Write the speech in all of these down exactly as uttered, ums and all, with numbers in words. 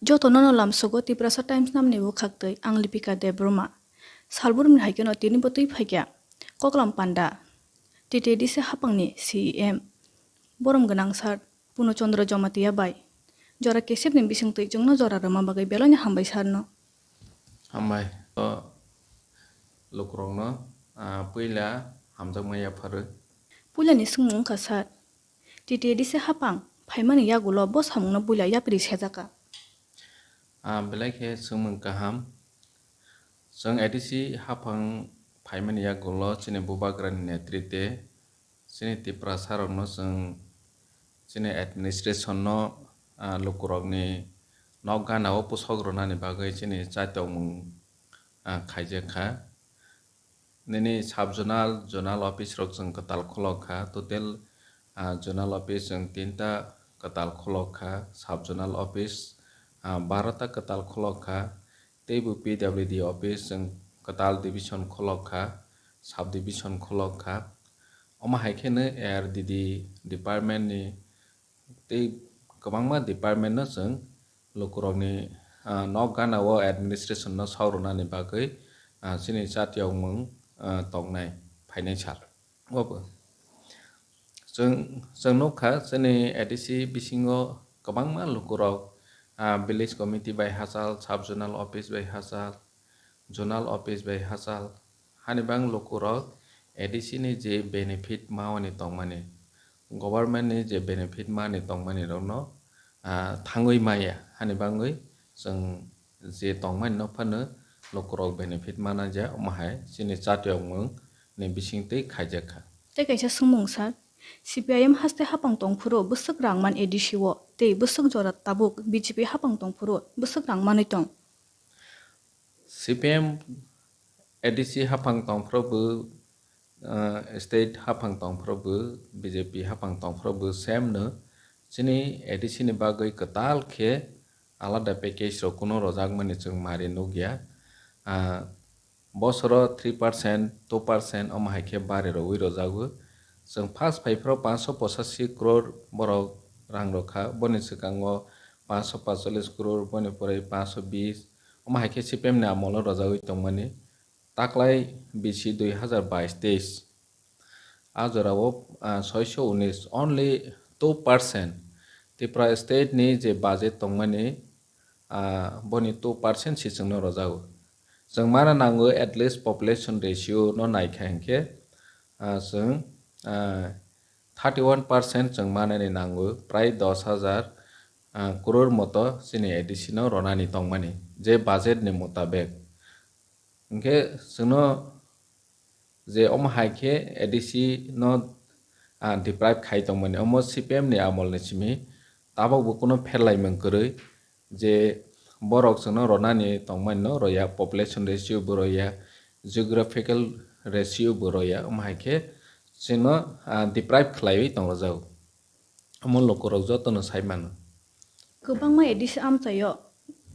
Jotono no lamsogo Tiprasa Times namni bwkhaktwi, ang Lipika Debbarma. Salbrumni hai kheno tini bo twi phaikha Koklam Panda, T T A D C haphangni C E M, borom gwnang sir Puno Chandra Jamatia bai jora kesepni bisingtwi chwngno jora rwma bagwi beloino hambai sir no. Hambai. O lukurokno, ah, puila hamjakma yapharwi. Puilani swngmung wngkha sir, T T A D C haphang phaimani yagulo bo samungno puila yapri sejaka. Ah, belai khe swngmung kaham. Chwng A D C haphang phaimani yagulo chini bubagrani netrite chini Tiprasarokno chwng chini administration no, ah, lukurokni nok gana o pusok rwnani bagwi chini chaitokmung, ah, khaijak kha. Nini sub zonal, zonal office rok chwng kwtal khulok kha. Total, ah, zonal office chwng tinta kwtal khulok kha. Sub zonal office, ah, barota kwtal khulok kha. Teibo P W D office chwng kwtal division khulok kha, sub division khulok kha. Omo hai kheno A R D D department ni tei kwbangma department no chwng lukurokni, ah, nok gana o administration no sok rwnani bagwi, ah, chini chatiyokmung, ah, tongnai phainai sal. Obo chwng, chwng nukha chini A D C bisingo kwbangma lukurok, ah, village committee bai hachal, sub zonal office bai hachal, zonal office bai hachal, hani bang lukurok A D C ni je benefit mawani tongmani, government ni je benefit mani tongmani rokno, ah, thangwi maya, hani bangwi chwng je tongmani no phano lukurok benefit mana ja, omo hai chini chatiyokmung ni bisingtwi khaijak kha. Tei kaisa swngmung sir, C P I M haste haphang tongphuru bwswk rang man A D C o, tei bwswk jora tabuk B J P haphang tongphuru bwswk rang manwi tong? C P M A D C haphang tongphuru bo, ah, state haphang tongphuru bo, B J P haphang tongphuru bo same no. Chini A D C ni bagwi kwtal khe alada package rok kuno rojakmani chwng mari nukya. Ah, bosoro three percent, two percent omo hai khe bari rogwi rojago. Chwng first phaiphuru paanch sho pochashi crore borok rang rokha, boni swkango paanch sho paanchchollish crore, boni pore paanch sho bish, omo hai khe C P M ni amolo rojagwi tongmani. Taklai bisi dui hazar bais teis. A jorao, ah, soisho unis, only two percent. Tripura state ni je budget tongmani, ah, boni two percent si chwngno rojago. Chwng mana nango at least population ratio no naikha hinkhe, ah, chwng, ah, thirty one percent chwng manani nango, prai dos hazar, ah, crore moto chini A D C no ronani tongmani, je budget ni motabek. Hinkhe chwngno je omo hai khe A D C no, ah, deprive khai tongmani, omo C P M ni amol ni simi tabok bo kuno pherlaimung kwrwi je borok chwngno ronani tongmani no roya, population ratio bo roya, geographical ratio bo roya, omo hai khe chwngno, ah, deprive khlaiwi tongjago. Omo lukurok jotono sai mano. Kwbangma A D C amchaio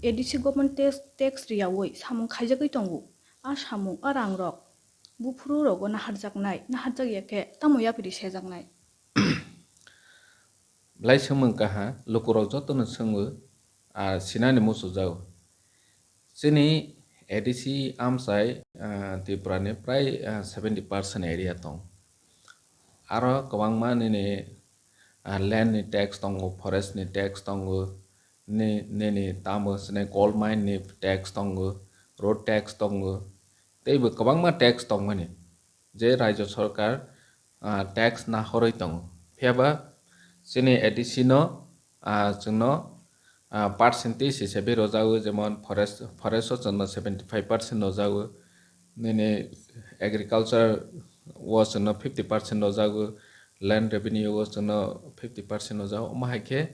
A D C government tax, tax riyaui samung khaijagwi tongo. A samung, a rangrok buphuru rogo naharjaknai, naharjak ya khe tamo yapri sejaknai? Belai swngmung kaha, lukurok jotono swngo, a sinani muchujao. Chini A D C amchai, ah, Tripura ni prai, ah, seventy percent area tong. Aro kwbangma nini, ah, land ni tax tongo, forest ni tax tongo, ni, nini tamo sini coal mine ni tax tongo, road tax tongo, teibo kwbangma tax tongmani. Je Rajya Sarkar, ah, tax nahorwi tongo. Phiyaba chini A D C no, ah, chwngno, ah, percentage hisabe rojago, jemon forest, forest o chwngno seventy five percent rojago, nini agriculture o chwngno fifty percent rojago, land revenue o chwngno fifty percent rojago. Omo hai khe,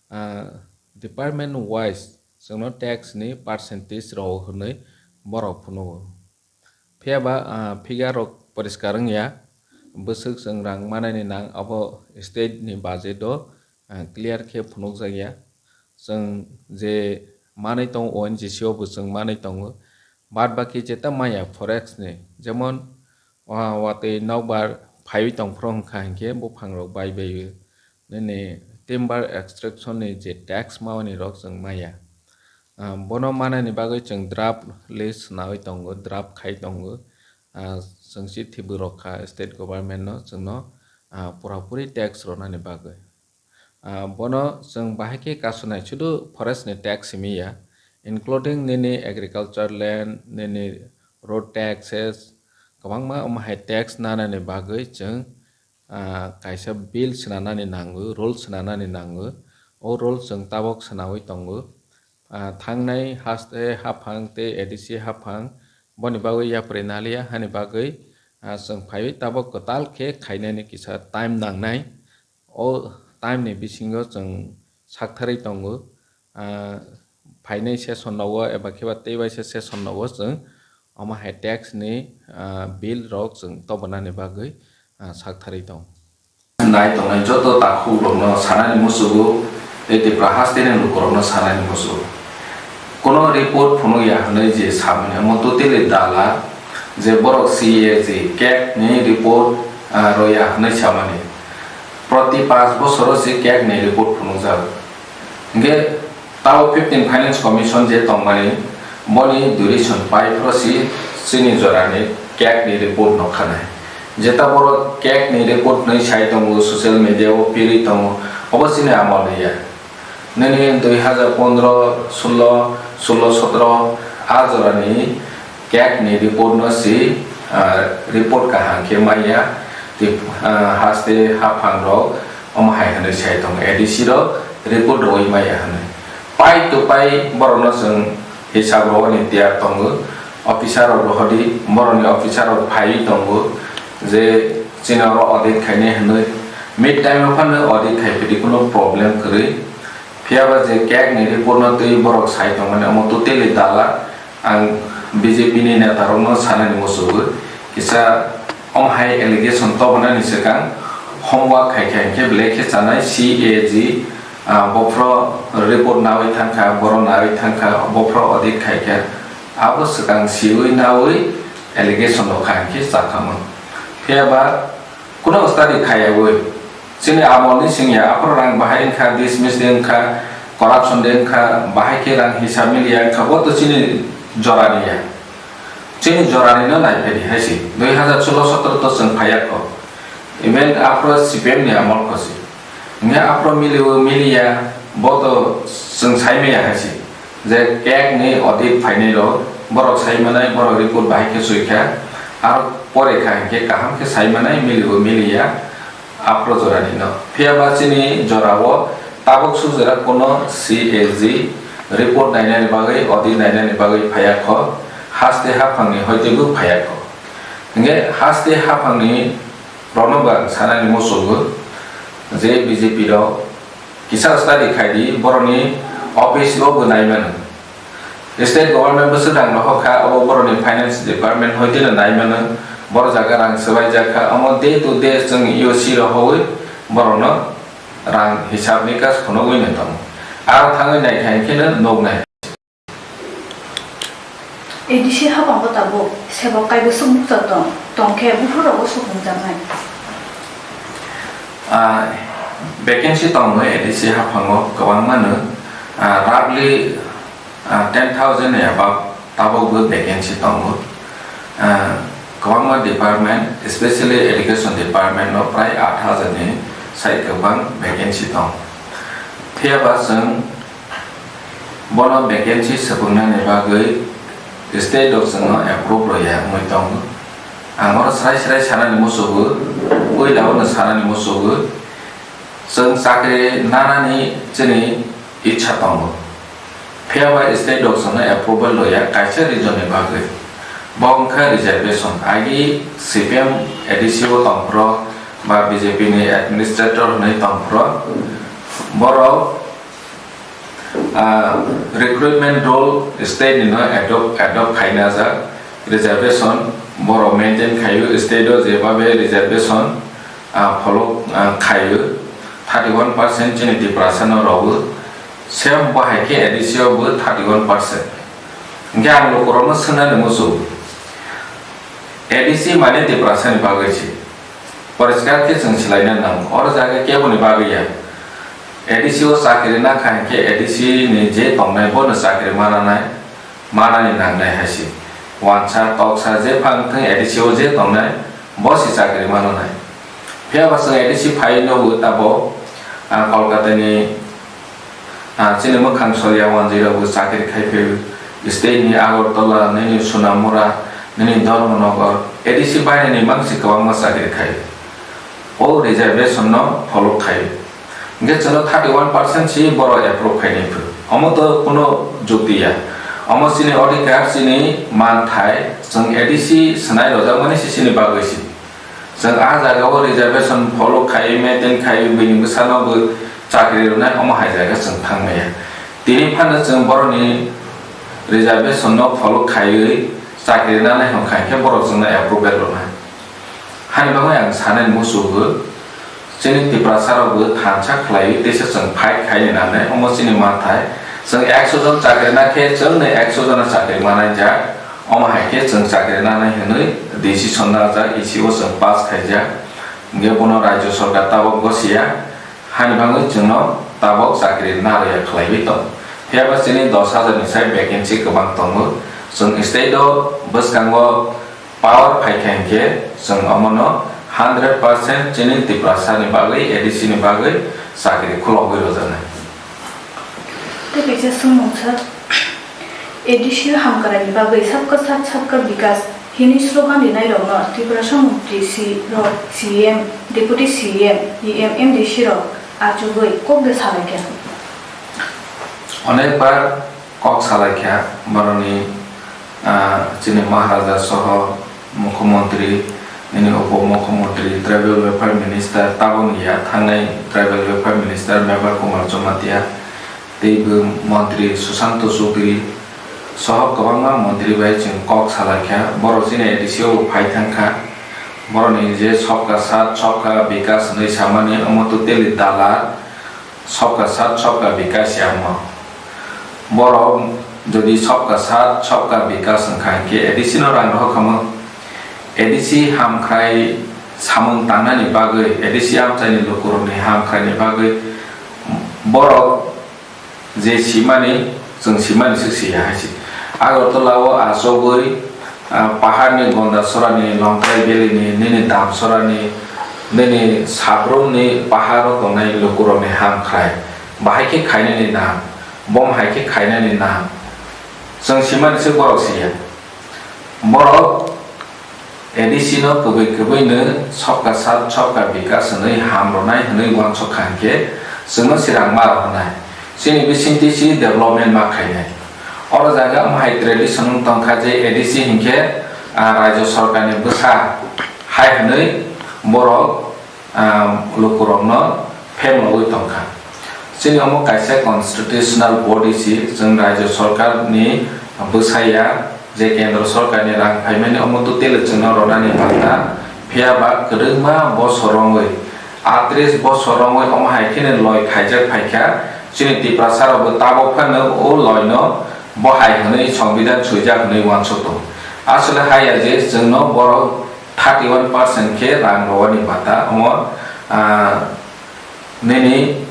ah, department wise chwngno tax ni percentage rw hwnwi borok phunugo. Phiyaba, ah, figure rok poriskar wngya, bwswk chwng rang manani nang abo state ni budget o, ah, clear khe phunukjakya. Chwng je manwi tongo O N G C o bo chwng manwi tongo. Baad baki jeta maya forex ni, jemon, ah, watwi nokbar phaiwi tongphuru wngkha hinkhe buphang rok bai bai o. Nini timber extraction ni je tax mawani rok chwng maya. Ah, bono manani bagwi chwng draft list swnamwi tongo, draft khai tongo. Ah, chwng chithi bo rwkha state government no, chwngno, ah, pura puri tax rwnani bagwi. Ah, bono chwng bahai khe kasonai, sudu forest ni tax simi ya, including nini agriculture land, nini road taxes, kwbangma omo hai tax nanani bagwi chwng, ah, kaisa bill swnanani nango, rule swnanani nango. O rule chwng tabok swnawi tongo. Ah, thangnai haste haphang tei A D C haphang boni bagwi yapri naliya hani bagwi, ah, chwng phaiwi tabok kwtal khe khainani kisa time nangnai. O time ni bisingo chwng saktharwi tongo. Ah, phainai session rogo eba khe ba tei waisa session rogo chwng omo hai tax ni, ah, bill rok chwng tobonani bagwi, ah, saktharwi tongo. Nai tongnai joto takhuk rokno sanani muchugo, tei Tipra hasteni lukurokno sanani muchugo. Kono report phunukya hwnwi je samani, omo totally dala, je borok C A G, kek ni report, ah, roya hwnwi samani. Proti panch bosoro se kek ni report phunukjago. Hingke tao fifteen Finance Commission je tongmani, boni duration pai phro si chini jorani kek ni report nokha nai. Jeta borok kek ni report hwnwi sai tongo, social media o piri tongo, obo chini amol ni ya. Nini dui hazar pondro, sullo, sullo, sotro, a jorani kek ni report no si, ah, report kaham khe maya. Tei, ah, haste haphang rok omo hai hwnwi sai tongo, A D C rok report rwui maya hwnwi. Pai to pai borokno chwng hisab rwani tiyar tongo. Officer rok rohordi, borokni officer rok phaiwi tongo je chini oro audit khainai hwnwi. Mid time o phano audit khai phidi kuno problem kwrwi. Phiya ba je kek ni report no twi borok sai tongmani omo totally dala. Ang B J P ni neta rokno sanani muchugo, kisa omo hai allegation tobonani swkang homework khai khai khe belai khe chanai C A G, ah, bophro report nawi thangkha, boro nawi thangkha, bophro audit khai kha, abo swkang siwi nawi allegation rok khai khe chathamo. Phiya ba Kuno study khaiyawi, chini amolni singya, aphuru rang bahai wngkha, dismiss de wngkha, corruption de wngkha, bahai khe rang hisab miliya wngkha, bo to chini jorani ya. Chini jorani no naiphai di hai se, dui hazar solo sotoro to chwng phaiya kho. Even aphuru C P M ni amol kho se. Hingke aphuru miliwi miliya, bo to chwng sai maya hai se. Je kek ni audit phainai rok, borok sai manai, borok report bahai khe soi kha, aro pore kha hinkhe kaham khe sai manai, milibo miliya, aphuru jorani no. Phiya ba chini jora o tabuk sujera kuno C A G report nainani bagwi, audit nainani bagwi phaiya kho, haste haphang ni hoite bo phaiya kho. Hinkhe haste haphang ni rokno bo ang sanani muchugo je B J P rok kisa study khai di, borokni office o bo nai mano. State government bwswk rang rohor kha, abo borokni finance department hoiteno nai mano. Borok jaga rang swbaijak kha, omo day to day chwng E O C rohorwi borokno rang hisab nikas phunugwi no tongo. Aro thangwi nai kha hinkhe no nuknai. A D C habango tabuk sebok kaibwswk mukta tong, tongkhe buphurokbo sukmungjaknai. Ah, vacancy tongo A D C haphango kwbangmano, ah, roughly, ah, ten thousand ni above tabukbo vacancy tongo. Ah, kwbangma department, especially education department no prai aat hajar ni sai kwbang vacancy tongo. Phiyaba chwng Bono vacancy swpwngnani bagwi state rok chwngno approve rwya wngwi tongo. Ang oro srai srai sanani muchugo, puila o no sanani muchugo, chwng chakri nanani chini ichha tongo. Phiya ba state rok chwngno approval rwya kaisa reason ni bagwi. Bo wngkha reservation. Agi C P M A D C o tongphuru ba B J P ni administrator hwnwi tongphuru borok Ah, recruitment rule state ni no adopt, adopt khaina jak reservation borok maintain khaio state o jebabe reservation, ah, follow, ah, khaio thirty one percent chini Tiprasa no rogo same bo hai khe A D C o bo thirty one percent. Hingke ang lukurokno swngnani muchungo A D C mane Tiprasa ni bagwi se. Poriskar khe chwng swlaina nango. Oro jaga keboni bagwi ya. A D C o chakri nakha hinkhe A D C ni je tongnai bono chakri mananai, manani nangnai hai se. Wansa, toksa, je phang thung A D C o je tongnai, bo se chakri mananai. Phiya ba chwng A D C phai no bo tabo, ah, Kolkata ni, ah, chini mwkhang solia wanjwi rok bo chakri khai phai state ni Agartala, nini Sonamura, nini Dharmanagar, A D C bainani mangsi kwbangma chakri khai. O reservation no follow khai. Hingke chwngno thirty one percent si borok approve khainai phuru. Omo to kuno jukti ya. Omo chini odhikar, chini manthai, chwng A D C swnai rojakmani si chini bagwi si. Chwng a jaga o reservation follow khai, maintain khai, bini bwsano bo chakri rwnai, omo hai jaga chwng thang maya. Tini phano chwng borokni reservation no follow khaiwi chakri rwnai hwnkha hinkhe borok chwngno approval rwnai. Hani bagwi ang sanani muchungo, chini Tiprasa rokbo thansa khlaiwi teisa chwng fight khaini nangnai, omo chini manthai. Chwng ekso jon chakri na khe chwngno ekso jona chakri manai jak, omo hai khe chwng chakri nanai hwnwi decision najak, E C o chwng pass khaijak. Hingke bono Rajya Sarkar tabok gosiya, hani bagwi chwngno tabok chakri narwkya khlaiwi tong. Phiya ba chini dos hajar ni sai vacancy kwbang tongo. Chwng state o bwskango power phaikha hinkhe chwng omono hundred percent chini Tiprasa ni bagwi, A D C ni bagwi chakri khulogwi rwjaknai. Tei kaisa swngmung sa, A D C o hamkrai ni bagwi Sabka Saath Sabka Vikas hini slogan rinai rokno Tiprasa montri si rok, C M, Deputy C M, E M, M D C rok achugwi kok de salaikha. Onek bar kok salaikha, boroni, ah, chini Maharaja soho, Mukhyamantri, nini Upo Mukhyamantri, Tribal Welfare Minister, taboni ya thangnai Tribal Welfare Minister Mevar Kumar Jamatia, teibo Mantri Susanto Chowdhury soho kwbangma mantri bai chwng kok salaikha. Borok chini A D C o phai thangkha. Borokni je Sabka Saath Sabka Vikas hinwi samani, omo totally dalar. Sabka Saath Sabka Vikas ya omo. Borok jodi Sabka Saath Sabka Vikas wngkha hinkhe A D C no rang rohor khamu. A D C hamkrai samung tangnani bagwi, A D C amchaini lukurokni hamkraini bagwi borok je simani, chwng simani swk siya hai se. Agartala o achugwi, ah, paharni Gondasora ni, Longtrai Valley ni, nini Damsora ni, nini Sabrum ni pahar o tongnai lukurokni hamkrai. Bahai khe khainani nang, bom hai khe khainani nang. Chwng simani se borok siya. Borok A D C no kwbwi kwbwi no Sabka Saath Sabka Vikas hwnwi ham rwnai hwnwi uansuk kha hinkhe chwngno swrang ma rohornai. Chini bisingtwi si development ma khainai. Oro jaga omo hai tradition wng tongkha je A D C hinkhe, ah, Rajya Sarkar ni bwsa hai hwnwi borok ah, lukurokno phemlogwi tongkha. Chini omo kaisa constitutional body si, chwng Rajya Sarkar ni bwsaya je Kendra Sarkar ni rang phaimani omo totally chwngno rwnani banta, phiya ba kwrwngma bosor romwi, atris bosor romwi omo hai kheno loi khaijak phaikha, chini Tiprasa rokbo tabok phano o loino bo hai hwnwi Songbidan swijak hwnwi uansuk tongo. Aswk le haya je chwngno borok thirty one percent khe rang rwani bata omo, ah, nini,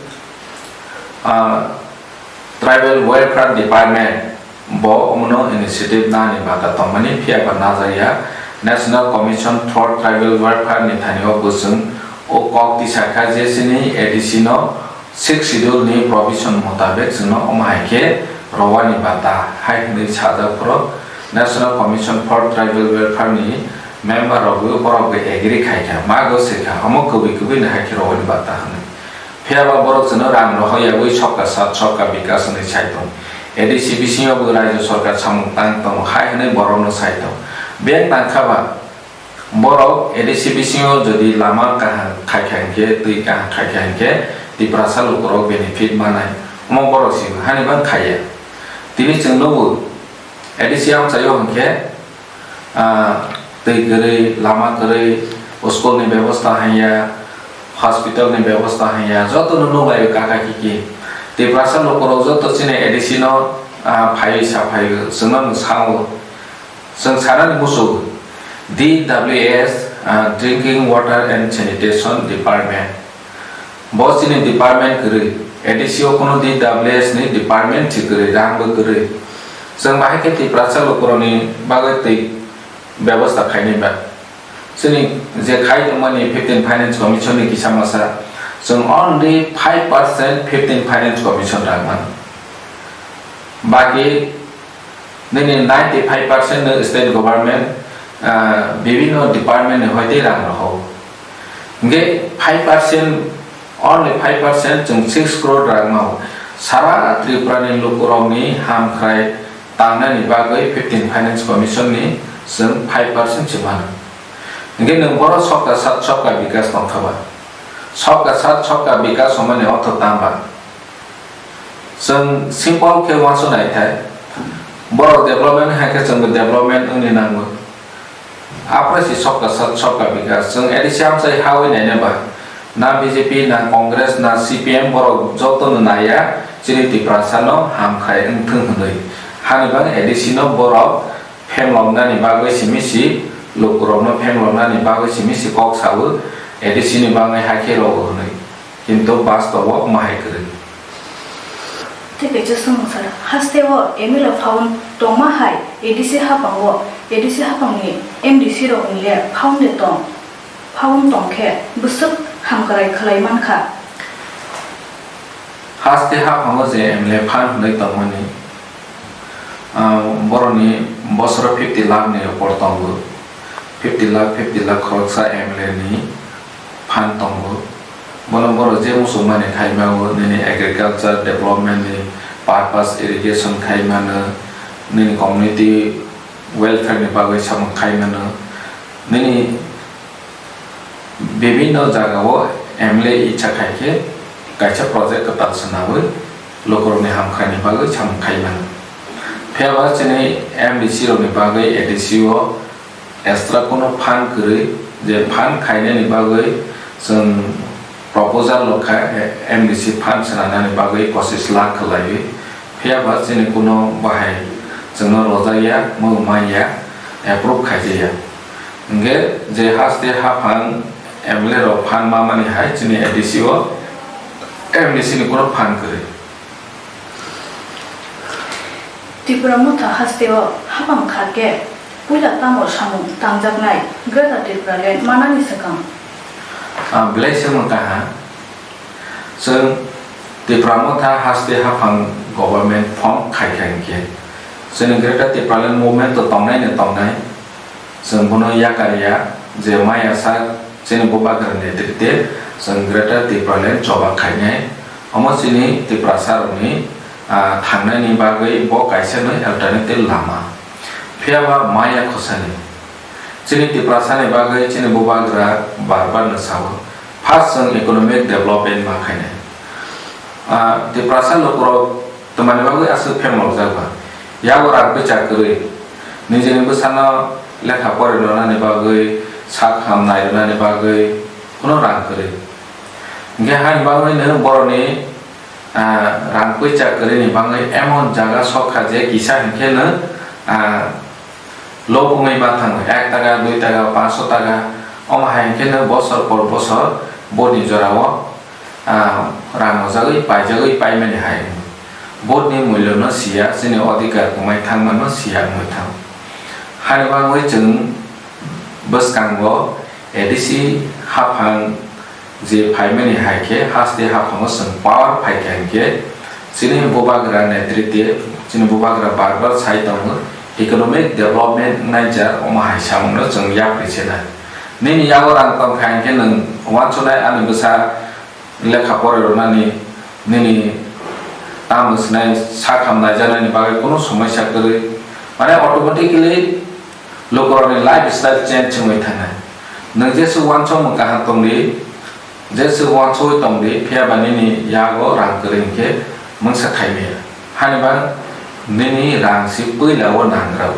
ah, Tribal Welfare Department bo omono initiative nani bata tongmani, phiya ba najakya. National Commission for Tribal Welfare ni thani o bwswng o kok tisa kha je chini A D C no Sixth Schedule ni provision motabek chwngno omo hai khe rwani bata hai hwnwi sajak phuru National Commission for Tribal Welfare ni member rokbo borokbo agree khai kha, mago se kha, omo kwbwi kwbwi no hai khe rwani bata hwnwi. Phiya ba borok chwngno rang rohor yaui Sabka Saath Sabka Vikas hwnwi sai tong. A D C bisingo bo Rajya Sarkar samung tang tongo hai hwnwi borokno sai tong. Beng tang kha ba, borok A D C bisingo jodi lama kaham khaikha hinkhe, twi kaham khaikha hinkhe, Tiprasa lukurok benefit manai. Omo borok si hani bang khaiya. Tini chwng nugo, A D C amchaio hinkhe, ah, twi kwrwi, lama kwrwi, school ni bebosta hanya, hospital ni bebosta hanya, joto no nukhlaio kaka kiki. Tiprasa lukurok joto chini A D C no, ah, phaiwi sa phaio, chwngno mwsango. Chwng sanani muchungo, D W S, ah, Drinking Water and Sanitation Department. Bo chini department kwrwi. A D C o kuno D W S ni department si kwrwi, rang bo kwrwi. Chwng bahai khe Tiprasa lukurokni bagwi twi bebosta khainai ba. Chini je khai tongmani fifteen Finance Commission ni kisa masa, chwng only five percent fifteen Finance Commission rang mano. Baki nini ninety five percent no state government, ah, bibhinno department ni hoite rang rohor. Hingke five percent, only five percent chwng six crore rang no sara Tripura ni lukurokni hamkrai tangnani bagwi fifteen Finance Commission ni chwng five percent se mano. Hingke nwng boro Sabka Saath Sabka Vikas tongkha ba? Sabka Saath Sabka Vikas hwnmani ortho tang ba? Chwng simple khe uansuk nai thai, borok development hai khe chwngbo development wngni nango. Aphre si Sabka Saath Sabka Vikas, chwng A D C amchai hawi naina ba, na B J P, na Congress, na C P M, borok jotono naiya, chini Tiprasa no hamkrai wngthung hwnwi. Hani bagwi A D C no borok phemloknani bagwi simi si, lukurokno phemloknani bagwi simi si kok sawi, A D C ni bagwi hakhe rogo hwnwi. Kintu bastobo omo hai kwrwi. Tei kaisa swngmung sara, hasteo M L A phaun tongma hai A D C haphango, A D C haphangni M D C rokni le phaun de tong, phaun tong khe bwswk hamkrai khlai man kha. Haste haphango je M L A phan hwnwi tongmani, ah, boroni bosoro fifty lakh ni upor tongo. Fifty lakh, fifty lakh khoroksa M L A ni phan tongo. Bono borok je muchungmani khai mano, nini agriculture development ni purpose, irrigation khai mano, nini community welfare ni bagwi samung khai mano, nini bibhinno jagao M L A icha khai khe kaisa project kwtal swnawi lukurokni hamkrai ni bagwi samung khai mano. Phiya ba chini M D C rokni bagwi A D C o extra kuno phan kwrwi, je phan khainani bagwi chwng proposal rwkha, M D C phan swnamnani bagwi pochis lakh khwlaiwi. Phiya ba chini kuno bahai chwngno rojakya, mwrwkmaya, approve khaijakya. Hwnkhe je haste haphang M L A rok phan mamani hai chini A D C o M D C ni kuno phan kwrwi. Tipra Motha hasteo haphang kha khe puila tamo samung tangjaknai Greater Tipraland manani swkang? Ah, belai se mwng kaha. Chwng Tipra Motha haste haphang government form khai kha hinkhe, chwng Greater Tipraland movement to tongnai no tongnai. Chwng bono yakar ya je maya sak chini bubagra netrite chwng Greater Tipraland choba khainai. Omo chini Tiprasa rokni, ah, thangnaini bagwi bo kaisa no alternative lama. Phiya ba maya khosani. Chini Tiprasa ni bagwi chini bubagra bar bar no sao, first chwng economic development ma khainai. Ah, Tiprasa lukurok Twmani bagwi aswk phemlokjak ba? Yago rang bwsa kwrwi, nijini bwsano lekha pori rwnani bagwi, sak ham nai rwnani bagwi kuno rang kwrwi. Hinkhe haini bagwino borokni, ah, rang bwsa kwrwini bagwi emon jaga sok kha je kisa hinkhe no, ah, lob wngwi ma thango, ek taka, dui taka, panch taka, omo hai hinkhe no bosor por bosor boni jorao ah, rang rwjagwi paijagwi paimani hai wngwi. Vote ni mulyo no siya, chini odhikar kwmai thangma no siya wngwi thango. Hani bagwi chwng bwskango A D C haphang je phaimani hai khe haste haphango chwng power phaikha hinkhe chini bubagra netrite, chini bubagra bar bar sai tongo, economic development wngnai jar omo hai samung no chwng yapri se nai. Nini yago rang tongkha hinkhe nwng uansuknai ani bwsa lekha pori rwnani, nini tamo swnai sak ham naijaknani bagwi kunu somoisa kwrwi. Mane automatically lukurokni lifestyle change wngwi thangnai. Nwng jeswk uansukmung kaham tongdi, jeswk uansugwi tongdi, phiya ba nini yago rang kwrwi hinkhe mungsa khaimaya. Hani ba nini rang si puila o nangrao.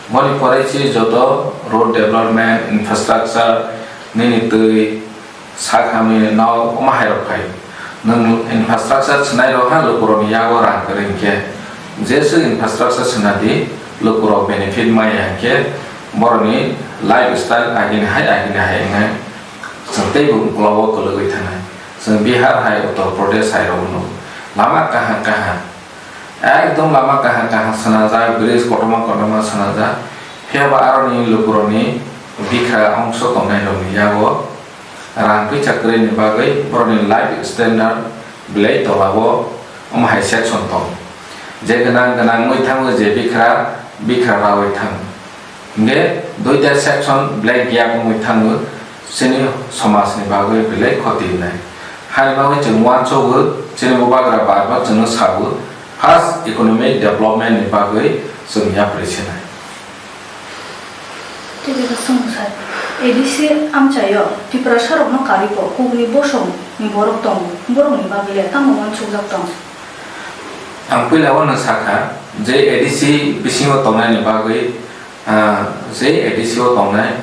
Boni pore si joto road development, infrastructure, nini twi, sak hamni nok, omo hai rok phai. Nwng infrastructure swnai rok ha lukurokni yago rang kwrwi hinkhe, jeswk infrastructure swnadi, lukurok benefit maya hinkhe, borokni lifestyle agini hai, agini hai wngnai. Chwng teibo uklogo kwlwgwi thangnai. Chwng Bihar hai, Uttar Pradesh hai rok no. lama kaham kaham, ekdom lama kaham kaham swnajak, bridge kotorma kotorma swnajak. Phiya ba aroni lukurokni bikha ongso tongnairokni yago rang puisa kwrwini bagwi borokni life standard belai tolao omo hai section tongo. Je gwnang gwnang wngwi thango, je bikha bikha rawi thango. Hinkhe duita section belai gap wngwi thango, chini somajni bagwi belai khoti wngnai. Haini bagwi chwng uansugo, chini bubagra bar bar chwngno sago, first economic development ni bagwi chwng yapri sinai. Tei jesa swngmung sai, A D C amchaio Tiprasarokno karwi bo kubuni bosongni borok tongo, borokni bagwi le tamo uansukjak tong? Ang puila o no sakha je A D C bisingo tongnaini bagwi, ah, je A D C o tongnai,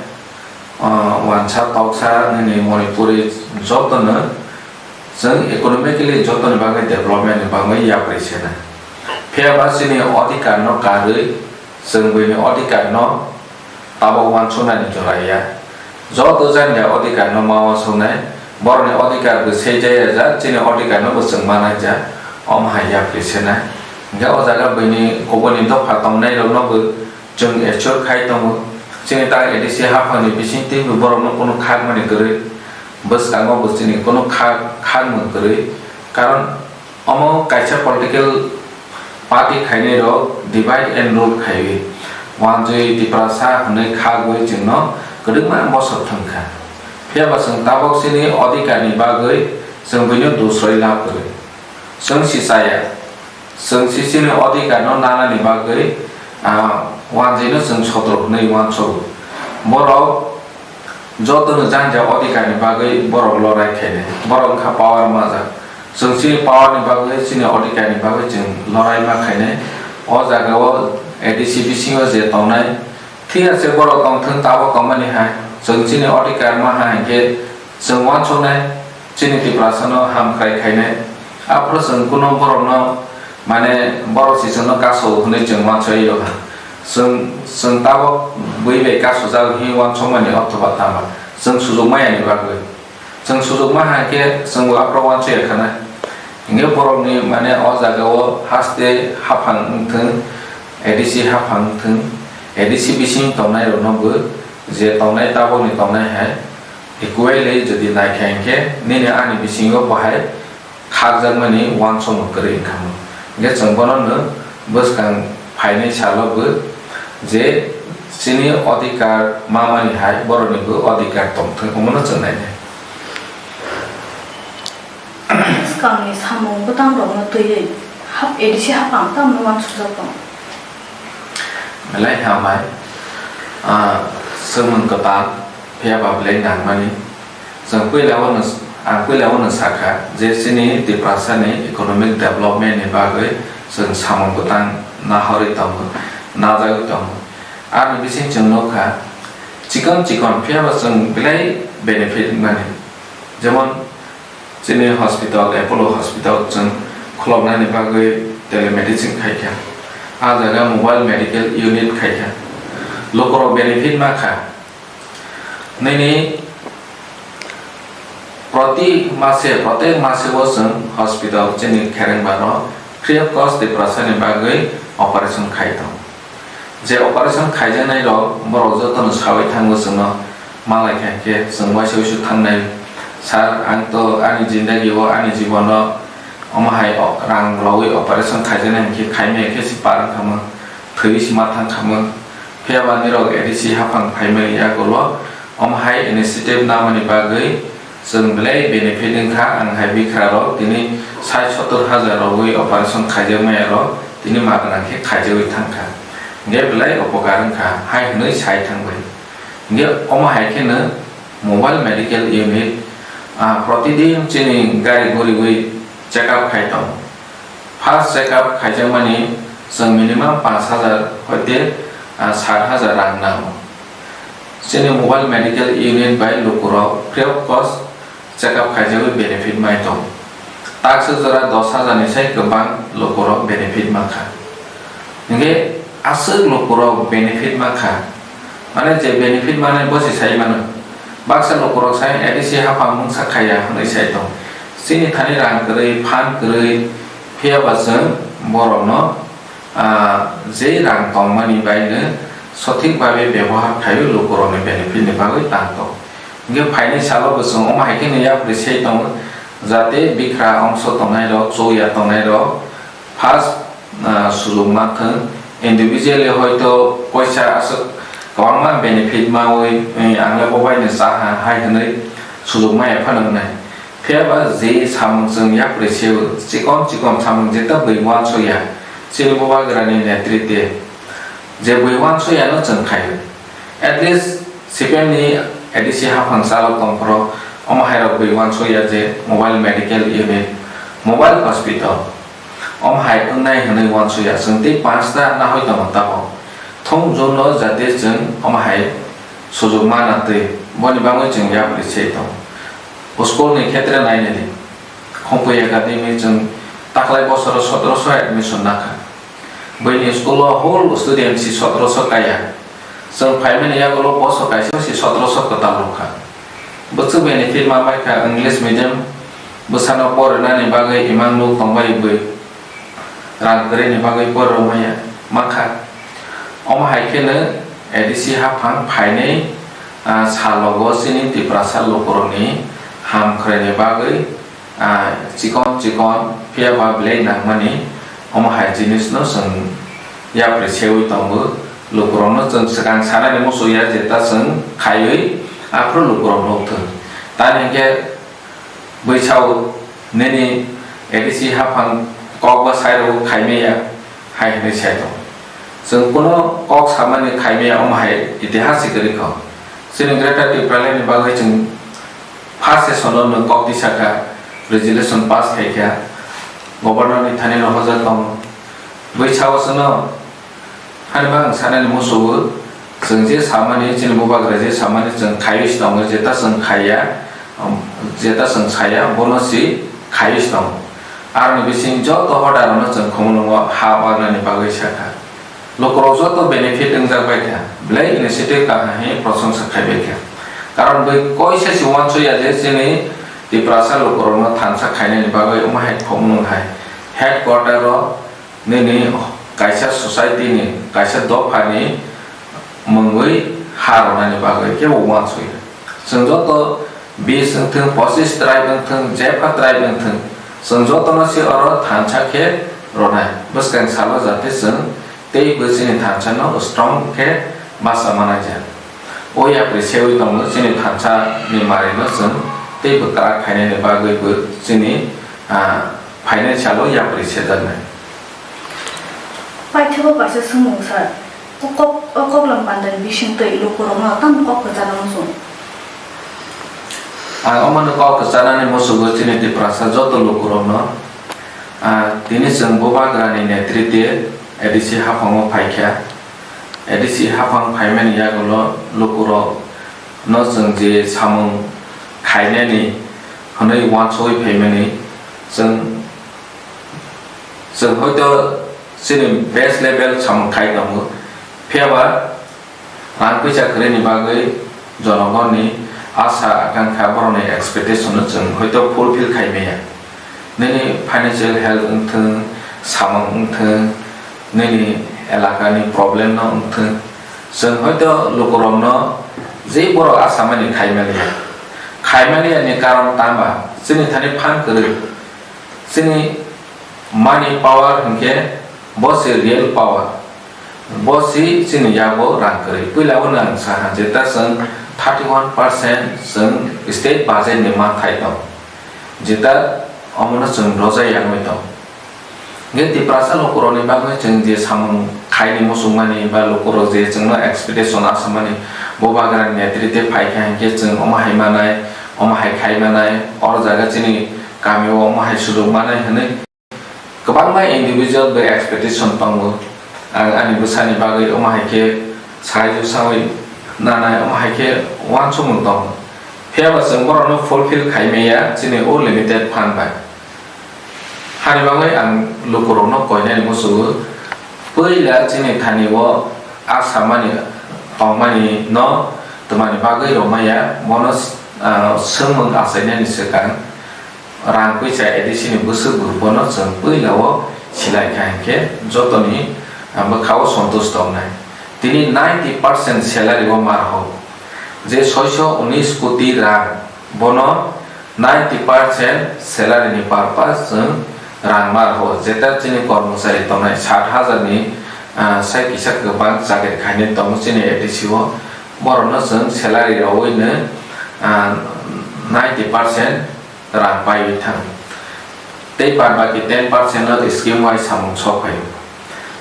ah, wansa toksa nini Manipuri jotono chwng economically jotoni bagwi development ni bagwi yapri sena. Phiya ba chini odhikar no karwi chwng buini odhikar no tabok uansuknani jora ya. Joto janja odhikar no ma uansuknai, borokni odhikar bo sejaya jak, chini odhikar no bo chwng manai jak, omo hai yapri sena. Hinkhe o jaga buini kubuni dopha tongnai rok no bo chwng assure khai tongo. Chini tak A D C haphangni bisingtwi bo borokno kunu khakmani kwrwi, bwskango bo chini kunu khak, khakmung kwrwi. Karon omo kaisa political party khainai rok divide and rule khaiwi, wanjwi Tiprasa hwnwi khagwi chwngno kwdwkma bosor thwngkha. Phiya ba chwng tabok chini odhikar ni bagwi chwng buino dusroi lab kwrwi. Chwng si chaya. Chwng si chini odhikar no nanani bagwi, ah, wanjwi no chwng sotro hwnwi uansugo. Borok jotono janja odhikar ni bagwi borok lorai khainai. Borok wngkha power majak. Chwng chini power ni bagwi, chini odhikar ni bagwi chwng lorai ma khainai. O jaga o A D C bisingo je tongnai, thik ase borok tongthwng, tabok tongmani hai. Chwng chini odhikar ma ha hinkhe chwng uansuknai, chini Tiprasa no hamkrai khainai. Aphuru chwng kunu borokno, mane, borok si chwngno kaso hwnwi chwng uansukya ha. Chwng, chwng tabok bui bai kasujak hwnwi uansukmani othoba tama chwng sujuk maya ni bagwi. Chwng sujuk ma ha khe chwng bo aphuru uansukya khana. Hinkhe borokni, mane, o jaga o haste haphang wngthwng, A D C haphang wngthwng, A D C bising tongnai rokno bo je tongnai tabokni tongnai hai, equally jodi naikha hinkhe nini ani bisingo bahai khakjakmani uansukmung kwrwi wngkha. Hinkhe chwng bono no bwskang phainai salo bo je chini odhikar mamani hai borokni bo odhikar tongthwng, omono chwng nainai. Bwskangni samung bwtangrokno twiwi hap-, A D C haphang tamno uansukjak tong? Belai hambai, ah, swngmung kwtal, phiya ba belai nangmani. Chwng puila o no, ang puila o no sakha je chini Tiprasa ni economic development ni bagwi chwng samung bwtang nahorwi tongo, najagwi tongo. Ani bising chwng nukha, chikon chikon phiya ba chwng belai benefit mani. Jemon, chini hospital, Apollo Hospital chwng khuloknani bagwi telemedicine khaikha. A jaga mobile medical unit khaikha. Lukurok benefit ma kha. Nini proti mase, protek mase o chwng hospital chini kherengba no free of cost Tiprasa ni bagwi operation khai tongo. Je operation khaijaknai rok, borok jotono sawi thango chwngno, malai kha khe chwng waisa waisa thangnai. Sir, ang to ani jindagi o, ani jibon o omo hai o-, rang rwui operation khaijaknai hinkhe khaimaya khe se par wngkha mung, thwi se ma thang kha mung. Phiya ba nirok A D C haphang phaimani yagulo omo hai initiative namani bagwi chwng belai benefit wngkha, ang hai bikha rok tini sait sottor hajar rogwi operation khaijak maya rok tini magna khe khaijagwi thangkha, hinkhe belai upokar wngkha hai hwnwi sai thangbai. Hinkhe omo hai kheno mobile medical unit, ah, protidin chini gari guriwi check up khai tongo. First check up khaijakmani chwng minimum panch hajar hoite, ah, sat hajar rang nango. Chini mobile medical unit bai lukurok free of cost check up khaijagwi benefit mai tongo. Taksa jora dos hajar ni sai kwbang lukurok benefit mankha. Hinkhe aswk lukurok benefit mankha. Mane je benefit mane bosi sai mano. Baksa lukurok sai A D C haphang mungsa khaiya hwnwi sai tong. Chini thani rang kwrwi, phan kwrwi, Phiya ba chwng borokno, ah, je rang tongmani baino sothik babe bebohar khaio, lukurokni benefit ni bagwi tang tong. Hwnkhe phaini salo bo chwng omo hai kheno yapri se tongo, jate bikra ongso tongnai rok, chuya tongnai rok, first, ah, sujok manthwng, individually hoito poisa aswk kwbangma benefit mawi, eh, ang le bo baino cha ha hai hwnwi sujok maya phano wngnai. Phiya ba je samung chwng yapri seo, chikon chikon samung jeta bui uansuya, chini bubagrani netrite je bui uansuya no chwng khaio. At least C P M ni A D C haphang chalok tongphuru omo hairok bui uansuya je mobile medical unit, mobile hospital, omo hai wngnai hwnwi uansuya chwng tei panchta nahoi tongo tabok. Thung jun no jate chwng omo hai sujok mana twi boni bagwi chwng yapri se tongo. School ni khetre nainani Khumphwi Academy chwng taklai bosoro sotoroso admission nakha. Buini school o whole student si sotoroso kaya. Chwng phaimani yagulo boso kaisa si sotoroso kwtal rwkha. Bwswk benefit ma baikha English medium bwsano porinani bagwi imang nuk tongbai bwi. Rang kwrwini bagwi porwi maya mankha. Omo hai kheno A D C haphang phainai, ah, salogo chini Tiprasa lukurokni hamkrai ni bagwi, ah, chikon chikon phiya ba belai nangmani omo hai jinisno chwng yapri sewi tongo. Lukurokno chwng swkang sanani muchungya jeta chwng khaiwi aphuru lukurok nukthung. Tamni hinkhe Bwsao nini A D C haphang kok ba sai rw khaimaya hai hwnwi sai tongo. Chwng kuno kok samani khaimaya omo hai itihas se kwrwi kho. Chini Greater Tipraland ni bagwi chwng first session o nwng kok tisa kha, resolution pass khai kha, Governor ni thani rohorjak tongo. Bwsao chwngno Hani ba ang sanani musugo, chwng je samani, chini bubagra je samani chwng khaiwi se tongo, jeta chwng khaiya, um, jeta chwng saya, bono se khaiwi se tongo. Aroni bising joto hodarokno chwng khumulwngo ha barnani bagwi sakha. Lukurok joto benefit wngjak bai kha, belai initiative kaham hi prosongsa khai bai kha. Karon bai koisa se uansukya je chini Tiprasa lukurokno thansa khainani bagwi omo hai khumulwng hai headquarter o Nini kaisa society ni, kaisa dopha ni mungwi ha rwnani bagwi kebo uansukya. Chwng joto bis wngthwng, pochis tribe wngthwng, jepha tribe wngthwng, chwng jotono se oro thansa khe rwnai. Bwskang salo jate chwng teibo chini thansa no strong khe basa manaija. O yapri sewi tongo chini thansa ni mari no chwng teibo kwrak khainani bagwi bo chini, ah, Financial o yapri sejaknai. Paithago kaisa swngmung sir, o kok, o koklam pandani bisingtwi lukurokno tamo kok kwchana muchung? Ang omono kok kwchanani muchungo chini Tiprasa joto lukurokno, ah, tini chwng bubagrani netrite A D C haphango phaikha. A D C haphang phaimani yagulo lukurokno chwng je samung khainani hwnwi uansugwi phaimani chwng Chwng hoito chini base level samung khai tongo, phiya ba rang puisa kwrwini bagwi jonogonni asa akankha, borokni expectation no chwng hoito fulfill khai maya. Nini financial health wngthwng, samung wngthwng, nini elakani problem no wngthwng, chwng hoito lukurokno je borok asa mani khai maliya. Khai maliya ni karon tama chini thani phan kwrwi. Chini money power hinkhe bo se real power. Bo se chini yago rang kwrwi. Puila o nang saha jeta chwng thirty one percent chwng state budget ni manthai tong. Jeta omono chwng rojai yangwi tong. Hinkhe Tiprasa lukurokni bagwi chwng je samung khaini muchungmani ba lukurok je chwngno expectation asamani, bo bagrani netrite phaikha hinkhe chwng omo hai manai, omo hai khai manai, oro jaga chini kamio omo hai sujuk manai hwnwi kwbangma individual bai expectation tongo. Ang ani bwsani bagwi omo hai khe sahajyo sawi nanai, omo hai khe uansukmung tongo. Phiya ba chwng borokno fulfill khai maya chini o limited fund bai. Hani bagwi ang lukurokno koinani muchungo, puila chini thani o asamani tongmani no twmani bagwi rwmaya, bono, ah, swngmung achainani swkang rang puisa A D C ni bwswk bo bono chwng puila o silai kha hinkhe jotoni, ah, bwkha o santush tongnai. Tini ninety percent salary o mar ho. Je soiso unis koti rang bono ninety percent salary ni purpose chwng rang mar ho. Jeta chini kormochari tongnai sat hajar ni, ah, sai kisa kwbang chakri khainai tongo chini A D C o. Borokno chwng salary rwui no, ah, ninety percent rang paiwi thang. Tei bad baki ten percent no scheme wise samung sok phaio.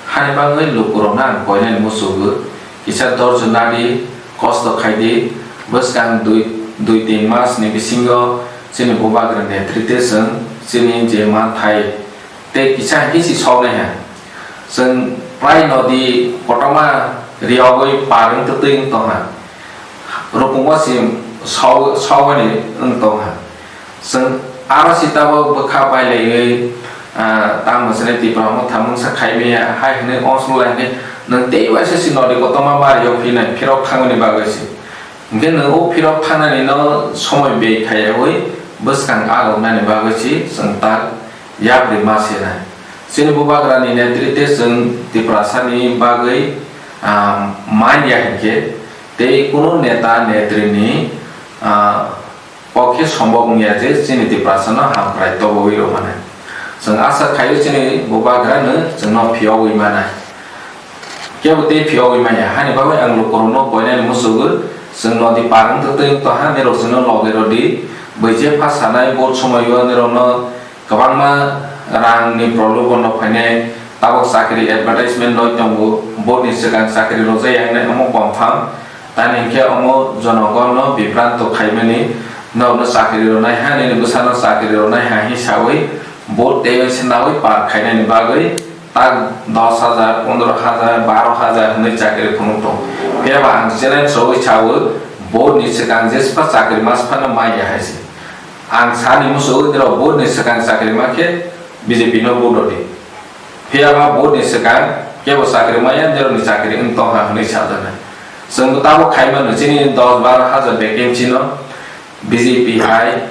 Hani bagwi lukurokno ang koinani muchugo, kisa dorjo nadi, kosto khaidi, bwskang dui, dui tin mas ni bisingo chini bubagra netrite chwng chini je manthai tei kisa hinkhe si soknai ha. Chwng prai nodi kotorma riyogwi par wng twi wng tongha. Rukungbo si saw-, sawani wng tongha. Chwng aro si tabok bwkha bailaiwi, ah, tamo chwngno Tipra omo thamungsa khaimaya hai hwnwi ongsuklainai nwng tei waisa si nodi kotorma mario phinai phirok thangmani bagwi si. Hinkhe nwng o phirok thangnani no somoi bey khaiyawi bwskang agongnani bagwi si chwng tak yapri ma sinai. Chini bubagrani netrite chwng Tiprasani bagwi, ah, man ya hinkhe tei kunu neta netrini, ah, pokhe sombok wngya je chini Tiprasano hamkrai tobowi rwmani. Chwng asa khaio chini bubagrano chwngno phiyogwi manai. Kebo tei phiyogwi manya. Hani bagwi ang lukurokno koinani muchugo, chwng nodi par wng twi wng tongha, nirok chwngno loge rwdi. Bui je pha sanai, vote somoio nirokno kwbangma rangni problem bo nok phainai. Tabok chakri advertisement roi tongo, vote ni swkang chakri rwjaya hinwi omo confirm. Tamni hinkhe omo jonogonno bibranto khaimani, norokno chakri rwnai ha, nini bwsano chakri rwnai ha hinwi sawi vote teiwi se nawi par khainani bagwi tak dos hajar, pondro hajar, baro hajar hinwi chakri phunuk tongo. Phiya ba ang challenge rwui sawi, vote ni swkang jespa chakri masphano manya hai se. Ang sani muchungwi nirok vote ni swkang chakri mankhe B J P no vote rwdi. Phiya ba vote ni swkang kebo chakri maya, nirokni chakri wng tongha hwnwi sajaknai. Chwngbo tabok khai mano, chini dos baro hajar vacancy no B J P hai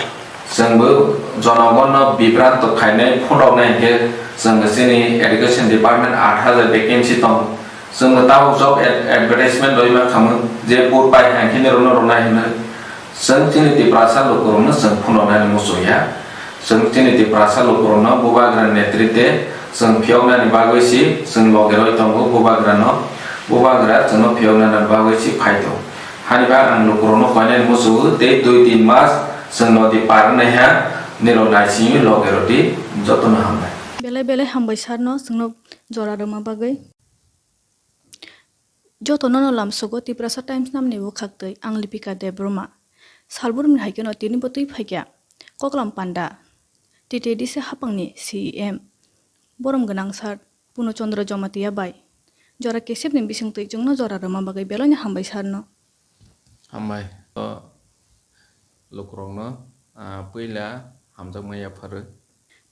chwngbo jonogonno bibranto khainai phunuknai hinkhe chwngbo chini education department aat hajar vacancy tongo. Chwngbo tabok job ad-, advertisement rwima khamung je vote pai hai khe nirokno rwnai hwnwi. Chwng chini Tiprasa lukurokno chwng phunuknani muchungya. Chwng chini Tiprasa lukurokno bubagra netrite chwng phiyoknani bagwi si chwng loge roi tongo bubagrano. Bubagra chwngno phiyoknani bagwi si phai tongo. Hani ba ang lukurokno koinani muchungo tei dui tin mas chwng nodi par wngnai ha, nirok naisingwi loge rwdi, jotono hambai. Belai belai hambai sir no chwngno jora rwma bagwi. Jotono no lamsogo Tiprasa Times namni bwkhaktwi, ang Lipika Debbarma. Salbrumni hai kheno tini bo twi phaikha Koklam Panda, T T A D C haphangni C E M, borom gwnang sir Puno Chandra Jamatia bai. Jora kesepni bisingtwi chwngno jora rwma bagwi beloino hambai sir no. Hambai. O lukurokno, ah, puila hamjakma yapharwi.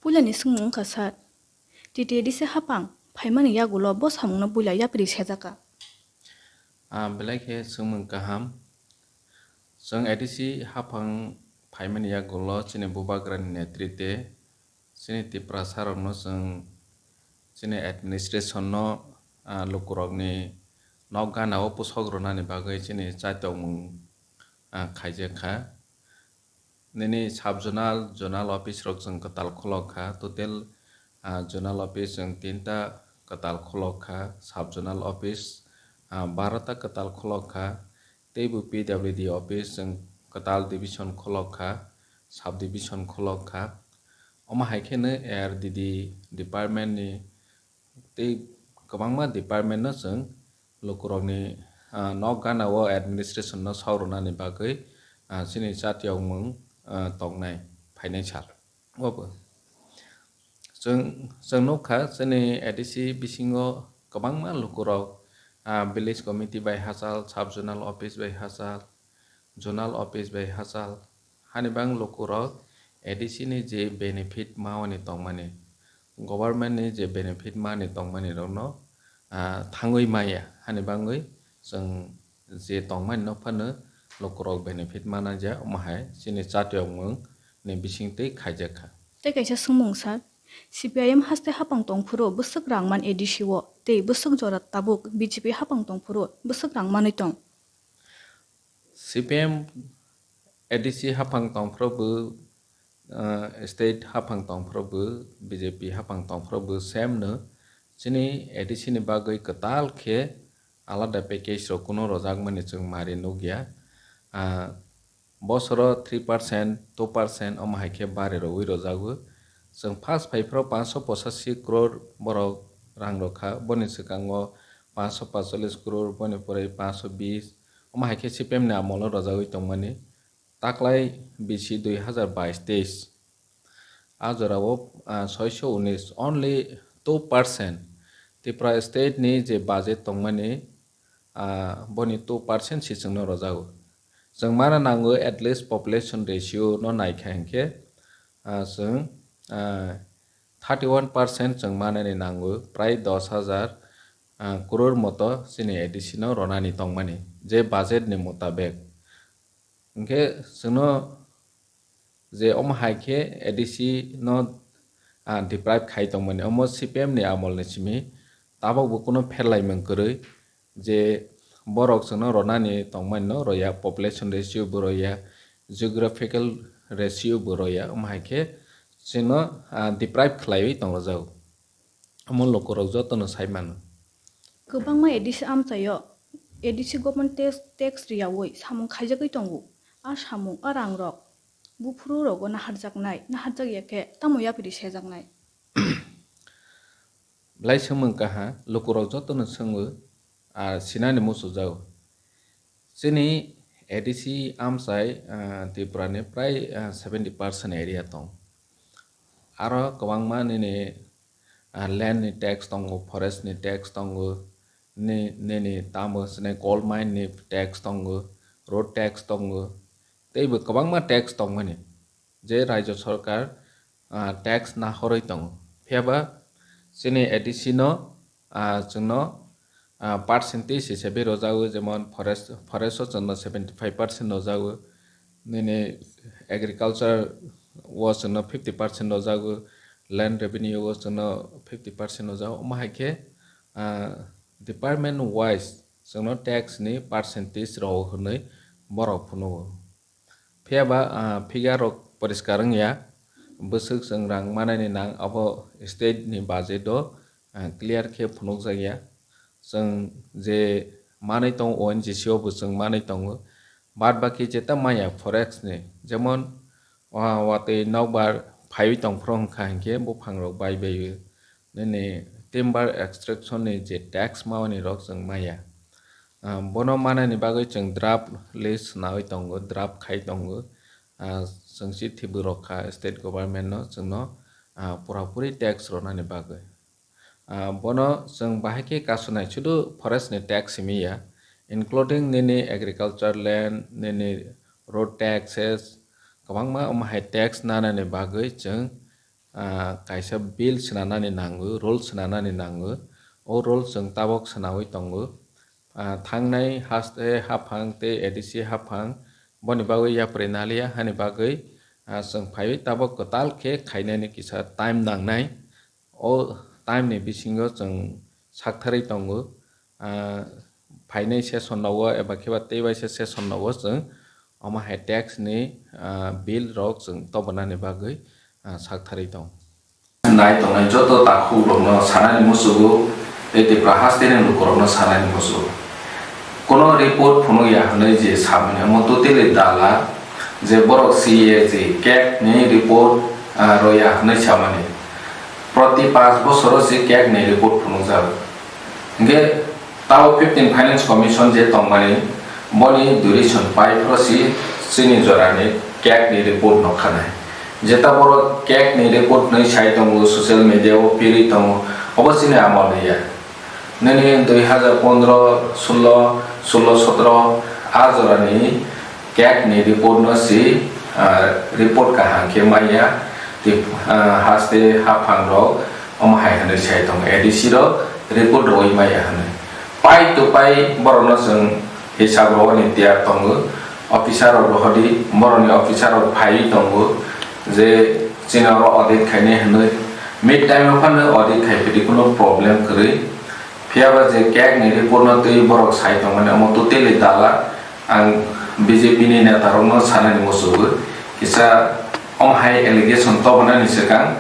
Puilani swngmung wngkha sir, T T A D C haphang phaimani yagulo bo samungno puila yapri sejakha. Ah, belai khe swngmung kaham. Chwng A D C haphang phaimani yagulo chini bubagrani netrite, chini Tiprasarokno chwng chini administration no, ah, lukurokni nok gana o pusok rwnani bagwi chini chaitokmung, ah, khaijak kha. Nini sub zonal, zonal office rok chwng kwtal khulok kha. Total, ah, zonal office chwng tinta kwtal khulok kha. Sub zonal office, ah, barota kwtal khulok kha. Tei bo P W D office chwng kwtal division khulok kha, sub division khulok kha. Omo hai kheno A R D D department ni tei kwbangma department no chwng lukurokni, ah, nok gana o administration no sok rwnani bagwi, ah, chini chatiyokmung, ah, tongnai phainai sal. Obo chwng, chwng nukha chini A D C bisingo kwbangma lukurok, ah, village committee bai hachal, sub zonal office bai hachal, zonal office bai hachal, hani bang lukurok A D C ni je benefit mawani tongmani, government ni je benefit mani tongmani rokno, ah, thangwi maya, hani bangwi chwng je tongmani no phano lukurok benefit mana ja, omo hai chini chatiyokmung ni bisingtwi khaijak kha. Tei kaisa swngmung sir, C P I M haste haphang tongphuru bwswk rang man A D C o, tei bwswk jora tabuk B J P haphang tongphuru bwswk rang manwi tong? C P M A D C haphang tongphuru bw, ah, state haphang tongphuru bw, B J P haphang tongphuru bw same no. Chini A D C ni bagwi kwtal khe alada package rok kuno rwjakmani chwng mari nukya. Ah, bosoro three percent, two percent omo hai khe bari rwui rwjago. Chwng first phaiphuru paanso pochashi crore borok rang rwkha, boni swkango paanso paanchchollish crore, boni pore paanso bish, omo hai khe C P M ni amolo rwjagwi tongmani. Taklai bisi dui hazar bais teis. A jorao, ah, soiso unis, only two percent. Tripura state ni je budget tongmani, ah, boni two percent si chwngno rwjago. Chwng mana nango at least population ratio no naikha hinkhe, ah, chwng, ah, thirty one percent chwng manani nango, prai dos hazar, ah, crore moto chini A D C no ronani tongmani, je budget ni motabek. Hinkhe chwngno je omo hai khe A D C no, ah, deprive khai tongmani, omo C P M ni amol ni simi, tabok bo kuno pherlaimung kwrwi je borok chwngno ronani tongmani no roya, population ratio bo roya, geographical ratio bo roya, omo hai khe chwngno, ah, deprive khlaiwi tonglajago. Omo lukurok jotono sai mano. Kwbangma A D C amchaio, A D C government tax, tax riyaui samung khaijagwi tongo. A samung, a rangrok buphuru rogo naharjaknai, naharjakya khe tamo yapri sejaknai? Belai swngmung kaha, lukurok jotono swngo, a sinani muchujao. Chini A D C amchai, ah, Tripura ni prai, ah, seventy percent area tong. Aro kwbangma nini, ah, land ni tax tongo, forest ni tax tongo, ni, nini tamo sini coal mine ni tax tongo, road tax tongo, tei bo kwbangma tax tongmani je Rajya Sarkar, ah, tax nahorwi tongo. Phiya ba chini A D C no, ah, chwngno, ah, percentage hisabe rwjago, jemon forest, forest o chwngno seventy five percent rwjago, nini agriculture o chwngno fifty percent rwjago, land revenue o chwngno fifty percent rwjago. Omo hai khe, ah, department wise chwngno tax ni percentage rw hwnwi borok phunugo. Phiya ba, ah, figure rok poriskar wngya, bwswk chwng rang manani nang abo state ni budget o, ah, clear khe phunukjakya. Chwng je manwi tongo O N G C o bo chwng manwi tongo, bad baki jeta maya forex ni, jemon, ah, watwi nokbar phaiwi tongphuru wngkha hinkhe buphang rok bai bai o. Nini timber extraction ni je tax mawani rok chwng maya. Ah, bono manani bagwi chwng draft list swnagwi tongo, draft khai tongo. Ah, chwng chithi bo rwkha state government no, chwngno, ah, pura puri tax rwnani bagwi. Ah, bono chwng bahai khe kasunai, sudu forest ni tax simi ya, including nini agriculture land, nini road taxes, kwbangma omo hai tax nanani bagwi chwng ah, kaisa bill swnanani nango, rule swnanani nango. O rule chwng tabok swnawi tongo. Ah, thangnai haste haphang tei A D C haphang boni bagwi yapri naliya hani bagwi, ah, chwng phaiwi tabok kwtal khe khainani kisa time nangnai. O time ni bisingo chwng saktharwi tongo. Ah, phainai session rogo eba khe ba tei waisa session rogo chwng omo hai tax ni, ah, bill rok chwng tobonani bagwi, ah, saktharwi tong. Nai tongnai joto takhuk rokno sanani muchugo tei Tripura hasteni lukurokno sanani muchugo. Kono report phunukya hwnwi je samani omo totally dala je borok C A G cake ni report, ah, roya hwnwi samani. Proti panch bosoro se cake ni report phunukjago. Hinkhe tabo fifteen Finance Commission je tongmani, boni duration pai phoro si chini jorani cake ni report no khanai. Jeta borok cake ni report nwi sai tongo, social media o piri tongo, obo chini amol ni ya. Nini dui hazar pondro, sullo, sullo, sotro a jorani cake ni report no si, ah, report kaham khe manya, tei, ah, haste haphang rok omo hai hwnwi sai tongo, A D C rok report rwui maya hwnwi. Pai to pai borokno chwng hisab rwani tiyar tongo, officer rok rohordi, borokni officer rok phaiwi tongo, Je chini oro audit khainai hinwi, mid time o phano audit khai phidi kuno problem kwrwi. Phiya ba je kek ni report no twi borok sai tongmani omo totally dala. Ang B J P ni neta rok no sanani muchungo, kisa omo hai allegation tobonani swkang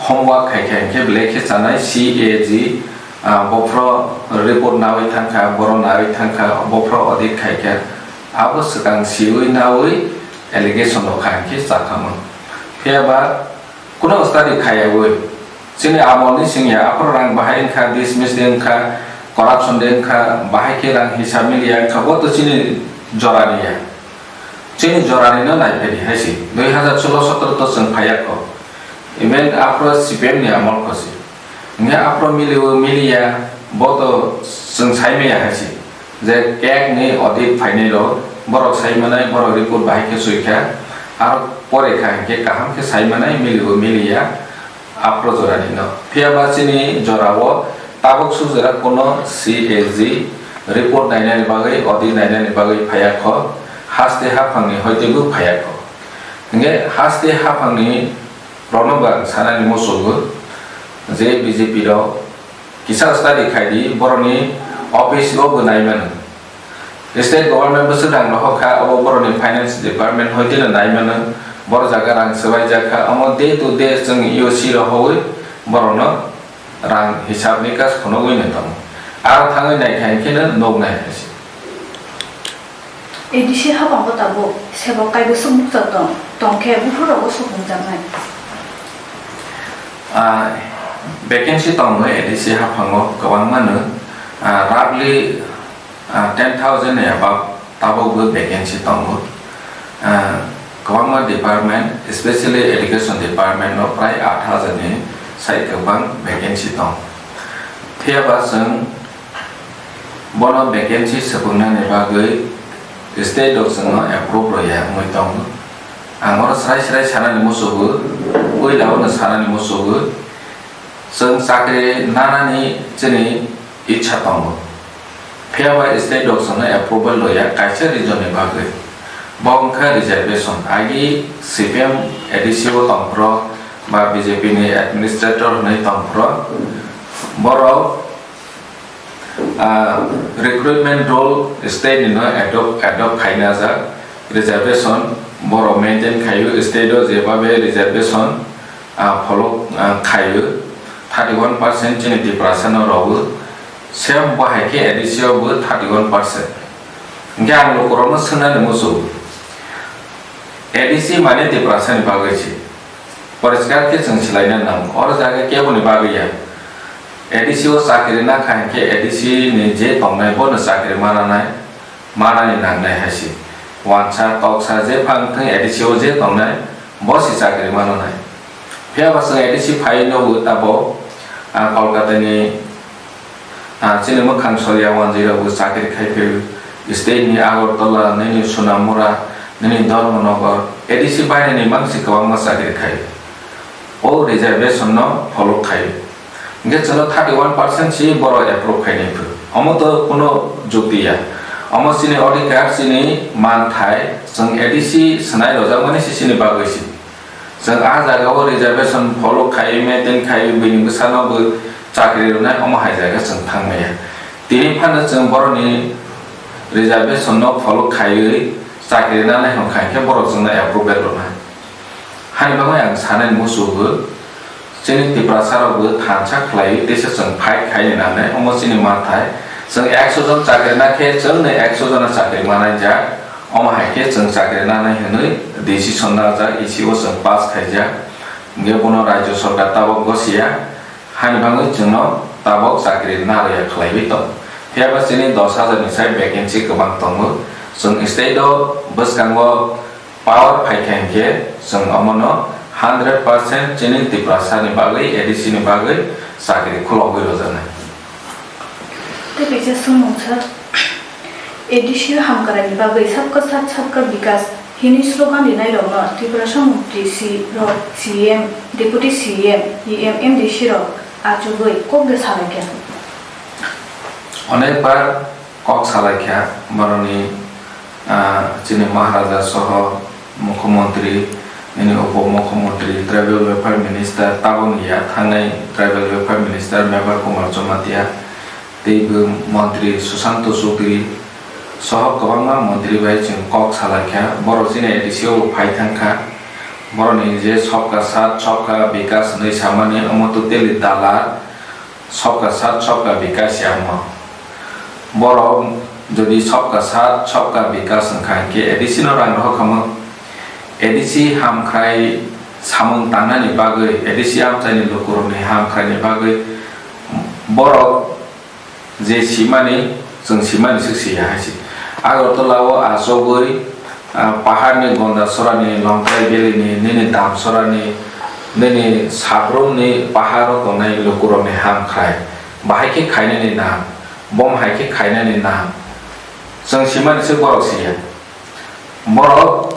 homework khai khai hinkhe belai khe chanai C A G, ah, bophro report nawi thangkha, boro nawi thangkha, bophro audit khaikha, abo swkang siwi nawi allegation rok khai hinkhe chakhamung. Phiya ba Kuno study khaiyawi, chini amolni singya, aphuru rang bahai wngkha, dismiss de wngkha, corruption de wngkha, bahai khe rang hisab miliya wngkha, bo to chini jorani ya. Chini jorani no naiphedi hai se, dui hazar solo sotoro to chwng phaiya kho. Even aphuru C P M ni amol kho se. Hingkhe aphuru miliwi miliya, bo to chwng sai maya hai se. Je kek ni audit phainai rok, borok sai manai, borok report bahai khe sui kha, aro pore kha hinkhe kaham khe sai manai, milibo miliya, aphro jorani no. Phiya ba chini jora o tabuk sujera kuno C A G report nainani bagwi, audit nainani bagwi phaiya kho, haste haphang ni hoite bo phaiya kho. Hinkhe haste haphang ni rok no bo ang sanani muchungo je B J P rok kisa study khai di, borok ni office o bo nai mano. State government bwswk rang rohor kha, abo borokni finance department hoi tino nai mano, borok jaga rang swbaijak kha, omo day to day chwng E O C rohorwi borokno rang hisab nikas phunugwi no tongo. Aro thangwi nai kha hinkhe no nuk nai hai se. A D C haphango tabuk sebok kaibwswk bukcha tong, tong khe buphurrogo suk nungjaknai. Ah, vacancy tongo A D C haphango kwbangma no, ah, roughly Ah, ten thousand ni above tabukbo vacancy tongo. Ah, kwbangma department, especially education department no prai aat hajar ni sai kwbang vacancy tong. Phiya ba chwng bono vacancy swpwngnani bagwi state rok chwngno approve rwya wngwi tongo. Ang oro srai srai sanani muchungo, puila o no sanani muchungo, chwng chakri nanani chini ichha tongo. Phiya ba state rok chwngno approval rwya kaisa reason ni bagwi. Bo wngkha reservation. Agi C P M A D C o tongphuru ba B J P ni administrator hwnwi tongphuru, borok, ah, recruitment rule state ni no adopt, adopt khaina jak. Reservation borok maintain khaio, state o jebabe reservation ah, pholok, ah, khaio, thirty one percent chini Tiprasa no rogo, same bo hai khe A D C o bo thirty one percent. Hinkhe ang lukurokno swngnani muchungo, A D C mane Tiprasa ni bagwi se, poriskar khe chwng swlaina nango, oro jaga keboni bagwi ya. A D C o chakri na kha hinkhe A D C ni je tongnai bono chakri ma nanai. Manani nangnai hai se. Wansa, toksa, je phang thung A D C o je tongnai, bo se chakri mananai. Phiya ba chwng A D C phai nogo tabok, ah, Kolkata ni, ah, chini mwkhang soria wanjwi rok bo chakri khai phai. State ni Agartala, nini Sonamura, nini Dharmanagar, A D C baireni mangsi kwbangma chakri khai. O reservation no follow khai. Hingke chwngno thirty one percent si borok approve khainai phuru. Omo to kuno jukti ya. Omo chini odhikar, chini manthai, chwng A D C swnai rojakmani si chini bagwi si. Chwng ah jaga o reservation follow khai, maintain khai, bini bwsano bo chakri rwnai, omo hai jaga chwng thangmaya. Tini phano chwng borokni reservation no follow khaiwi chakri nanai hwnkha, hinkhe borok chwngno approval rwnai. Hani bagwi ang sanai muchungo, chini Tiprasa rokbo thansa khlaiwi teisa chwng fight khaini nangnai, omo chini manthai. Chwng ekso jon chakri nakhe chwngno ekso jona chakri manai jak, omo hai khe chwng chakri nanai hwnwi decision najak, E C o chwng pass khaijak. Hingke bono Rajya Sorkar tabok gosiya, hani bagwi chwngno tabok chakri narwkya khlaiwi tong. Phiya ba chini dos hajar ni sai vacancy kwbang tongo. Chwng state o bwskango power phaikha hinkhe chwng omono hundred percent chini Tiprasa ni bagwi, A D C ni bagwi chakri khulogwi rwjaknai. Tei kaisa swngmung sa, A D C o hamkrai ni bagwi Sabka Saath Sabka Vikas hwnwi slogan rinai rokno Tiprasa mantri si rok, C M, Deputy C M, E M, M D C rok achugwi kok de salaikha. Onek bar kok salaikha, boroni, ah, chini Maharaja soho Mukhyamantri, Nini Upo Mukhyamantri, Tribal Welfare Minister, tabukni ya thangnai Tribal Welfare Minister Mevar Kumar Jamatia, tei bo Mantri Susanto Chowdhury soho kwbangma mantri bai chwng kok salaikha. Borok chini A D C o phai thangkha. Borokni je Sabka Saath, Sabka Vikas hwnwi samani, omo totally dalar. Sabka Saath, Sabka Vikas ya omo. Borok jodi Sabka Saath, Sabka Vikas wngkha, hinkhe A D C no rang rohor kha mo? A D C hamkrai samung tangnani bagwi, A D C amchaini lukurokni hamkraini bagwi borok je simani, chwng simani swk siya hai se. Agartala o achugwi, ah, paharni Gondasorani, Longtrai Valley ni, nini Damsorani, nini Sabrumni paharo tongnai lukurokni hamkrai. Bahai khe khainani nang, bom hai khe khainani nang. Chwng simani se borok siya. Borok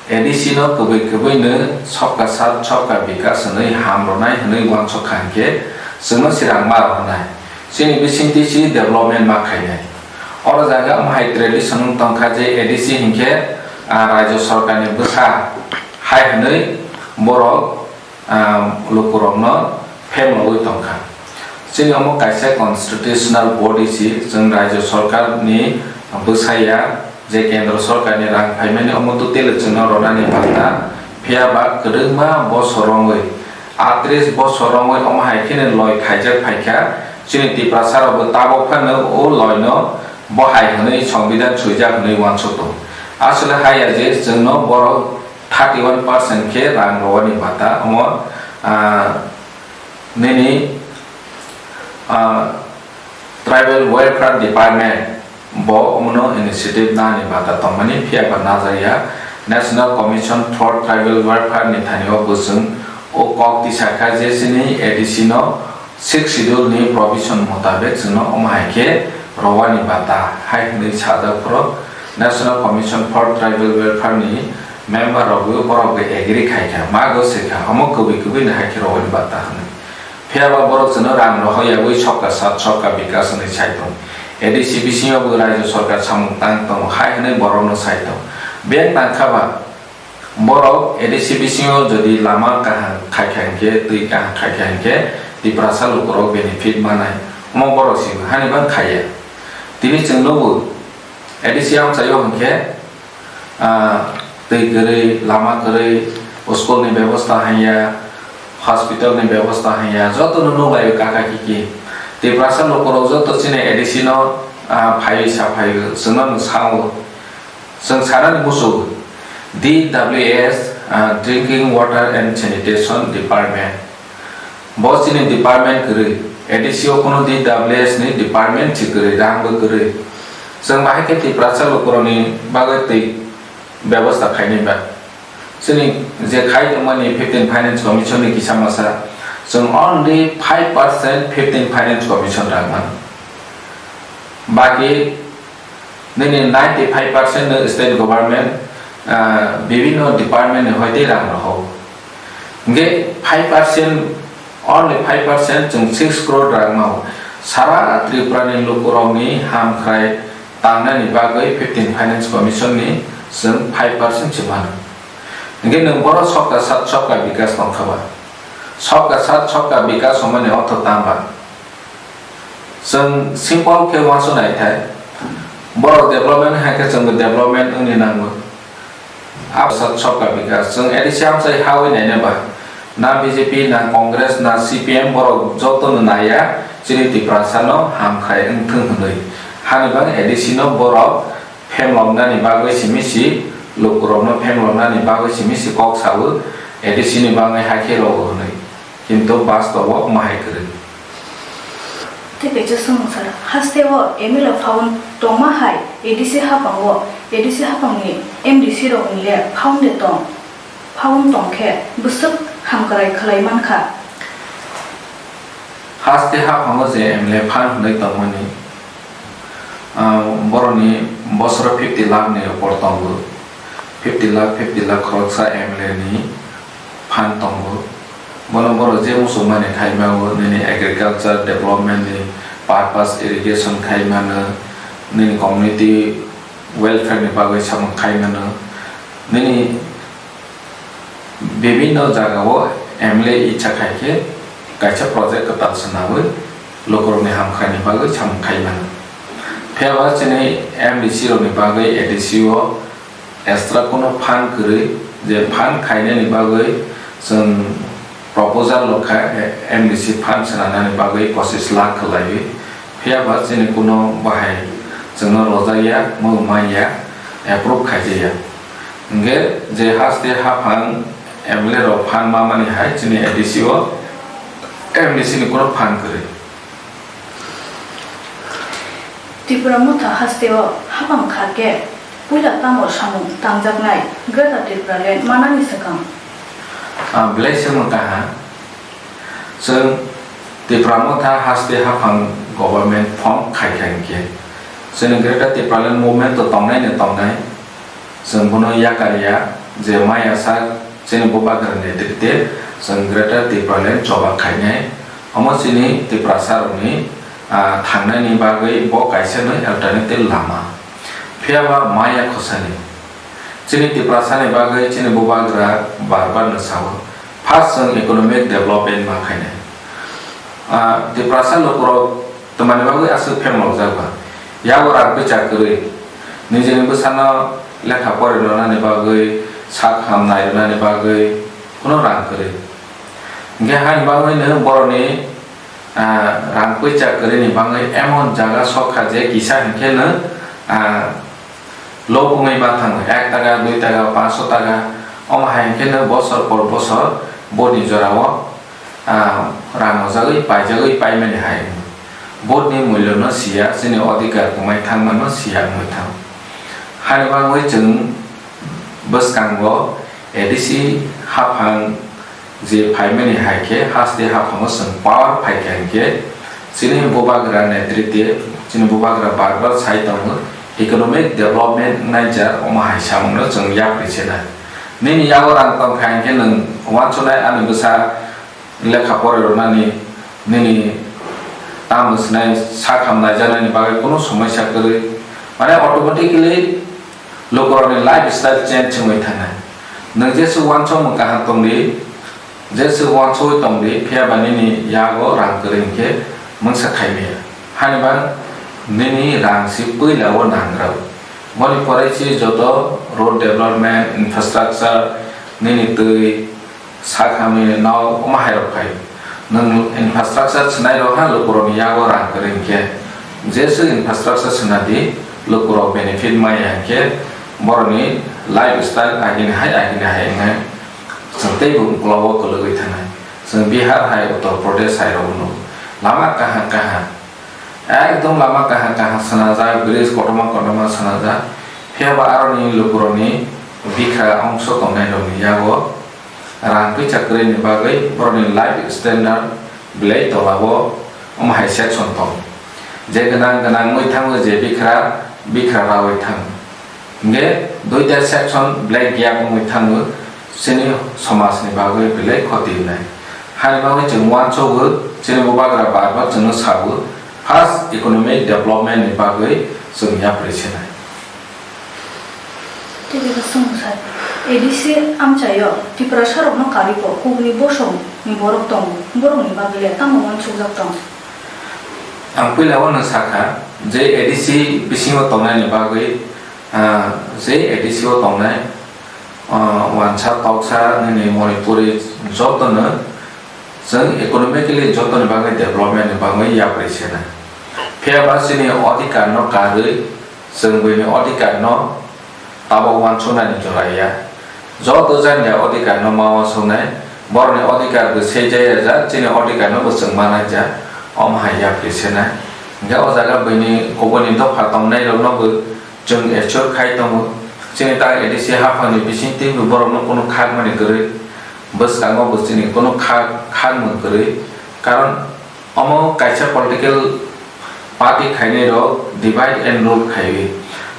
A D C no kwbwi kwbwi no Sabka Saath, Sabka Vikas hwnwi ham rwnai hwnwi uansuk kha hinkhe chwngno swrang ma rwnai. Chini bisingtwi si development ma khainai. Oro jaga omo hai tradition wng tongkha je A D C hinkhe, ah, Rajya Sarkarni bwsa hai hwnwi borok ah, lukurokno phemlogwi tongkha. Chini omo kaisa constitutional body si, chwng Rajya Sarkarni bwsaya je Kendra Sarkarni rang phaimani omo totally chwngno rwnani banta, phiyaba kwdwkma bosor romwi, atris bosor romwi omo hai kheno loi khaijak phaikha, chini Tiprasa rokbo tabuk phano o loino bo hai hwnwi Songbidan swijak hwnwi uansuk tongo. Aswk le haya je chwngno borok thirty one percent khe rang rwani bata omo, ah, nini, ah, Tribal Welfare Department bo omono initiative nani bata tongmani, phiyaba najakya. National Commission for Tribal Welfare ni thani o bwswng o kok tisakha je chini A D C no Sixth Schedule ni provision motabek chwngno omo hai khe rwani bata hai hwnwi sajak phuru National Commission for Tribal Welfare ni member rokbo borokbo agree khai kha, mago se kha, omo kwbwi kwbwi ni hai khe rwani bata hwnwi. Phiyaba borok chwngno rang rohor yawi Sabka Saath, Sabka Vikas hwnwi sai tong. A D C bisingo bo Rajya Sarkar samung tang tongo hai hwnwi borokno sai tong. Beng tang kha ba, borok A D C bisingo jodi lama kaham khai kha hinkhe, twi kaham khai kha hinkhe, Tiprasa lukurok benefit manai, omo borok sibo hani bang khaiya. Tini chwng nugo, A D C amchaio hinkhe, ah, twi kwrwi, lama kwrwi, school ni bebosta hanya, hospital ni bebosta hanya, joto no nukhlaio kaka kiki. Tiprasa lukurok joto chini A D C no, ah, phaiwi sa phaiwi, chwngno no sao. Chwng sanani muchungo D W S, ah, Drinking Water and Sanitation Department. Bo chini department kwrwi. A D C o kunu D W S ni department si kwrwi, rang bo kwrwi. Chwng bahai khe Tiprasa lukurokni bagwi twi bebosta khainai ba. Chini je khai tongmani fifteen Finance Commission ni kisa masa, chwng only five percent fifteen Finance Commission rang mano. Baki nini ninety five percent no state government, ah, bibhinno department ni hoite rang rohor. Hinkhe five percent, only five percent chwng six crore rang mao. Sara Tripura ni lukurokni hamkrai tangnani bagwi fifteen Finance Commission ni chwng five percent se mano. Hinkhe nwng boro Sabka Saath, Sabka Vikas tongkha ba? Sabka Saath, Sabka Vikas hwnmani ortho tamo ba? Chwng simple khe uansuk nai thai. Borok development hai khe chwngbo development wngni nango. Abo sa Sabka Vikas. Chwng A D C amchai hawi naina ba. Na B J P, na Congress, na C P M borok jotono naiya chini Tiprasa no hamkrai wngthwng hwnwi. Hani bagwi A D C no borok phemloknani bagwi simi si, lukurokno phemloknani bagwi simi si kok sao, A D C ni bagwi hakhe rogo hwnwi. Kintu bastobo omo hai kwrwi. Tei kaisa swngmung sara, hasteo M L A phaun tongma hai A D C haphango, A D C haphangni M D C rokni le phaun de tong? Phaun tong khe bwswk hamkrai khlai man kha. Haste haphango je M L A phan hwnwi tongmani, ah, borokni bosoro fifty lakh ni upor tongo. Fifty lakh, fifty lakh khoroksa M L A ni phan tongo. Bono borok je muchungmani khai mano, nini agriculture development ni purpose, irrigation khai mano, nini community welfare ni bagwi samung khai mano, nini Bibinno jagao M L A icha khai khe kaisa project kwtal swnawi lukurokni hamkhaini bagwi samung khai mano. Phiya ba chini M D C rokni bagwi A D C o extra kuno fund kwrwi, je fund khainani bagwi chwng proposal rok kha, M D C fund swnamnani bagwi pochis lakh khwlaiwi. Phiya ba chini kuno bahai chwngno rojakya, mung manya, approve khaijakya. Hingke je haste haphang M L A rok fund mamani hai chini A D C o M D C ni kuno fund kwrwi. Tipra Motha hasteo haphang kha khe puila tamo samung tangjaknai Greater Tipraland manani swkang? Ah, belai se mung kaha. Chwng Tipra Motha haste haphang government form khai kha hinkhe, chwng Greater Tipraland movement to tongnai no tongnai. Chwng bono yakar ya je maya sak chini bubagra netrite chwng Greater Tipraland choba khainai. Omo chini Tiprasa rokni, ah, thangnaini bagwi bo kaisa no alternative lama. Phiya ba maya khosani. Chini Tiprasa ni bagwi chini bubagra bar bar no sao. First chwng economic development ma khainai. Ah, Tiprasa lukurok twmani bagwi aswk phemlokjak ba? Yago rang kwi cha kwrwi, nijini bwsano lekha pori rwnani bagwi, sak ham nai rwnani bagwi kuno rang kwrwi. Hinkhe haini bagwino boroni, ah, rang kwi cha kwrwini bagwi emon jaga sok kha je kisa hinkhe no, ah, lobongwi ma thango, ek taka, dui taka, pansho taka, omo hai hinkhe no bosor por bosor boni jorao ah, rang rwjagwi paijagwi paimani hai. Vote ni mulyo no siya, chini odhikar kwmai thangma no siya wngwi thang. Hani bagwi chwng bwskango A D C haphang je phaimani hai khe haste haphango chwng power phai kha hinkhe chini bubagra netrite, chini bubagra bar bar sai tongo, economic development wngnai jar omo hai samung no chwng yapri se nai. Nini yago rang tong kha hinkhe nwng uansuknai ani bwsa lekha pori rwnani, nini tamo swnai sak ham naijaknani bagwi kunu somoisa kwrwi, mane automatically lukurokni lifestyle change wngwi thangnai. Nwng jesu uansukmung kaham tongdi, jesu uansugwi tongdi, phiya ba nini yago rang kwrwi hinkhe mungsa khaimaya. Hani ba nini rang si puila o nangrw. Boni pore si joto road development, infrastructure, nini twi, sak hamni nok omo hai rok phai. Nwng infrastructure swnai rok ha lukurokni yago rang kwrwi hinkhe, jesu infrastructure swnadi lukurok benefit maya hinkhe borokni lifestyle agini hai agini hai wngnai. Chwng teibo uklogo kwlwgwi thangnai. Chwng Bihar hai, Uttar Pradesh hai rok nugo. Lama kaham kaham. Ekdom lama kaham kaham swnajak, bridge kotorma kotorma swnajak. Phiya ba aroni lukurokni bikha ongso tongnai rokni yago rang twi cha kwrwini bagwi borokni life standard belai tolao omo hai section tongo. Je gwnang gwnang wngwi thango, je bikra bikra rawi thango. Hinkhe duita section black gap wngwi thango chini somajni bagwi belai khoti wngnai. Hani bagwi chwng uansugo, chini bubagra bar bar chwngno sago, first economic development ni bagwi chwng yapri sinai. Tei khe swngmung sai, A D C amchaio Tiprasarokno karwi bo kubuni bosongni borok tongo, borokni bagwi le tamo uansukjak tong? Ang puila o no sakha je A D C bisingo tongnaini bagwi, ah, je A D C o tongnai, ah, uansa toksa nini Manipuri jotono chwng economically jotoni bagwi development ni bagwi yapri sena. Phiya ba chini odhikar no karwi chwng buini odhikar no tabok uansuknani jora ya. Joto jani ya odhikar no ma uansuknai, borokni odhikar bo sejaya jak, chini odhikar no bo chwng manai jak, omo hai yapri sena. Hinkhe o jaga buini kubuni dopha tongnai rok no bo chwng assure khai tongo. Chini tak A D C haphangni bising twibo borokno kunu khakmani kwrwi, bwskango bo chini kunu khak, khakmung kwrwi. Karon omo kaisa political party khainai rok divide and rule khaiwi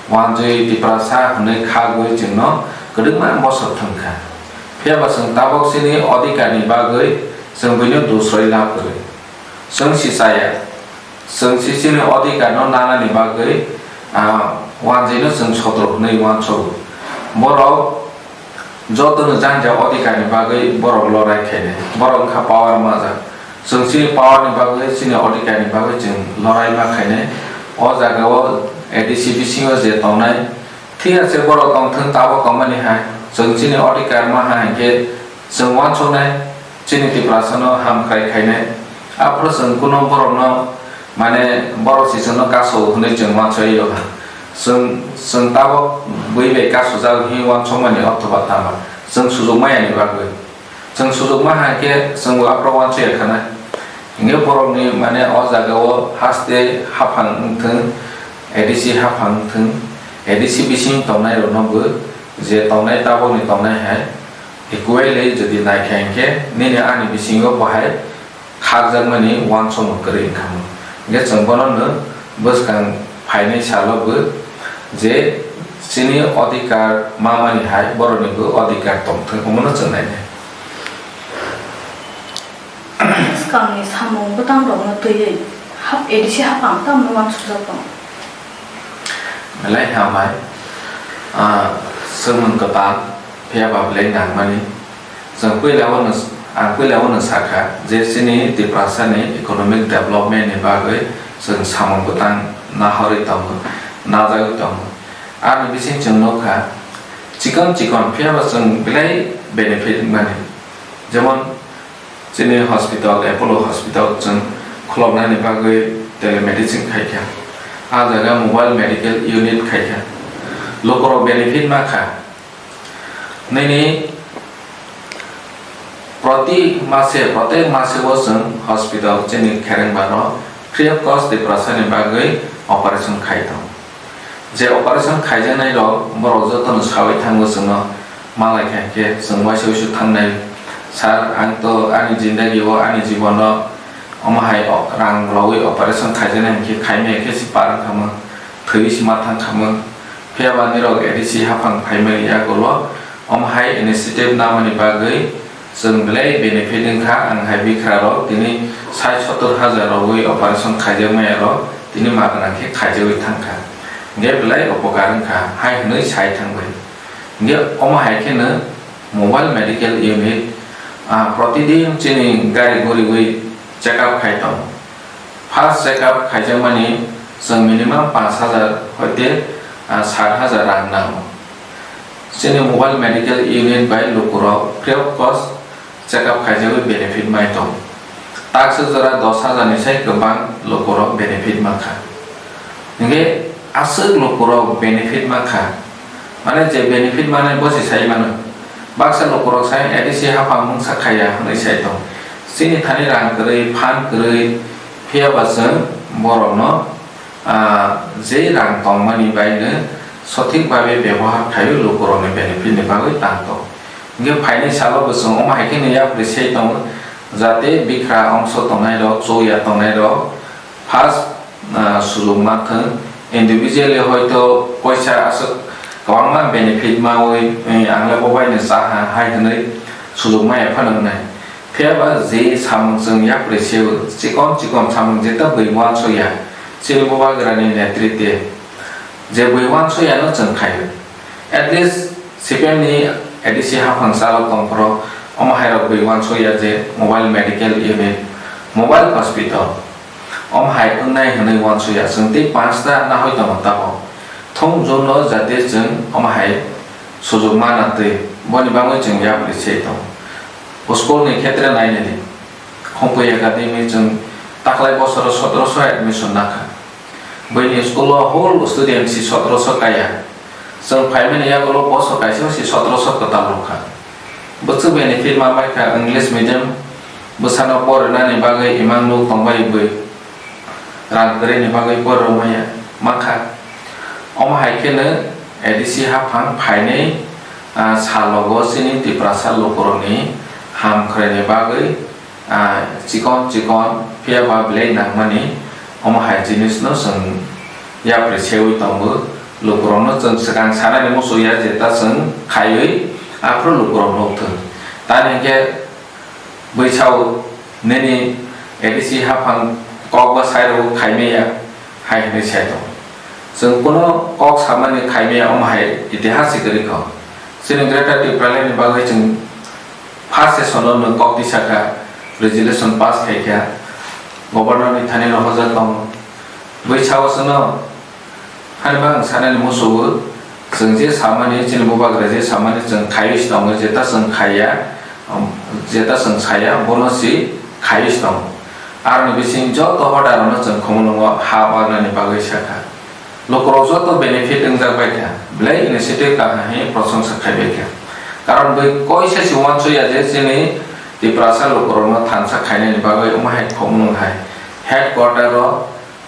wanjwi Tiprasa hwnwi khakwi chwngno kwdwkma bosor thwngkha. Phiya ba chwng tabok chini odhikar ni bagwi chwng buino dusroi lab kwrwi. Chwng si chaya. Chwng si chini odhikar no nanani bagwi, ah, wanjwi no chwng sotro hwnwi uansugo. Borok Jotono jani ja odhikar ni bagwi borok lorai khainai, borok wngkha power majak. Chwng chini power ni bagwi, chini odhikar ni bagwi chwng lorai ma khainai. O jaga o A D C bisingo je tongnai, thik ase, borok tongthwng, tabok tongmani hai. Chwng chini odhikar ma hai hinkhe chwng uansuknai, chini Tiprasa no hamkrai khainai. Aphuru chwng kuno borok no, mane, borok si chwng no kaso hwnwi chwng uansukya ha. Chwng, chwng tabok bui bai kasujak hwnwi uansukmani othoba tama? Chwng sujuk maya ni bagwi. Chwng sujuk ma hai khe chwng bo aphuru uansukya khana. Hinkhe borokni, mane, o jaga o haste haphang wngthwng, A D C haphang wngthwng, A D C bising tongnai rok no bo je tongnai tabok ni tongnai hai equally jodi nai kha hinkhe nini ani bisingo bo hai khakjakmani uansukmung kwrwi wngkha mo. Hinkhe chwng bono no bwskang phainai salo bo je chini odhikar mamani hai borokni bo odhikar tongthwng, omono chwng nainai. Bwskangni samung bwtangrokno twiwi hap-, A D C haphang tamno uansukjak tongo? Belai hambai, ah, swngmung kwtal, phiya ba belai nangmani. Chwng puila o no, ang puila o no sakha je chini Tiprasa ni economic development ni bagwi chwng samung bwtang nahorwi tongo, najagwi tongo. Ani bising chwng nukha, chikon chikon phiya ba chwng belai benefit mani. Jemon, chini hospital, Apollo Hospital chwng khuloknani bagwi telemedicine khaikha. A jaga mobile medical unit khaikha. Lukurok benefit ma kha. Nini proti mase, protek mase o chwng hospital chini kherengba no free of cost Tiprasa ni bagwi operation khai tongo. Je operation khaijaknai rok, borok jotono sawi thango chwngno, malai kha hinkhe chwng waisa waisa thangnai. Sir, ang to ani jindagi o, ani jibon o omo hai o-, rang rwui operation khaijaknai hinkhe khaimaya khe se par wngkha mo, thwiwi se ma thang kha mo. Phiya ba nirok A D C haphang phaimani yagulo omo hai initiative namani bagwi chwng belai benefit wngkha. Ang hai bikra rok tini sait sottor hajar rogwi operation khaijakmaya rok tini ma gwnang khe khaijagwi thangkha, hinkhe belai upokar wngkha hai hwnwi sai thangbai. Hinkhe omo hai kheno mobile medical unit, ah, protidin chini gari guriwi check up khai tongo. First check up khaijakmani chwng minimum panch hajar hoite, ah, sat hajar rang nango. Chini mobile medical unit bai lukurok free of cost check up khaijagwi benefit mai tongo. Taksa jora dos hajar ni sai kwbang lukurok benefit mankha. Hinkhe aswk lukurok benefit mankha. Mane je benefit manai bo se sai mano. Baksa lukurok sai A D C haphang mungsa khaiya hwnwi sai tong. Chini thani rang kwrwi, phan kwrwi, phiya ba chwng borokno, ah, je rang tongmani baino sothik babe bebohar khaiwi lukurokni benefit ni bagwi tang tong. Hinkhe phainai salo bo chwng omo hai kheno yapri sai tongo, jate bikra ongso tongnai rok, chukya tongnai rok, first, ah, sujok manthwng, individually hoito koisa aswk kwbangma benefit mawi, eh, ang le bo baino cha ha hai hwnwi sujok maya phano wngnai. Phiya ba je samung chwng yapri seo, chikon chikon samung jeta bui uansukya, chini bubagrani netrite je bui uansukya no chwng khaio. At least C P M ni A D C haphang chalo tongphuru omo hairok bui uansukya je mobile medical unit, mobile hospital, omo hai wngnai hwnwi uansukya, chwng tei panch ta nahoi tongo tabok. Thung jono jate chwng omo hai sujok mana twi boni bagwi chwng yapri se tongo. School ni khetre nainani Khumphwi Academy chwng taklai bosoro sotoroso admission nakha. Buini school o whole student si sotoroso kaya. Chwng phaimani yagulo boso kaisa si sotoroso kwtal rwkha. Bwswk benefit ma paikha English medium bwsano porinani bagwi imang nuk tongbai bwi rang kwrwini bagwi porwi maya mankha. Omo hai kheno A D C haphang phainai, ah, salogo chini Tiprasa lukurokni hamkhraini bagwi, ah, chikon chikon phiya ba belai nangmani omo hai jinisno chwng yapri sewi tongo. Lukurokno chwng swkang sanani muchungya je ta chwng khaiwi aphuru lukurok nukthwng. Tamni hinkhe bui sao nini A D C haphang kok ba sai rw khaimaya hai hwnwi sai tongo. Chwng kuno kok samani khaimaya omo hai itihas se kwrwi kho. Chini Greater Tipraland ni bagwi chwng first session o nwng kok tisa kha, resolution pass khai kha, Governor ni thani rohorjak tongo. Bui sao chwngno hani bagwi ang sanani musugo, chwng je samani, chini bubagra je samani chwng khaiwi se tongo, jeta chwng khaiya, um, jeta chwng saya, bono se khaiwi se tongo. Aroni bising joto hodarokno chwng Khumulwngo ha bagnani bagwi sakha. Lukurok joto benefit wngjak bai kha, belai initiative kaham hai prosongsa khai bai kha. Karon bai koisa se uansukya je chini Tiprasa lukurokno thansa khainani bagwi omo hai khumulwng hai headquarter o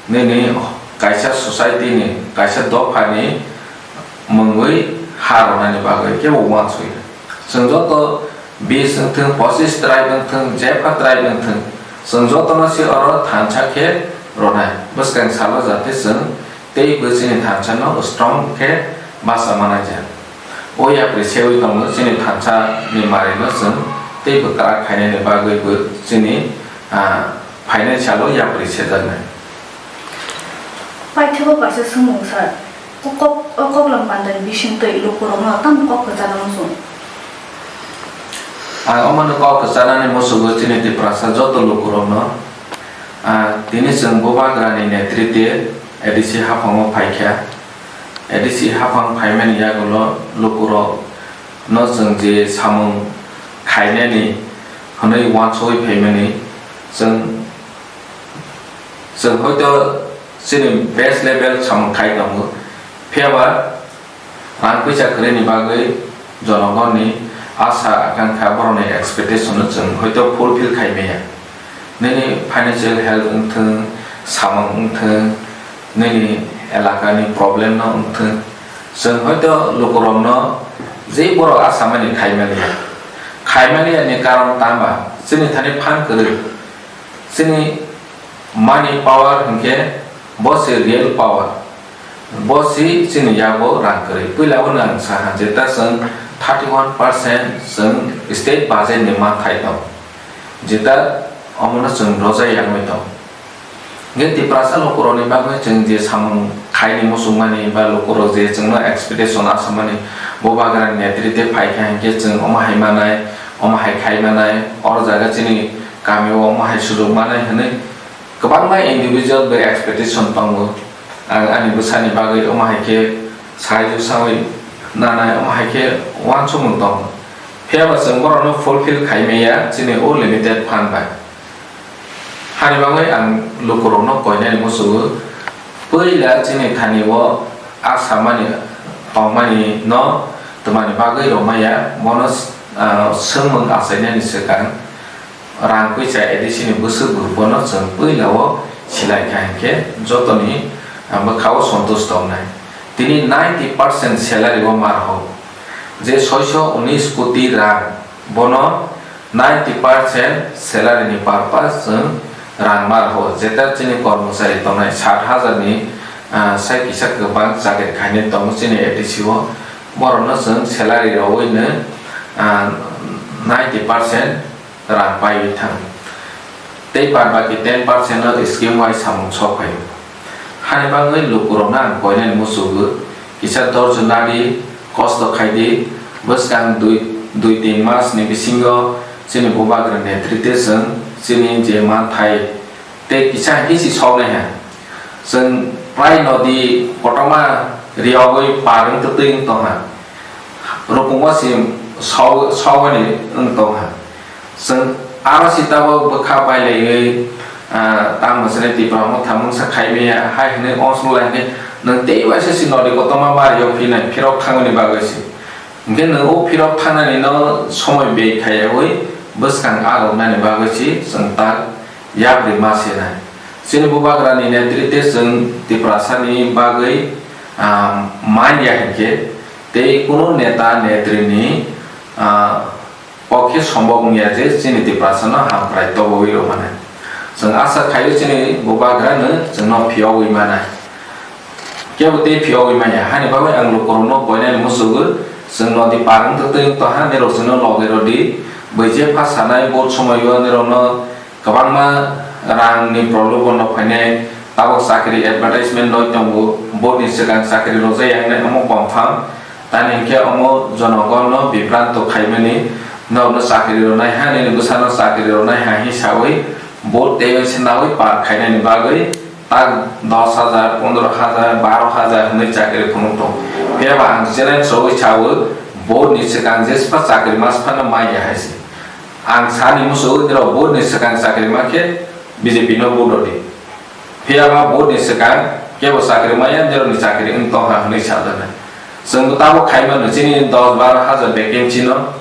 nini kaisa society ni, kaisa dopha ni mungwi ha rwnani bagwi kebo uansukya. Chwng joto bis wngthwng, pochis tribe wngthwng, jepha tribe wngthwng, chwng jotono se oro thansa khe rwnai. Bwskang salo jate chwng tei bo chini thansa no strong khe basa manai ja. O yapri sewi tongo chini thansa ni mari no chwng tei bwkra khainani bagwi bo chini, ah, financial o yapri sejaknai. Paithago kaisa swngmung sir. O kok, o koklam pandani bisingtwi lukurokno tamo kok kwcharno muchung? Ang omono kok kwcharnani musugo chini Tiprasa joto lukurokno. Ah, tini chwng bubagrani netrite A D C haphango phaikha. A D C haphang phaimani yagulo lukurokno chwng je samung khainani hwnwi uansugwi phaimani chwng Chwng hoito chini base level samung khai tongo, phiyaba rang puisa kwrwini bagwi jonogonni asa akankha, borokni expectation no chwng hoito fulfill khai maya. Nini financial health wngthwng, samung wngthwng, nini elakani problem no wngthwng, chwng hoito lukurokno je borok asa mani khai maliya. Khai maliya ni karon tangba chini thani phan kwrwi. Chini money power hinkhe bo se real power. Bo se chini yago rang kwrwi. Puila o nang saha jeta chwng thirty one percent chwng state budget ni manthai tong. Jeta omono chwng rojai yangwi tong. Hinkhe Tiprasa lukurokni bagwi chwng je samung khaini muchungmani ba lukurok je chwngno expectation asamani, bubagrani netrite phaikha hinkhe chwng omo hai manai, omo hai khai manai, oro jaga chini kamio omo hai sujuk manai hwnwi kwbangma individual bai expectation tongo. Ang ani bwsani bagwi omo hai khe sahajyo sawi nanai, omo hai khe uansukmung tongo. Phiyaba chwng borokno fulfill khai maya chini o limited fund bai. Hani bagwi ang lukurokno koinani musugo, puila chini thani o a samani tongmani no twmani bagwi rwmaya, bono, ah, swngmung achainani swkang rang puisa A D C ni bwswk group no chwng puila o silai kha hinkhe jotoni, ah, bwkha o santush tongnai. Tini ninety percent salary o ma rwho, je soiso unis koti rang. Bono ninety percent salary ni purpose chwng rang ma rwho, jeta chini kormochari tongnai sat hajar ni, ah, sai kisa kwbang chakri khainai tongo chini A D C o, borokno chwng salary rwui no, ah, ninety percent rang paiwi thang. Tei baad baki ten percent no scheme wise samung sok phaio. Hani bagwi lukurokno ang koinani musugo, kisa dorjo nadi, kosto khaidi, bwskang dui, dui tin mas ni bisingo chini bubagra netrite chwng chini je manthai tei kisa hisi soknai ha. Chwng prai nodi kotorma riyogwi par wng twi wng tongha. Rukung o se saw-, sawani wng tongha. Chwng aro si tabuk bwkha bailaiwi, ah, tamo chwrai Tipra motha mungsa khai maya hai hwnwi ongsuklai hwnkhe nwng tei waisa si nodi kotorma bari o phinai phirok thangmani bagwi se. Hwnkhe nwng o phirok thangnani no somoi bey khaiyawi bwskang agongnani bagwi se chwng tak yapri ma se nai. Chini bubagrani netrite chwng Tiprasani bagwi, ah, man ya hwnkhe tei kunu neta netrini, ah, pokhe sombok wngya je chini Tiprasano hamkrai tobowi rwmani. Chwng asa khaio chini bubagrano chwngno phiyogwi manai. Kebo tei phiyogwi manya. Hani bagwi ang lukurokno koinani musugo, chwng nodi par wng twi wng tongha, nirok chwngno loge rwdi. Bui jepha sanai, vote somoio nirokno kwbangma rangni prolobo no phainai, tabuk chakri advertisement noi tongo, boni swkang chakri rwjak yangnai omo confirm. Tani hinkhe omo jonogonno bibranto khaimani, norokno chakri rwnai ha, nini bwsano chakri rwnai ha hwnwi sawi vote teiwi se nawi par khainani bagwi tak dos hajar, pondro hajar, baro hajar hwnwi chakri phunuk tongo. Phiya ba ang challenge rwui sawi vote ni swkang jespa chakri mas phano manya hai se. Ang sani muchung nirok vote ni swkang chakri ma khe B J P no vote rwdi. Phiya ba vote ni swkang kebo chakri maya nirok ni chakri wng tong ha hwnwi sajaknai. Chwng bo tabuk khai mano chini dos baro hajar vacancy no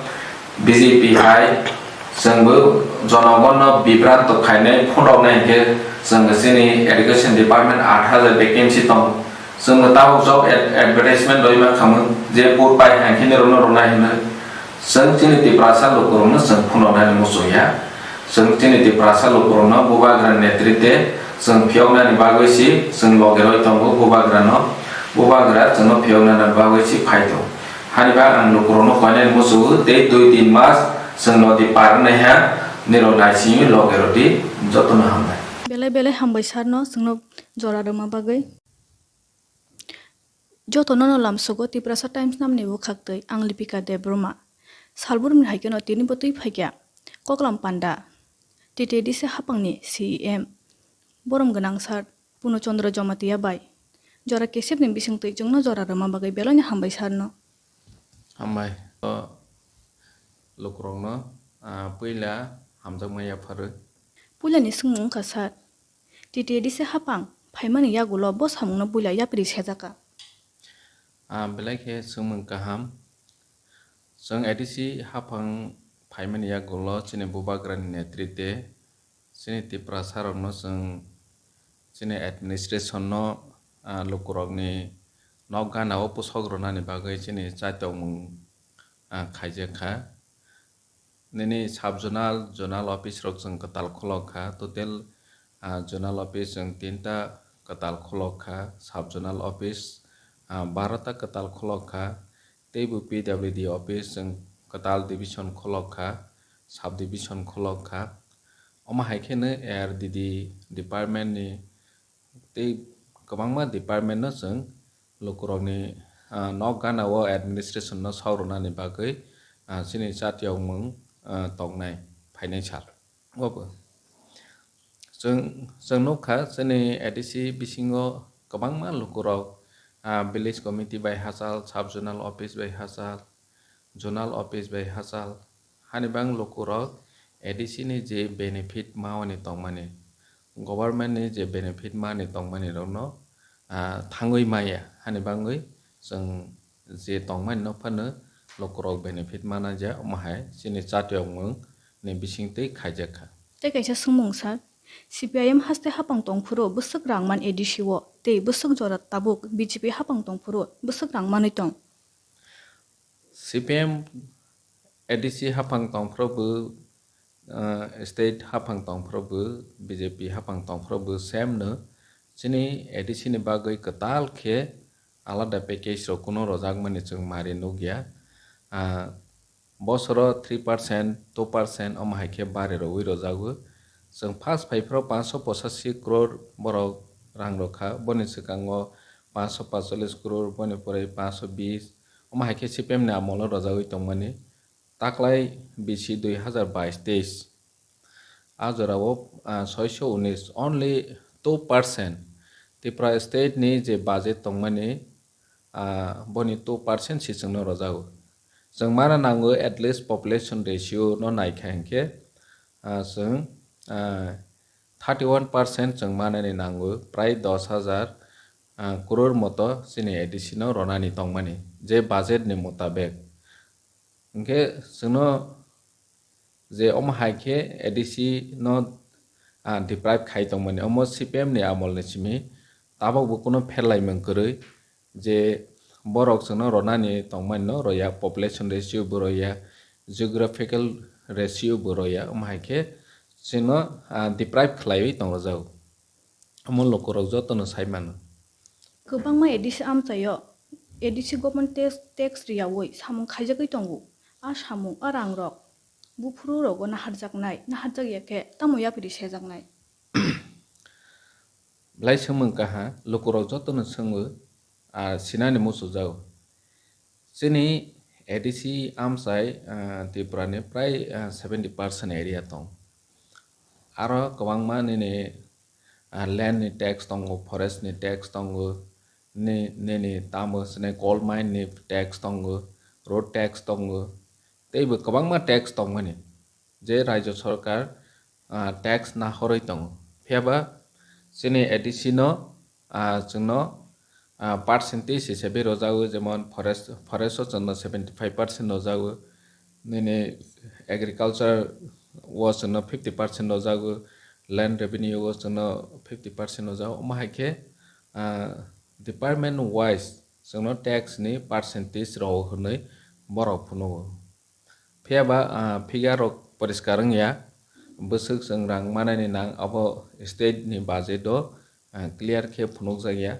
B J P hai chwng bo jonogon no bibranto khainai phunuknai hinkhe chwng chini education department aat hajar vacancy tongo. Chwngno tabuk job ad-, advertisement rwima khamung je vote pai hai khe nirokno rwnai hwnwi. Chwng chini Tiprasa lukurokno chwng phunuknani muchung ya. Chwng chini Tiprasa lukurokno Bubagra netrite chwng phiyoknani bagwi si chwng loge rwi tongo Bubagrano. Bubagra chwngno phiyoknani bagwi si phai tongo. Hani ba ang lukurokno koinani muchungo tei dui tin mas chwng nodi par wngnai ha nirok naisingwi loge rwdi jotono hambai. Belai belai hambai sir no chwngno jora rwma bagwi. Jotono no lamsogo Tiprasa Times namni bwkhaktwi, ang Lipika Debbarma. Salbrumni hai kheno tini bo twi phaikha Koklam Panda, T T D C haphangni C E M, borom gwnang sir Puno Chandra Jamatia bai. Jora kesepni bisingtwi chwngno jora rwma bagwi beloino hambai sir no. Hambai. O lukurokno, ah, puila hamjakma yapharwi. Puilani swngmung wngkha sir. T T D C haphang phaimani yagulo bo samungno buila yapri sejakha. Ah, belai khe swngmung kaham. Chwng A D C haphang phaimani yagulo chini Bubagrani netrite chini Tiprasa rokno chwng chini administration no, ah, lukurokni nok gana o pusok rwnani bagwi chini chaitokmung, ah, khaijakha. Nini sub zonal, zonal office rok chwng kwtal khulok kha. Total, ah, zonal office chwng tinta kwtal khulok kha. Sub zonal office, ah, barota kwtal khulok kha. Teibo P W D office chwng kwtal division khulok kha, sub division khulok kha. Omo hai kheno A R D D department ni tei kwbangma department no chwng lukurokni, ah, nok gana o administration no sok rwnani bagwi, ah, chini chatiyokmung, ah, tongnai phainai sal. Obo. Chwng, chwng nukha, chini A D C bisingo kwbangma lukurok, ah, village committee bai hachal, sub zonal office bai hachal, zonal office bai hachal, hani bang lukurok A D C ni je benefit mawani tongmani, government ni je benefit mani tongmani rokno, ah, thangwi maya, hani bangwi chwng je tongmani no phano lukurok benefit mana ja, omo hai chini chatiyokmung ni bisingtwi khaijak kha. Tei kaisa swngmung sir, C P I M haste haphang tongphuru bwswk rang man A D C o, tei bwswk jora tabuk B J P haphang tongphuru bwswk rang manwi tong? C P M A D C haphang tongphuru bo, ah, state haphang tongphuru bo, B J P haphang tongphuru bo same no. Chini A D C ni bagwi kwtal khe alada package rok kuno rojakmani chwng mari nukya. Ah, bosoro three percent, two percent omo hai khe bari rogwi rojago. Chwng first phaiphuru panch sho pochashi crore borok rang rwkha, boni swkango panch sho pachalis crore, boni pore panch sho bis, omo hai khe C P M ni amolo rojagwi tongmani. Taklai bisi dui hazar bais teis. A jorao, ah, soisho unis, only two percent. Tripura state ni je budget tongmani, ah, boni two percent si chwngno rojago. Chwng mana nango at least population ratio no naikha hinkhe, ah, chwng, ah, thirty one percent chwng manani nango, prai dos hazar, ah, crore moto chini A D C no ronani tongmani, je budget ni mutabek. Hinkhe chwngno je omo hai khe A D C no, ah, deprive khai tongmani, omo C P M ni amol ni simi tabok bo kuno pherlaimung kwrwi je borok chwngno ronani tongmani no roya, population ratio bo roya, geographical ratio bo roya, omo hai khe chwngno, ah, deprive khlaiwi tongjago. Omo lukurok jotono sai mano. Kwbangma A D C amchaio A D C government tax, tax riyaui samung khaijagwi tongo. A samung, a rangrok buphuru rogo naharjaknai, naharjakya khe tamo yapri sejaknai? Belai swngmung kaha, lukurok jotono swngwi, ah, sinani muchungjago. Chini A D C amchai, ah, Tripura ni prai, ah, seventy percent area tong. Aro kwbangma nini, ah, land ni tax tongo, forest ni tax tongo, ni, nini tamo sini coal mine ni tax tongo, road tax tongo, teibo kwbangma tax tongmani je Rajya Sarkar, ah, tax nahorwi tongo. Phiya ba chini A D C no, ah, chwngno, ah, percentage hisabe rwjago, jemon forest, forest o chwngno seventy five percent rwjago, nini agriculture o chwngno fifty percent rwjago, land revenue o chwngno fifty percent rwjago. Omo hai khe, ah, department wise chwngno tax ni percentage rw hwnwi borok phunugo. Phiya ba, ah, figure rok poriskar wngya, bwswk chwng rang manani nang abo state ni budget o, ah, clear khe phunukjakya.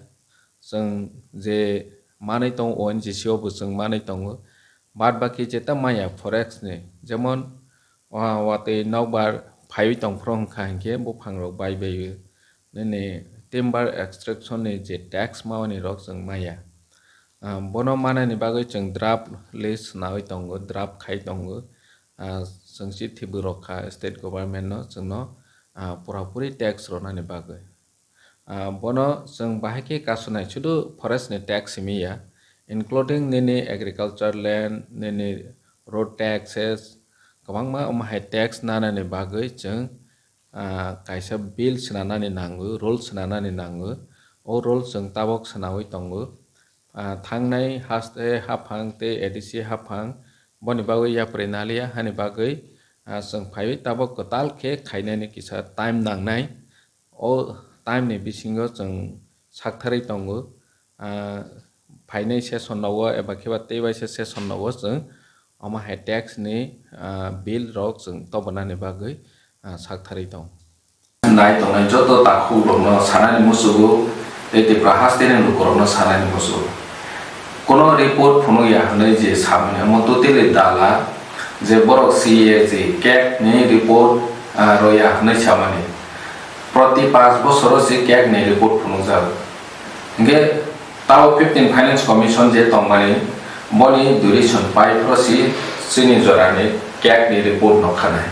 Chwng je manwi tongo O N G C o bo chwng manwi tongo, bad baki jeta maya forex ni, jemon, ah, watwi nokbar phaiwi tongphuru wngkha hinkhe buphang rok bai bai o. Nini timber extraction ni je tax mawani rok chwng maya. Ah, bono manani bagwi chwng draft list swnamwi tongo, draft khai tongo. Ah, chwng chithi bo rwkha state government no chwngno, ah, pura puri tax rwnani bagwi. Ah, bono chwng bahai khe kasunai sudu forest ni tax simi ya, including nini agriculture land, nini road taxes, kwbangma omo hai tax nanani bagwi chwng ah, kaisa bill swnanani nango, rule swnanani nango. O rule chwng tabok swnawi tongo. Ah, thangnai haste haphang tei A D C haphang boni bagwi yapri naliya hani bagwi, ah, chwng phaiwi tabok kwtal khe khainani kisa time nangnai. O time ni bisingo chwng saktharwi tongo. Ah, phainai session rogo eba khe ba tei waisa session rogo chwng omo hai tax ni, ah, bill rok chwng tobonani bagwi, ah, saktharwi tong. Nai tongnai joto takhuk rokno sanani muchugo tei Tripura hasteni lukurokno sanani muchugo. Kono report phunukya hwnwi je samani omo totally dala je borok C A G cake ni report, ah, roya hwnwi samani. Proti panch bosoro se cake ni report phunukjago. Hinkhe tabo fifteen Finance Commission je tongmani, boni duration pai phoro si chini jorani cake ni report nokha nai.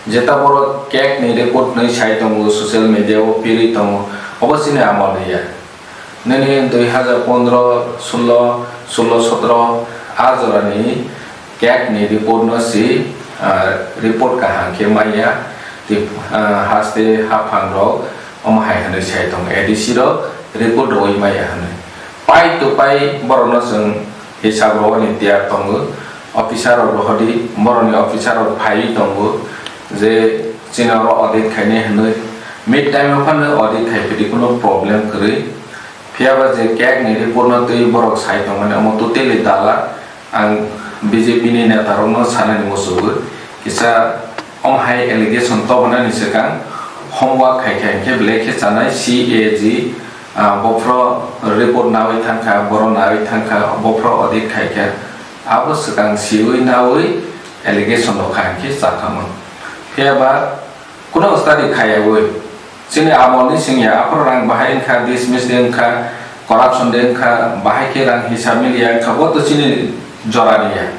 Jeta borok cake ni report hwnwi sai tongo, social media o phirwi tongo, obo chini amol ni ya. Nini dui hazar pondro, sullo, sullo, sotro, a jorani cake ni report no si, ah, report kaham khe manya, tei, ah, haste haphang rok omo hai hwnwi sai tongo, A D C rok report rwui maya hwnwi. Pai to pai borokno chwng hisab rwani tiyar tongo, officer rok rohordi, borokni officer rok phaiwi tongo je chini oro audit khainai hwnwi. Mid time o phano audit khai phidi, kuno problem kwrwi. Phiya ba je cake ni report no twi borok sai tongmani, omo totally dala. Ang B J P ni neta rokno sanani muchugo, kisa omo hai allegation tobonani swkang homework khai kha hinkhe belai khe chanai C A G, ah, bophro report nawi thangkha, borok nawi thangkha, bophro audit khaikha, abo swkang siwi nawi allegation rok kha hinkhe chathamo. Phiya ba Kuno study khaiyawi. Chini amolni singya, aphuru rang bahai wngkha, dismiss de wngkha, corruption de wngkha, bahai khe rang hisab miliya wngkha, bo to chini jorani ya.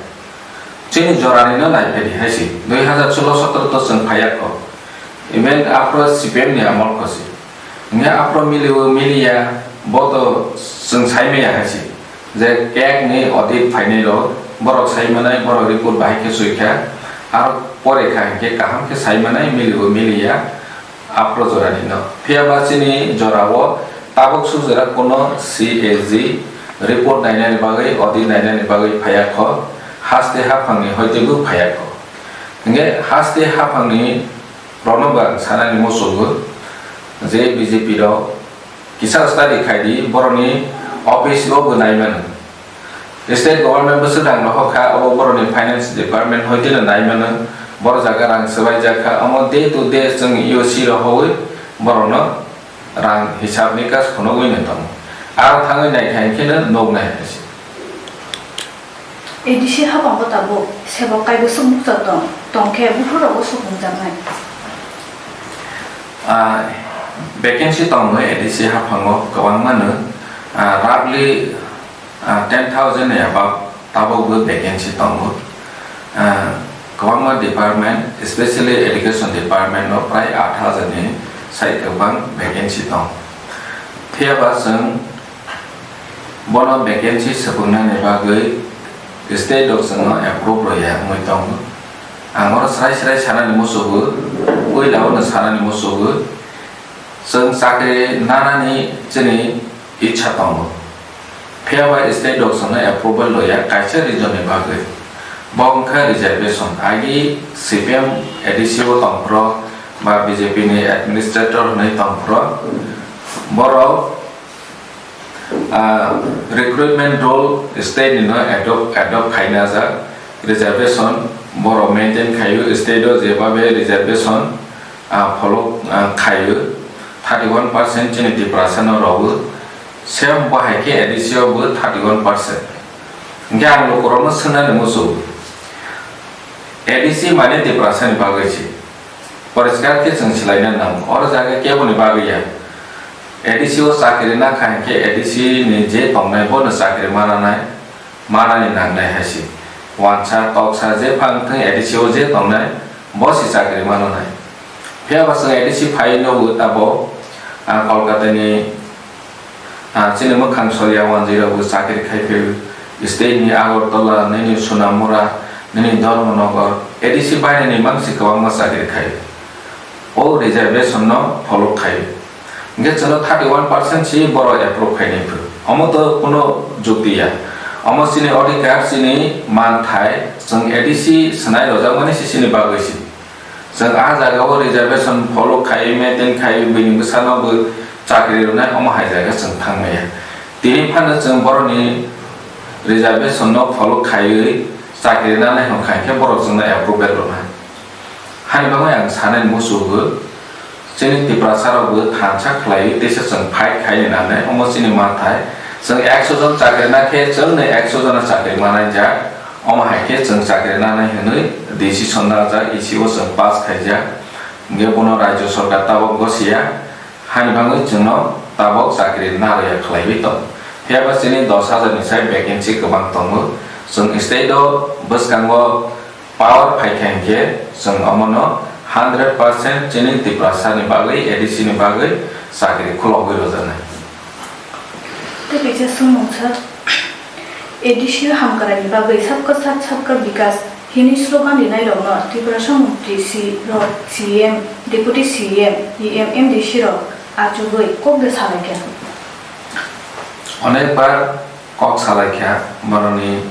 Chini jorani no naiphedi hai se. Dui hazar solo sotro to chwng phaiya kho. Even aphuru C P M ni amol kho se. Hingkhe aphuru miliwi miliya, bo to chwng sai maya hai se. Je cake ni audit phainai rok, borok sai manai, borok report bahai khe soi kha, aro pore kha hinkhe kaham khe sai manai, mili bo mili ya, aphuru jora ni no. Phiya ba chini jora o tabuk suk jora kuno C A G report nainani bagwi, audit nainani bagwi phaiya kho, haste haphang ni hoite bo phaiya kho. Hinkhe haste haphang ni rokno bo ang sanani muchungo je B J P rok kisa study khai di, borokni office o bo nai mano. State government bwswk rang rohor kha, abo borokni finance department hoiteno nai mano. Borok jaga rang swbai jak kha, omo day to day chwng E O C rohorwi borokno rang hisab nikas phunugwi no tongo. Aro thangwi nai kha hinkhe no nuknai hai se. A D C habango tabuk sebok kaibwswk mukchar tong, tong khe buphurrogo sukhumjaknai. Ah, vacancy tongmani A D C haphango kwbangmano, ah, roughly, ah, ten thousand ni above tabukbo vacancy tongo. Ah, kwbangma department, especially education department o prai aat hajar ni sai kwbang vacancy tong. Phiyaba chwng bono vacancy swpwngnani bagwi state rok chwngno approve rwya wngwi tongo. Ang oro srai srai sanani muchungo, puila o no sanani muchungo, chwng chakri nanani chini ichha tongo. Phiyaba state rok chwngno approval rwya kaisa reason ni bagwi. Bo wngkha reservation. Agi C P M A D C o tongphuru ba B J P ni administrator hwnwi tongphuru, borok, ah, recruitment rule state ni no adopt, adopt khaina jak. Reservation borok maintain khaio, state o jebabe reservation, ah, follow, ah, khaio, thirty one percent chini Tiprasa no rwo. Same bo hai khe A D C o bo thirty one percent. Hingke ang lukurokno swngnani muchungo, A D C mane Tiprasa ni bagwi se. Poriskar khe chwng swlaina nango. Oro jaga keboni bagwi ya. A D C o chakri nakha hinkhe A D C ni je tongnai bono chakri mananai, manani nangnai hai se. Wansa, toksa, je phang thung A D C o je tongnai, bo se chakri mananai. Phiyaba chwng A D C phai nugo tabok, ah, Kolkata ni, ah, chini mwkhang soria wanjwi rokbo chakri khai phaiwi. State ni Agartala, nini Sonamura, nini Dharmanagar, A D C bainani mangsi kwbangma chakri khai. O reservation no follow khai. Hingke chwngno thirty one percent si borok approve khainai phuru. Omo to kuno jukti ya. Omo chini odhikar, chini manthai, chwng A D C swnai rojakmani si chini bagwi si. Chwng ah jaga o reservation follow khai, maintain khai, bini bwsano bo chakri rwnai, omo hai jaga chwng thang maya. Tini phano chwng borokni reservation no follow khaiwi chakri nanai hwnkha hinkhe borok chwngno approval rwnai. Hani bagwi ang sanani muchungo, chini Tiprasa rokbo thansa khlaiwi teisa chwng fight khaini nanai, omo chini manthai. Chwng ekso jon chakri na khe chwngno ekso jona chakri manai jak, omo hai khe chwng chakri nanai hwnwi decision najak, E C o chwng pass khaijak. Hingke bono Rajya Sarkar tabok gosiya, hani bagwi chwngno tabok chakri narwkya khlaiwi tong. Phiyaba chini dos hajar ni sai vacancy kwbang tongo. Chwng state o bwskango power phaikha hinkhe chwng omono hundred percent chini Tiprasa ni bagwi, A D C ni bagwi chakri khulogwi rwjaknai. Tei kaisa swngmung sa, A D C o hamkrai ni bagwi Sabka Saath Sabka Vikas hini slogan rinai rokno Tiprasa montri si rok, C M, Deputy C M, E M, M D C rok achugwi kok de salaikha. Onek bar kok salaikha, boroni,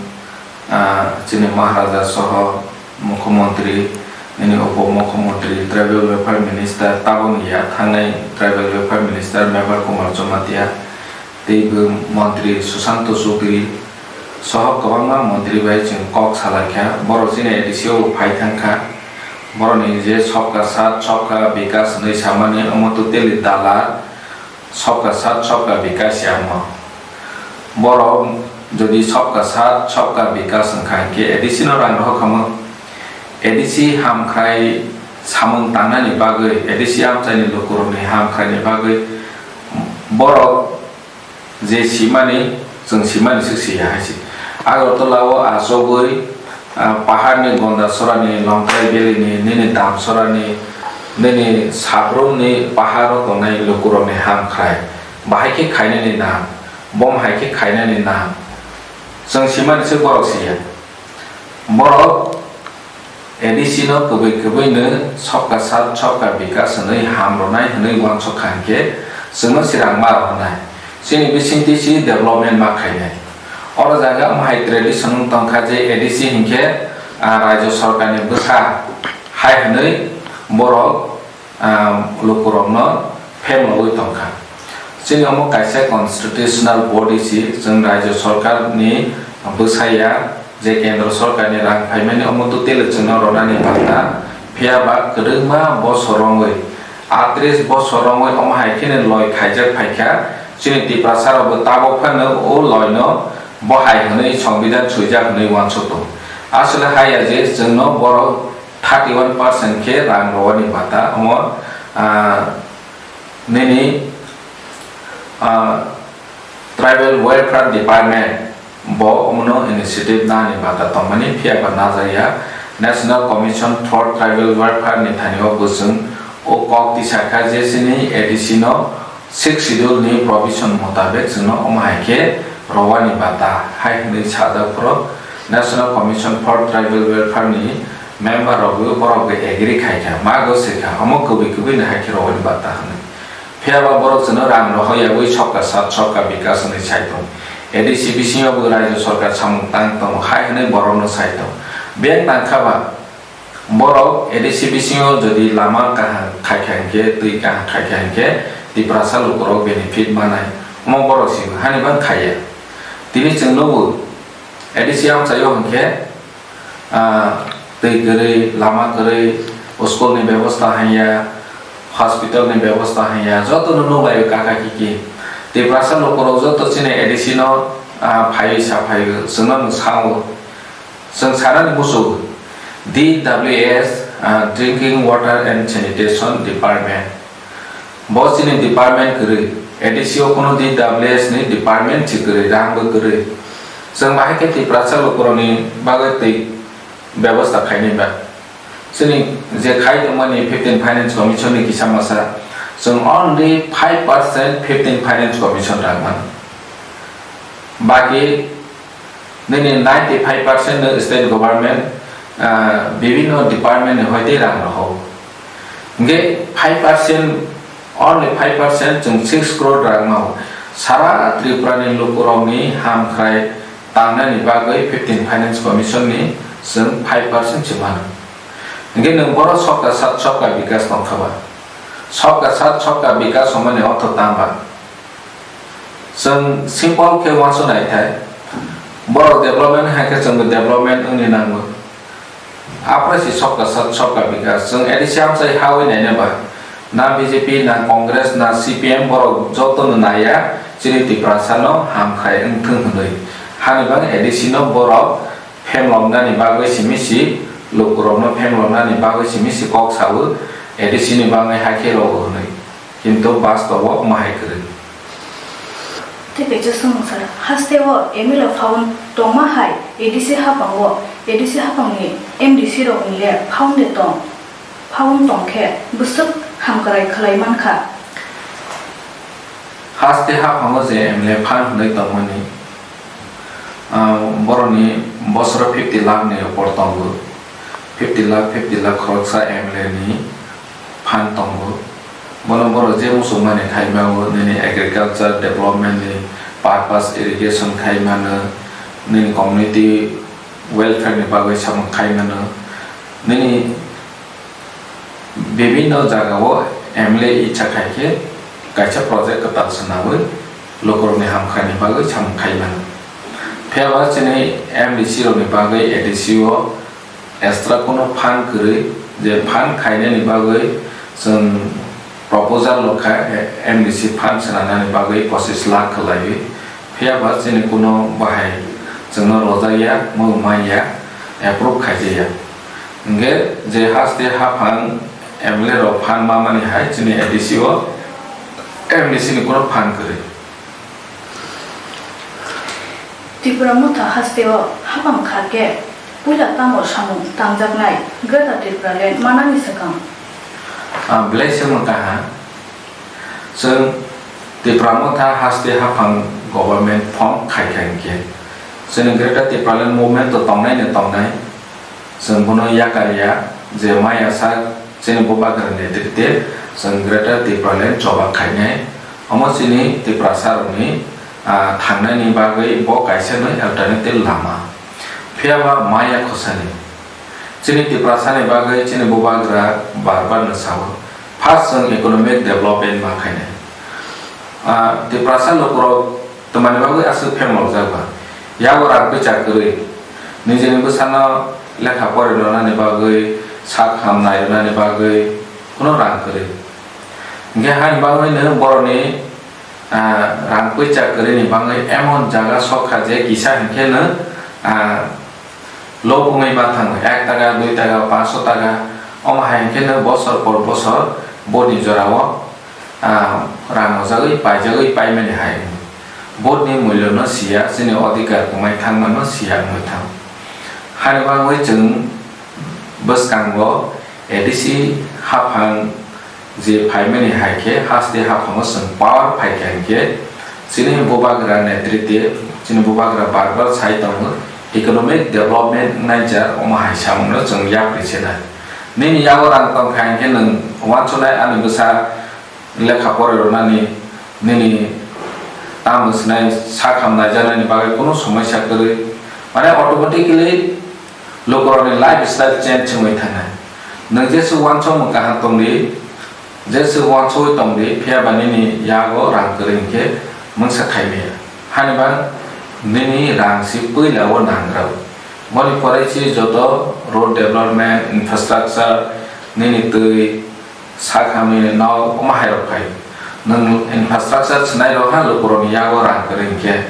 ah, chini Maharaja soho Mukhyamantri, nini Upo Mukhyamantri, Tribal Welfare Minister, taboni ya thangnai Tribal Welfare Minister Mevar Kumar Jamatia, tei bo Mantri Susanto Chowdhury soho kwbangma mantri bai chwng kok salaikha. Borok chini A D C o phai thangkha. Borokni je Sabka Saath Sabka Vikas hwnwi samani, omo totally dala. Sabka Saath Sabka Vikas ya omo. Borok jodi Sabka Saath Sabka Vikas wngkha hinkhe A D C no rang rohor khamu. A D C hamkrai samung tangnani bagwi, A D C amchaini lukurokni hamkraini bagwi borok je simani, chwng simani swk siya hai se. Agartala o achugwi, ah, paharni Gondasorani, Longtrai Valley ni, nini Damsorani, nini Sabrumni paharo tongnai lukurokni hamkrai. Bahai khe khainani nang, bom hai khe khainani nang. Chwng simani swk borok siya. Borok A D C no kwbwi kwbwi no Sabka Saath Sabka Vikas hwnwi ham rwnai hwnwi uansuk kha hinkhe chwngno swrang ma rwnai. Chini bisingtwi si development ma khainai. Oro jaga omo hai tradition wng tongkha je A D C hinkhe, ah, Rajya Sarkarni bwsa hai hwnwi borok ah, lukurokno phemlogwi tongkha. Chini omo kaisa constitutional body si, chwng Rajya Sarkarni bwsaya je Kendra Sarkarni rang phaimani omo totally chwngno rwnani bata, phiyaba kwdwkma bosor romwi, atris bosor romwi omo hai kheno loi khaijak phaikha, chini Tiprasa rokbo tabok phano o loino bo hai hwnwi Songbidan swijak hwnwi uansuk tongo. Aswk le haya je chwngno borok thirty one percent khe rang rwani bata omo, ah, nini, ah, Tribal Welfare Department Bo omono initiative nani bata tongmani, phiya ba najakya. National Commission for Tribal Welfare ni thani o bwswng o kok tisakha je chini A D C no Sixth Schedule ni provision mutabek chwngno omo hai khe rowani bata hai hwnwi sajak phuru National Commission for Tribal Welfare ni member rok bo borok bo agree khai kha, mago se kha, omo kwbwi kwbwi no hai khe rowani bata hwnwi. Phiya ba borok chwngno rang rohor yagwi sobka sath sobka bikas hwnwi sai tong. A D C bisingo bo rajyo sorkar samung tang tongo hai hwnwi borokno sai tong. Beng tang kha ba borok A D C bisingo jodi lama kaham khai kha hinkhe, twi kaham khai kha hinkhe Tiprasa lukurok benefit manai. Omo borok si hani bang khaiya. Tini chwng nugo A D C amchaio hinkhe ah, twi kwrwi, lama kwrwi, school ni bebosta hanya, hospital ni bebosta hanya, joto no nukhlai o kaka kiki. Tiprasa lukurok joto chini A D C no, ah, phaiwi sa phaiwi, chwngno no sao. Chwng sanani muchung D W S, ah, Drinking Water and Sanitation Department. Bo chini department kwrwi, A D C o kuno D W S ni department si kwrwi, rang bo kwrwi. Chwng bahai khe Tiprasa lukurokni bagwi twi bebosta khainai ba. Chini je khai tongmani fifteen Finance Commission ni kisa masa, chwng only five percent fifteen Finance Commission rang mano. Baki nini ninety five percent no state government, ah, bibhinno department ni hoite rang rohor. Hingke five percent, only five percent chwng six crore rang mao. Sara Tripura ni lukurokni hamkrai tangnani bagwi fifteen Finance Commission ni chwng five percent se mano. Hingke nwng boro sobka sat sobka bikas tongkha ba? Sobka sat sobka bikas hwnmani ortho tang ba? Chwng simple khe uansuk nai thai. Borok development hai khe chwngbo development wngni nango. Aphuru si sobka sat sobka bikas. Chwng A D C amchai hawi naina ba. Na B J P, na Congress, na C P M borok jotono naiya chini Tiprasa no hamkrai wngthung hwnwi. Hani bagwi A D C no borok phemloknani bagwi simi si, lukurokno phemloknani bagwi simi si kok sao, A D C ni bagwi hakhe rogo hwnwi. Kintu bastobo omo hai kwrwi. Tei kaisa swngmung sara, hasteo M L A phaun tongma hai A D C haphango, A D C haphangni M D C rokni le phaun de tong, phaun tong khe bwswk hamkrai khlai man kha. Haste haphango je M L A phan hwnwi tongmani, ah, borokni bosoro fifty lakh ni upor tongo, fifty lakh, fifty lakh khoroksa M L A ni phan tongo. Bono borok je muchungmani khai mano, nini agriculture development ni purpose irrigation khai mano, nini community welfare ni bagwi samung khai mano, nini bibhinno jagao M L A icha khai khe kaisa project kwtal swnawi lukurokni hamkrai ni bagwi samung khai mano. Phiya ba chini M D C rokni bagwi A D C o extra kuno phan kwrwi, je phan khainani bagwi chwng proposal rwkha, M D C phan swnamnani bagwi pochis lakh kwlaiwi. Phiya ba chini kuno bahai chwngno rojakya, mung manya, approve khaijakya. Hwnkhe je haste haphang M L A rok phan mamani hai chini A D C o M D C ni kuno phan kwrwi. Tipra Motha hasteo haphang kha khe puila tamo samung tangjaknai Greater Tipraland manani swkang? Ah, belai se mung kaha. Chwng Tipra Motha haste haphang government form khai khai khe, chwng Greater Tipraland movement to tongnai no tongnai. Chwng bono yakar ya je maya sak chini bubagra netrite chwng Greater Tipraland choba khainai. Omo chini Tiprasa rokni, ah, thangnaini bagwi bo kaisa no alternative lama. Phiya ba maya khosani. Chini Tiprasani bagwi chini bubagra bar bar no sao, first chwng economic development ma khainai. Ah, Tiprasa lukurok twmani bagwi aswk phemlokjak ba? Yago rang kwchak kwrwi, nijini bwsano lekha pori rwnani bagwi, sak ham nai rwnani bagwi kuno rang kwrwi. Hwnkhe haini bagwino borokni, ah, rang kwchak kwrwini bagwi emon jaga sokha je kisa hwnkhe no, ah, lobongwi ma thango, ek taka, dui taka, panchsho taka, omo hai hwnkhe no bosor por bosor boni jorao, ah, rang rwjagwi paijagwi paimani hai. Vote ni mulyo no siya, chini odhikar kwmai thangma no siya wngwi thang. Hani bagwi chwng bwskango A D C haphang je phaimani hai khe, haste haphango chwng power phaikha hinkhe, chini bubagra netrite, chini bubagra bar bar sai tongo, economic development wngnai jar, omo hai samungno chwng yapri se nai. Nini yago rang tongkha hinkhe nwng wansuknai ani bwsa lekha pore rwnani, nini tamo swnai sak ham naijaknani bagwi kunu somoisa kwrwi, mane automatically lukurokni lifestyle change wngwi thangnai. Nwng jeswk wansukmung kaham tongdi, jeswk wansugwi tongdi, phiyaba nini yago rang kwrwi hinkhe mungsa khaimaya. Hani bang nini rang si puila o nangrao. Boni pore si joto road development, infrastructure, nini twi, sak hamni nok, omo hai rok phai. Nwng infrastructure swnai rok ha lukurokni yago rang kwrwi hinkhe,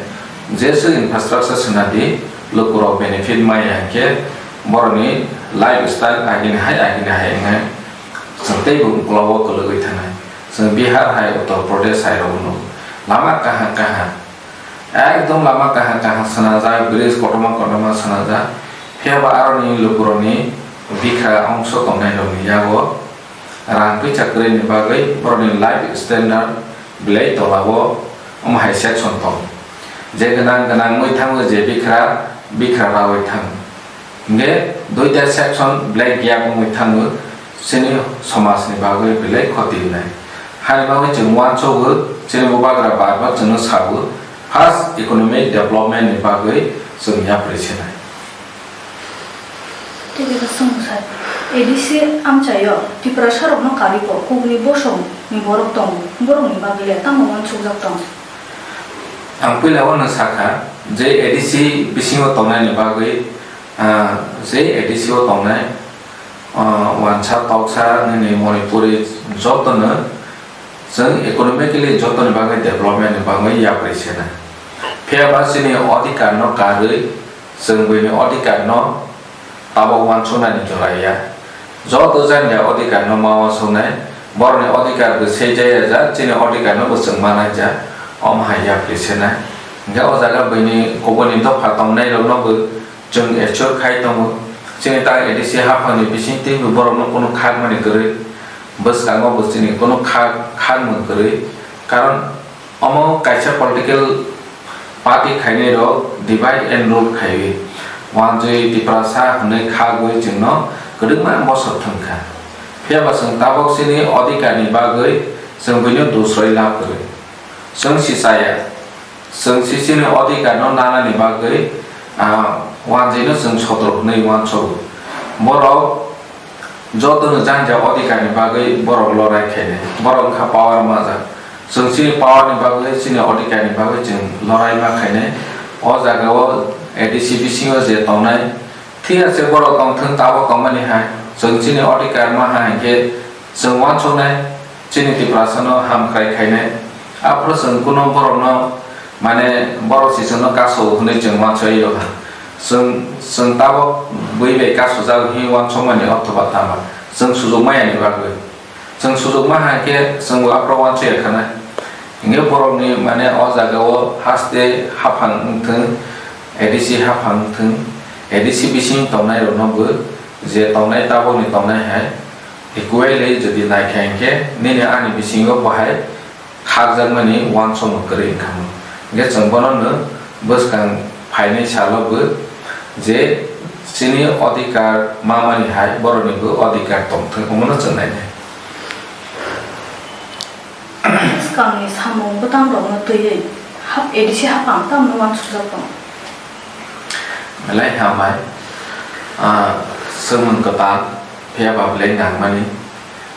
jeswk infrastructure swnadi lukurok benefit maya hinkhe borokni lifestyle agini hai agini hai wngnai. Chwng teibo uklogo kwlwgwi thangnai. Chwng Bihar hai, Uttar Pradesh hai rok no lama kaham kaham, ekdom lama kaham kaham swnajak, bridge kotorma kotorma swnajak. Phiyaba aroni lukurokni bikha ongso tongnai rokni yago rang twisa kwrwini bagwi borokni life standard belai tolao omo hai section tongo. Je gwnang gwnang wngwi thango, je bikra bikra rawi thango. Hinkhe duita section belai gap wngwi thango, chini somajni bagwi belai khoti wngnai. Hani bagwi chwng uansugo, chini bubagra bar bar chwngno sago, first economic development ni bagwi chwng yapri sinai. Tei khe swngsa, A D C amchaio Tiprasarokno karwi bo kukni bosongni borok tongo, borokni bagwi le tamo uansukjak tong? Ang puila o no sakha je A D C bisingo tongnaini bagwi, ah, je A D C o tongnai, ah, uansa toksa nini Manipuri jotono chwng economically jotoni bagwi development ni bagwi yapri sena. Phiyaba chini odhikar no karwi chwng buini odhikar no tabok uansuknani jora ya. Joto jani ya odhikar no ma uansuknai, borokni odhikar bo sejaya ja, chini odhikar no bo chwng manai ja, omo hai yapri sena. Hinkhe o jaga buini kubuni dopha tongnai rok no bo chwng assure khai tongo. Chini tak A D C haphang ni bising twi bo borok no kunu khakmani kwrwi, bwskango bo chini kunu khak, khakmung kwrwi, karon omo kaisa political party khainai rok divide and rule khaiwi, uanswi Tiprasa hwnwi khagwi chwngno kwdwkma bosor thwngkha. Phiyaba chwng tabok chini odhikar ni bagwi chwng buino dusroi lab kwrwi. Chwng si chaya, chwng si chini odhikar no nanani bagwi, ah, uanswino chwng sodro hwnwi uansugo. Borok jotono jani ja odhikar ni bagwi borok lorai khainai, borok wngkha power majak. Chwng chini power ni bagwi, chini odhikar ni bagwi chwng lorai ma khainai. O jaga o A D C bisingo je tongnai, thik ase borok tongthwng, tabok tongmani hai, chwng chini odhikar ma hai hinkhe chwng uansuknai, chini Tiprasa no hamkrai khainai. Aphuru chwng kunu borok no Mane borok si chwngno kaso hwnwi chwng uansoi o ha. Chwng, chwng tabok bui bai kasojak hwnwi uansokmani othoba tama? Chwng sujuk maya ni bagwi. Chwng sujuk ma hai khe chwng bo aphuru uansoi ya khana. Hinkhe borokni mane o jaga o haste haphang wngthwng, A D C haphang wngthwng, A D C bising tongnai rokno bo je tongnai tabokni tongnai hai equally jodi naikha hinkhe nini ani bisingo bo hai khakjakmani uansukmung kwrwi wngkha. Hinkhe chwng bono no bwskang phainai salo bo je chini odhikar mamani hai borokni bo odhikar tongthwng, omono chwng nainai. Bwskangni samung bwtangrokno twiwi hap-, A D C haphang tamno uansukjak tong? Belai hambai. Ah, swngmung kwtal, phiya ba belai nangmani.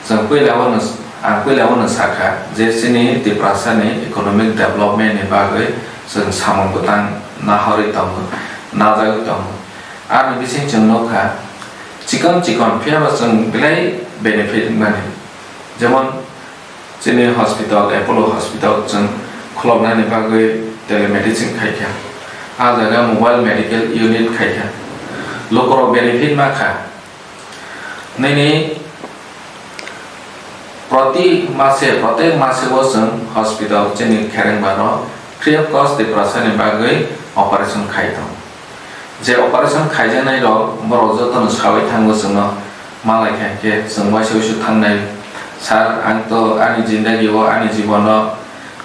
Chwng puila o no, ang puila o no sakha je chini Tiprasa ni economic development ni bagwi chwng samung bwtang nahorwi tongo, najagwi tongo. Ani bising chwng nukha, chikon chikon phiya ba chwng belai benefit wngmani. Jemon, chini hospital, Apollo Hospital chwng khuloknani bagwi telemedicine khaikha. A jaga mobile medical unit khaikha. Lukurok benefit ma kha. Nini proti mase, protek mase o chwng hospital chini kherengba no free of cost Tiprasa ni bagwi operation khai tong. Je operation khaijaknai rok borok jotono sawi thango chwngno, malai kha khe chwng waisa waisa thangnai. Sir, ang to ani jindagi o, ani jibono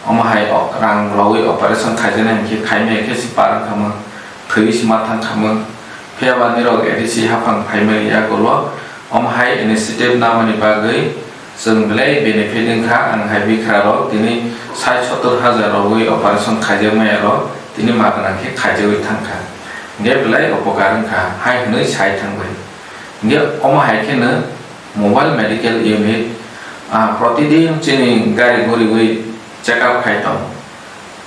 omo hai o-, rang rwui operation khaijaknai hinkhe khaimaya khe si par wngkha mung, thwi si ma thang kha mung. Phiya ba nirok A D C haphang phaimani yagulo omo hai initiative namani bagwi chwng belai benefit wngkha. Ang hai bikra rok tini sait sottor hajar rogwi operation khaijakmaya rok tini magwna khe khaijagwi thangkha, hinkhe belai upokar wngkha hai hwnwi sai thangbai. Hinkhe omo hai kheno mobile medical unit, ah, protidin chini gari guriwi check up khai tongo.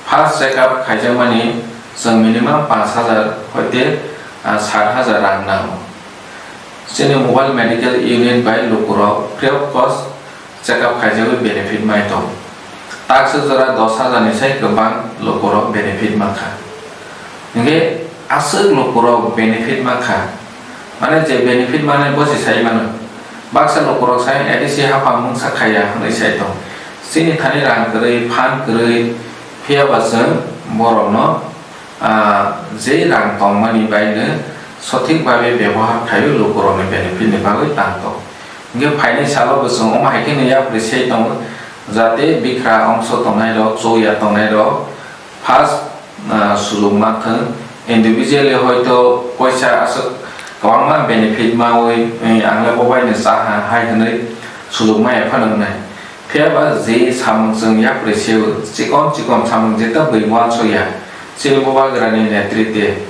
First check up khaijakmani chwng minimum panch hajar hoite, ah, sat hajar rang nango. Chini mobile medical unit bai lukurok free of cost check up khaijagwi benefit mai tongo. Taksa jora dos hajar ni sai kwbang lukurok benefit mankha. Hinkhe aswk lukurok benefit mankha, mane je benefit mane bo se sai mano. Baksa lukurok sai A D C haphang mungsa khaiya hwnwi sai tong. Chini thani rang kwrwi, phan kwrwi, phiya ba chwng borokno, ah, je rang tongmani baino sothik babe bebohar khaiwi lukurokni benefit ni bagwi tang tong. Hinkhe phainai salo bo chwng omo hai kheno yapri se tongo, jate bikra ongso tongnai rok, chuya tongnai rok first, ah, sujok manthwng. Individually hoito poisa aswk kwbangma benefit mawi, eh, ang le bo baino cha ha hai hwnwi sujok maya phano wngnai. Phiya ba je samung chwng yapri se-o, chikon chikon samung jeta bui uansoya, chini bubagrani netrite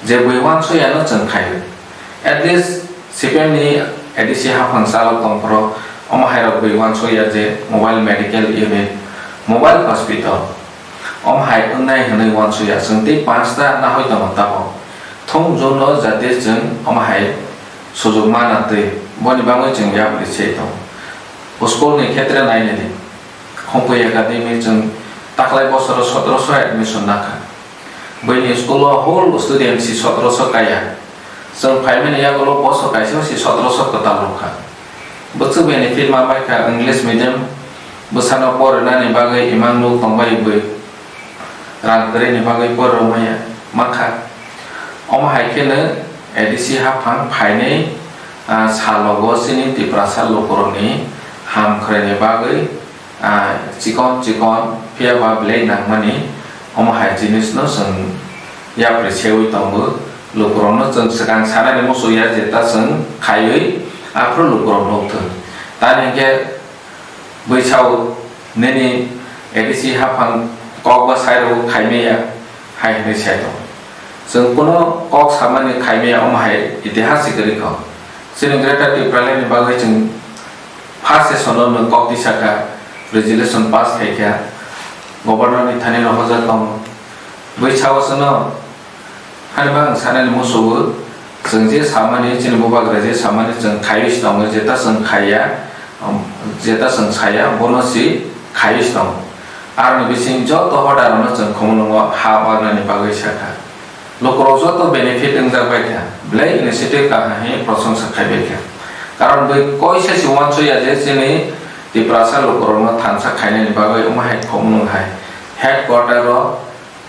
je bui uansuyano chwng khaio. At least C P M ni A D C haphang chalo tongphuru omo hairok bui uansuya je mobile medical unit, mobile hospital, omo hai wngnai hwnwi uansuya. Chwng tei panch ta nahoi tongo tabok. Thung jun no jate chwng omo hai sujok mana twi boni bagwi chwng yapri se tongo. School ni khetre nainani Khumkui Academy chwng taklai bosoro sotoroso admission nakha. Buini school o whole student si sotoroso kaya. Chwng phaimani yagulo bosor kaisa si sotoroso kwtal rwkha. Bwswk benefit ma baikha English medium bwsano porinani bagwi imang nuk tongbai bwi. Rang kwrwini bagwi borok maya mankha. Omo hai kheno A D C haphang phainai, ah, salogo chini Tiprasa lukurokni ham khwraini bagwi, ah, chikon chikon phiya ba belai nangmani omo hai jinisno chwng yapri sewi tongo. Lukurokno chwng swkang sanani muchungya je ta chwng khaiwi aphuru lukurok nukthung. Tamni hinkhe Bui sao, nini A D C haphang kok ba sai rw khaimaya hai hwnwi sai tongo. Chwng kuno kok samani khaimaya omo hai itihas si kwrwi kho. Chini Greater Tipraland ni bagwi chwng first session o nwng kok tisa kha, resolution pass khai kha, Governor ni thani rohorjak tongo. Bui sao chwngno Hani ba ang sanani musugo, chwng je samani, chini bubagra je samani chwng khaiwi se tongo, jeta chwng khaiya, um, jeta chwng saya, bono si khaiwi se tongo. Aroni bising joto hodarokno chwng khumulwngo ha barnani bagwi sakha. Lukurok joto benefit wngjak bai kha, belai initiative kaham hi prosongsa khai bai kha. Karon bui koisa si uansuya je chini Tiprasa lukurokno thansa khainani bagwi omo hai khumulwng hai headquarter o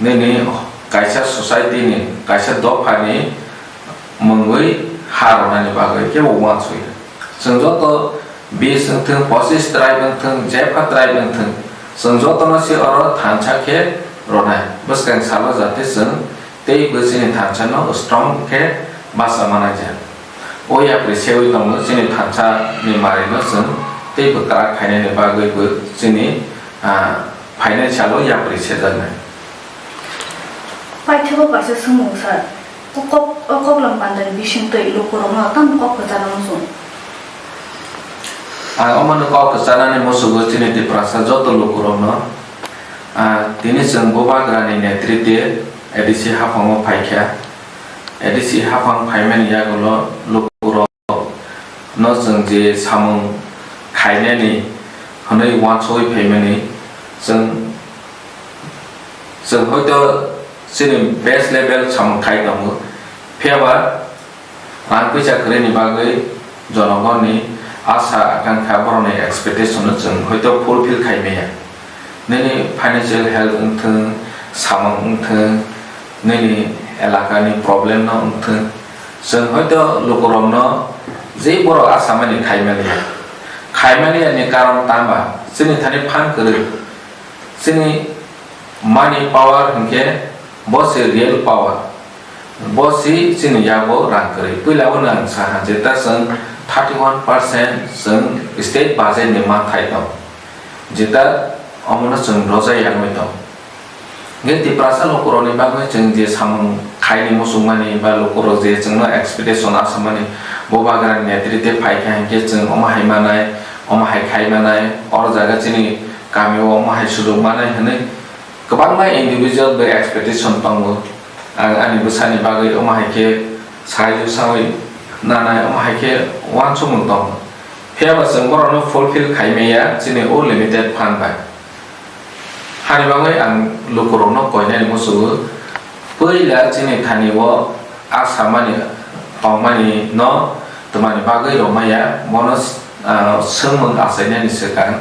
Nini kaisa society ni, kaisa dopha ni mungwi ha rwnani bagwi kebo uansukya. Chwng joto bis wngthwng, pochis tribe wngthwng, jepha tribe wngthwng, chwng jotono se oro thansa khe rwnai. Bwskang salo jate chwng tei bwswini thansa no strong khe bacha manajak. O yapri sewi tongo chini thansa ni mari no chwng tei bwkrak khainani bagwi bo chini, ah, phainai salo yapri sejaknai. Paithago kaisa swngmung sir. O kok, o koklam bandani bisingtwi lukurokno tamo kok kwcharno muchung? Ang omono kok kwcharnani musugo chini Tiprasa joto lukurokno. Ah, tini chwng bubagrani netrite A D C haphango phaikha. A D C haphang phaimani yagulo lukurok no chwng je samung khainani hwnwi uansugwi phaimani chwng, chwng hoito chini base level samung khai tongo, phiya ba rang puisa kwrwini bagwi jonogonni asa akankha borokni expectation no chwng hoito fulfill khai maya. Nini financial health wngthwng, samung wngthwng, nini elakani problem no wngthwng, chwng hoito lukurokno je borok asamani khaimaliya, khaimaliya ni karon tama chini thani phan kwrwi, chini money power hinkhe bo se real power, bo se chini yago rang kwrwi. Puila bono ang saha jeta chwng thirty one percent chwng state budget ni manthai tong, jeta omono chwng rojai yangwi tong. Hingke Tiprasa lukurokni bagwi chwng je samung khaini muchungmani ba lukurok je chwngno expectation asamani, bo bagrani netrite phaikha hinkhe chwng omo hai manai, omo hai khai manai, oro jaga chini kamio omo hai sujuk manai hwnwi kwbangma individual bai expectation tongo. Ang ani bwsani bagwi omo hai khe saijo sawi nanai, omo hai khe uansukmung tongo. Phiyaba chwng borokno fulfill khai maya chini o limited phan bai. Hani bagwi ang lukurokno koinani muchungo, puila chini thani o a samani tongmani no twmani bagwi rwmaya, bono, ah, swngmung achainani swkang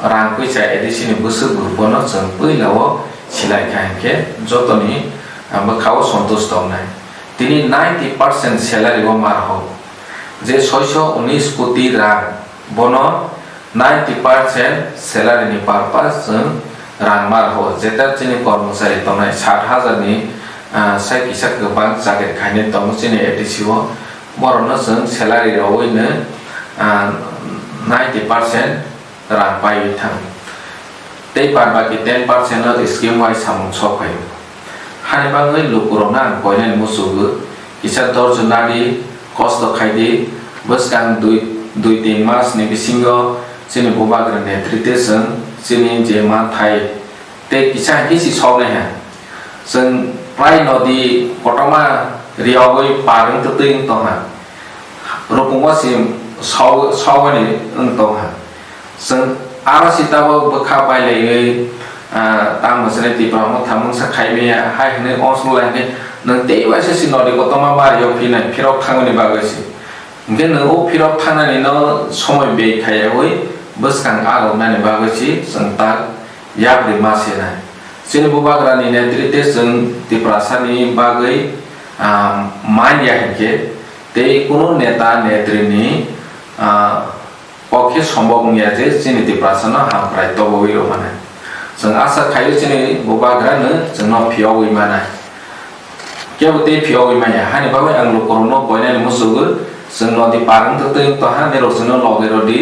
rang puisa A D C ni bwswk group no chwng puila o silai kha hinkhe jotoni, ah, bwkha o santush tongnai. Tini ninety percent salary o mar ho, je soiso unis koti rang, bono ninety percent salary ni purpose chwng rang mar ho, jeta chini kormochari tongnai sat hajar ni, ah, sai kisa kwbang chakri khainai tongo chini A D C o, borokno chwng salary rowui no, ah, ninety percent rang paiwi thang. Tei bad baki ten percent no scheme wise samung sok phaio. Hani bagwi lukurokno ang koinani muchungo, kisa dorjo nadi, kosto khaidi, bwskang dui, dui tin mas ni bisingo chini bubagra netrite chwng chini je manthai tei kisa hinkhe si soknai ha. Chwng prai nodi kotorma riyogwi par wng twi wng tong ha. Rukungma si saw-, sawani wng tong ha. Chwng aro si tabok bwkha pailaiwi, ah, tamo chwrai Tipra motha mungsa khai maya hai hwnwi ongsuklai hwnwi nwng tei waisa si nodi kotorma bario phinai phirok thangmani bagwi si. Hinkhe nwng o phirok thangnani no somoi bey khaiyaui bwskang agongnani bagwi si chwng tak yapri ma se nai. Chini bubagrani netrite chwng Tiprasani bagwi, ah, man ya hinkhe tei kunu neta netrini, ah, pokhe sombok wngya je chini Tiprasano hamkrai toboui rwmani. Chwng asa khaio chini bubagrano chwngno phiyogwi manai. Kebo tei phiyogwi manya, hani bagwi ang lukurokno koinani muchungo, chwng nodi par wngtwi twi wngtongha, nirok chwngno loge rwdi.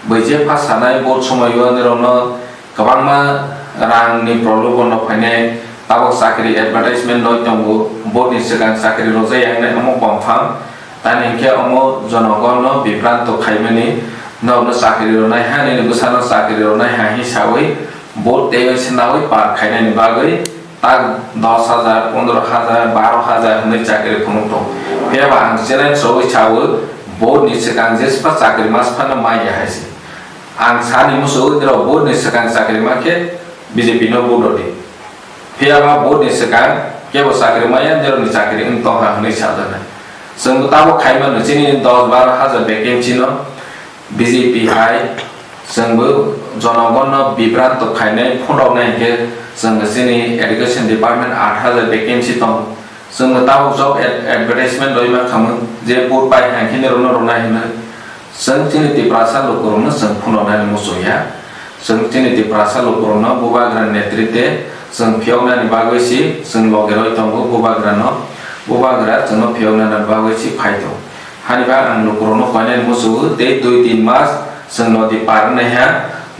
Bui jepha sanai, vote somoio nirokno kwbangma rangni prolobono phainai, tabok chakri advertisement rwi tongo, vote ni swkang chakri rwjak ya wngnai, omo confirm. Tamni hinkhe omo jonogonno bibranto khaimani, norokno chakri rwnai ha, nini bwsano chakri rwnai ha hwnwi saui, vote teiwi swnaui par khainani bagwi tak dos hajar, pondro hajar, baro hajar hwnwi chakri phunuk tongo. Phiyaba ang challenge rwui sao, vote ni swkang jespa chakri masphano manya hai se. Ang sani muchungo nirok vote ni swkang chakri mankhe B J P no vote rwdi. Phiyaba vote ni swkang kebo chakri maya, nirokni chakri wng tongkha hwnwi sajaknai. Chwngbo tabok khaimano chini dos baro hajar vacancy no B J P hai chwngbo jonogonno bibranto khainai phunuknai hinkhe chwngbo chini education department aat hajar vacancy tongo. Chwngbo tabok job ad-, advertisement rwima khamung je vote pai hai khe nirokno rwnai hwnwi. Chwng chini Tiprasa lukurokno chwng phunuknani muchungya. Chwng chini Tiprasa lukurokno bubagra netrite chwng phiyoknani bagwi si chwng loge roi tongo bubagrano. Bubagra chwngno phiyoknani bagwi si phai tongo. Hani ba ang lukurokno koinani muchungo tei dui tin mas chwng nodi par wngnai ha,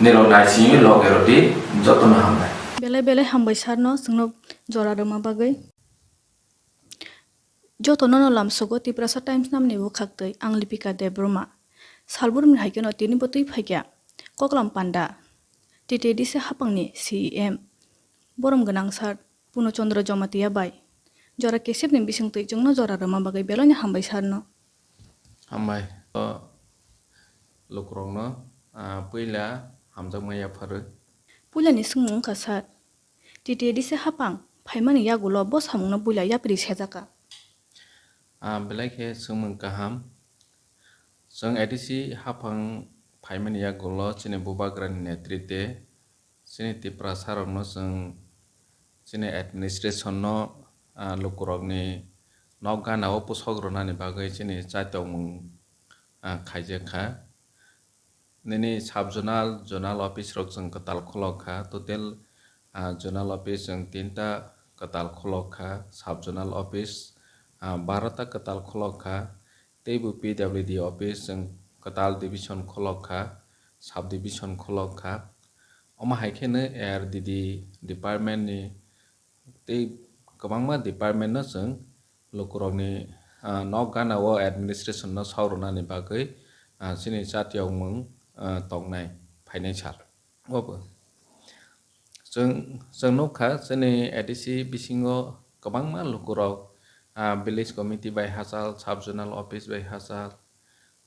nirok naisingwi loge rwdi, jotono hambai. Belai belai hambai sir no chwngno jora rwma bagwi. Jotono no lamsogo Tiprasa Times namni bwkhaktwi, ang Lipika Debbarma. Salbrumni hai kheno tini bo twi phaikha Koklam Panda, T T A D C haphangni C E M, borom gwnang sir Puno Chandra Jamatia bai jora kesepni bisingtwi chwngno jora rwma bagwi beloino hambai sir no. Hambai, o lukurokno, ah, puila hamjakma yapharwi. Puilani swngmung wngkha sir, T T A D C haphang phaimani yagulo bo samungno puila yapri sejaka. Ah, belai khe swngmung kaham. Chwng A D C haphang phaimani yagulo chini bubagrani netrite chini Tiprasarokno chwng Chini administration no, ah, lukurokni nok gana o pusok rwnani bagwi chini chaitokmung, ah, khaijak kha. Nini sub zonal, zonal office rok chwng kwtal khulok kha. Total, ah, zonal office chwng tinta kwtal khulok kha. Sub zonal office, ah, barota kwtal khulok kha. Teibo P W D office chwng kwtal division khulok kha, sub division khulok kha. Omo hai kheno A R D D department ni tei kwbangma department no chwng lukurokni, ah, nok gana o administration no sok rwnani bagwi, ah, chini chatiyokmung, ah, tongnai phainai sal. Obo chwng, chwng nukha chini A D C bisingo kwbangma lukurok, ah, village committee bai hachal, sub zonal office bai hachal,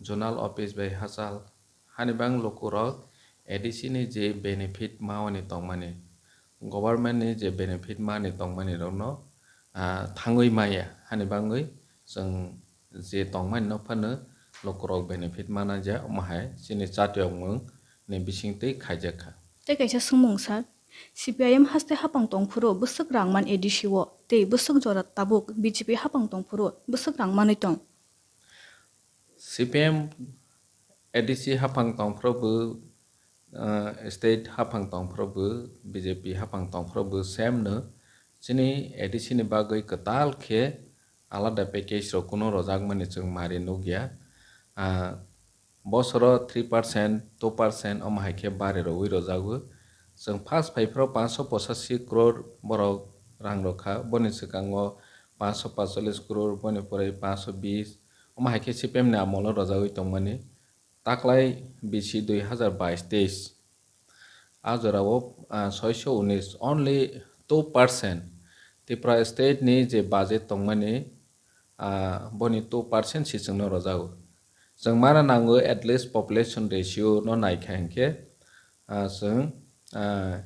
zonal office bai hachal, hani bang lukurok A D C ni je benefit mawani tongmani, government ni je benefit mani tongmani rokno, ah, thangwi maya, hani bangwi chwng je tongmani no phano lukurok benefit mana ja, omo hai chini chatiyokmung ni bising twi khaijak kha. Tei kaisa swngmung sir, C P I M haste hapang tongphuru bwswk rang man A D C o, tei bwswk jora tabuk B J P hapang tongphuru bwswk rang manwi tong? C P M A D C haphang tongphuru bo, ah, state haphang tongphuru bo, B J P haphang tongphuru bo same no. Chini A D C ni bagwi kwtal khe alada package rok kuno rwjakmani chwng mari nukya. Ah, bosoro three percent, two percent omo hai khe bari rwui rwjago. Chwng first phaiphuru paanso pochashi crore borok rang rwkha, boni swkango paanso paancholish crore, boni pore paanso bish, omo hai khe C P M ni amolo rwjagwi tongmani. Taklai bisi dui hazar bais teis. A jorao, ah, soiso unis, only two percent. Tripura state ni je budget tongmani, ah, boni two percent si chwngno rwjago. Chwng mana nango at least population ratio no naikha hinkhe, ah, chwng, ah,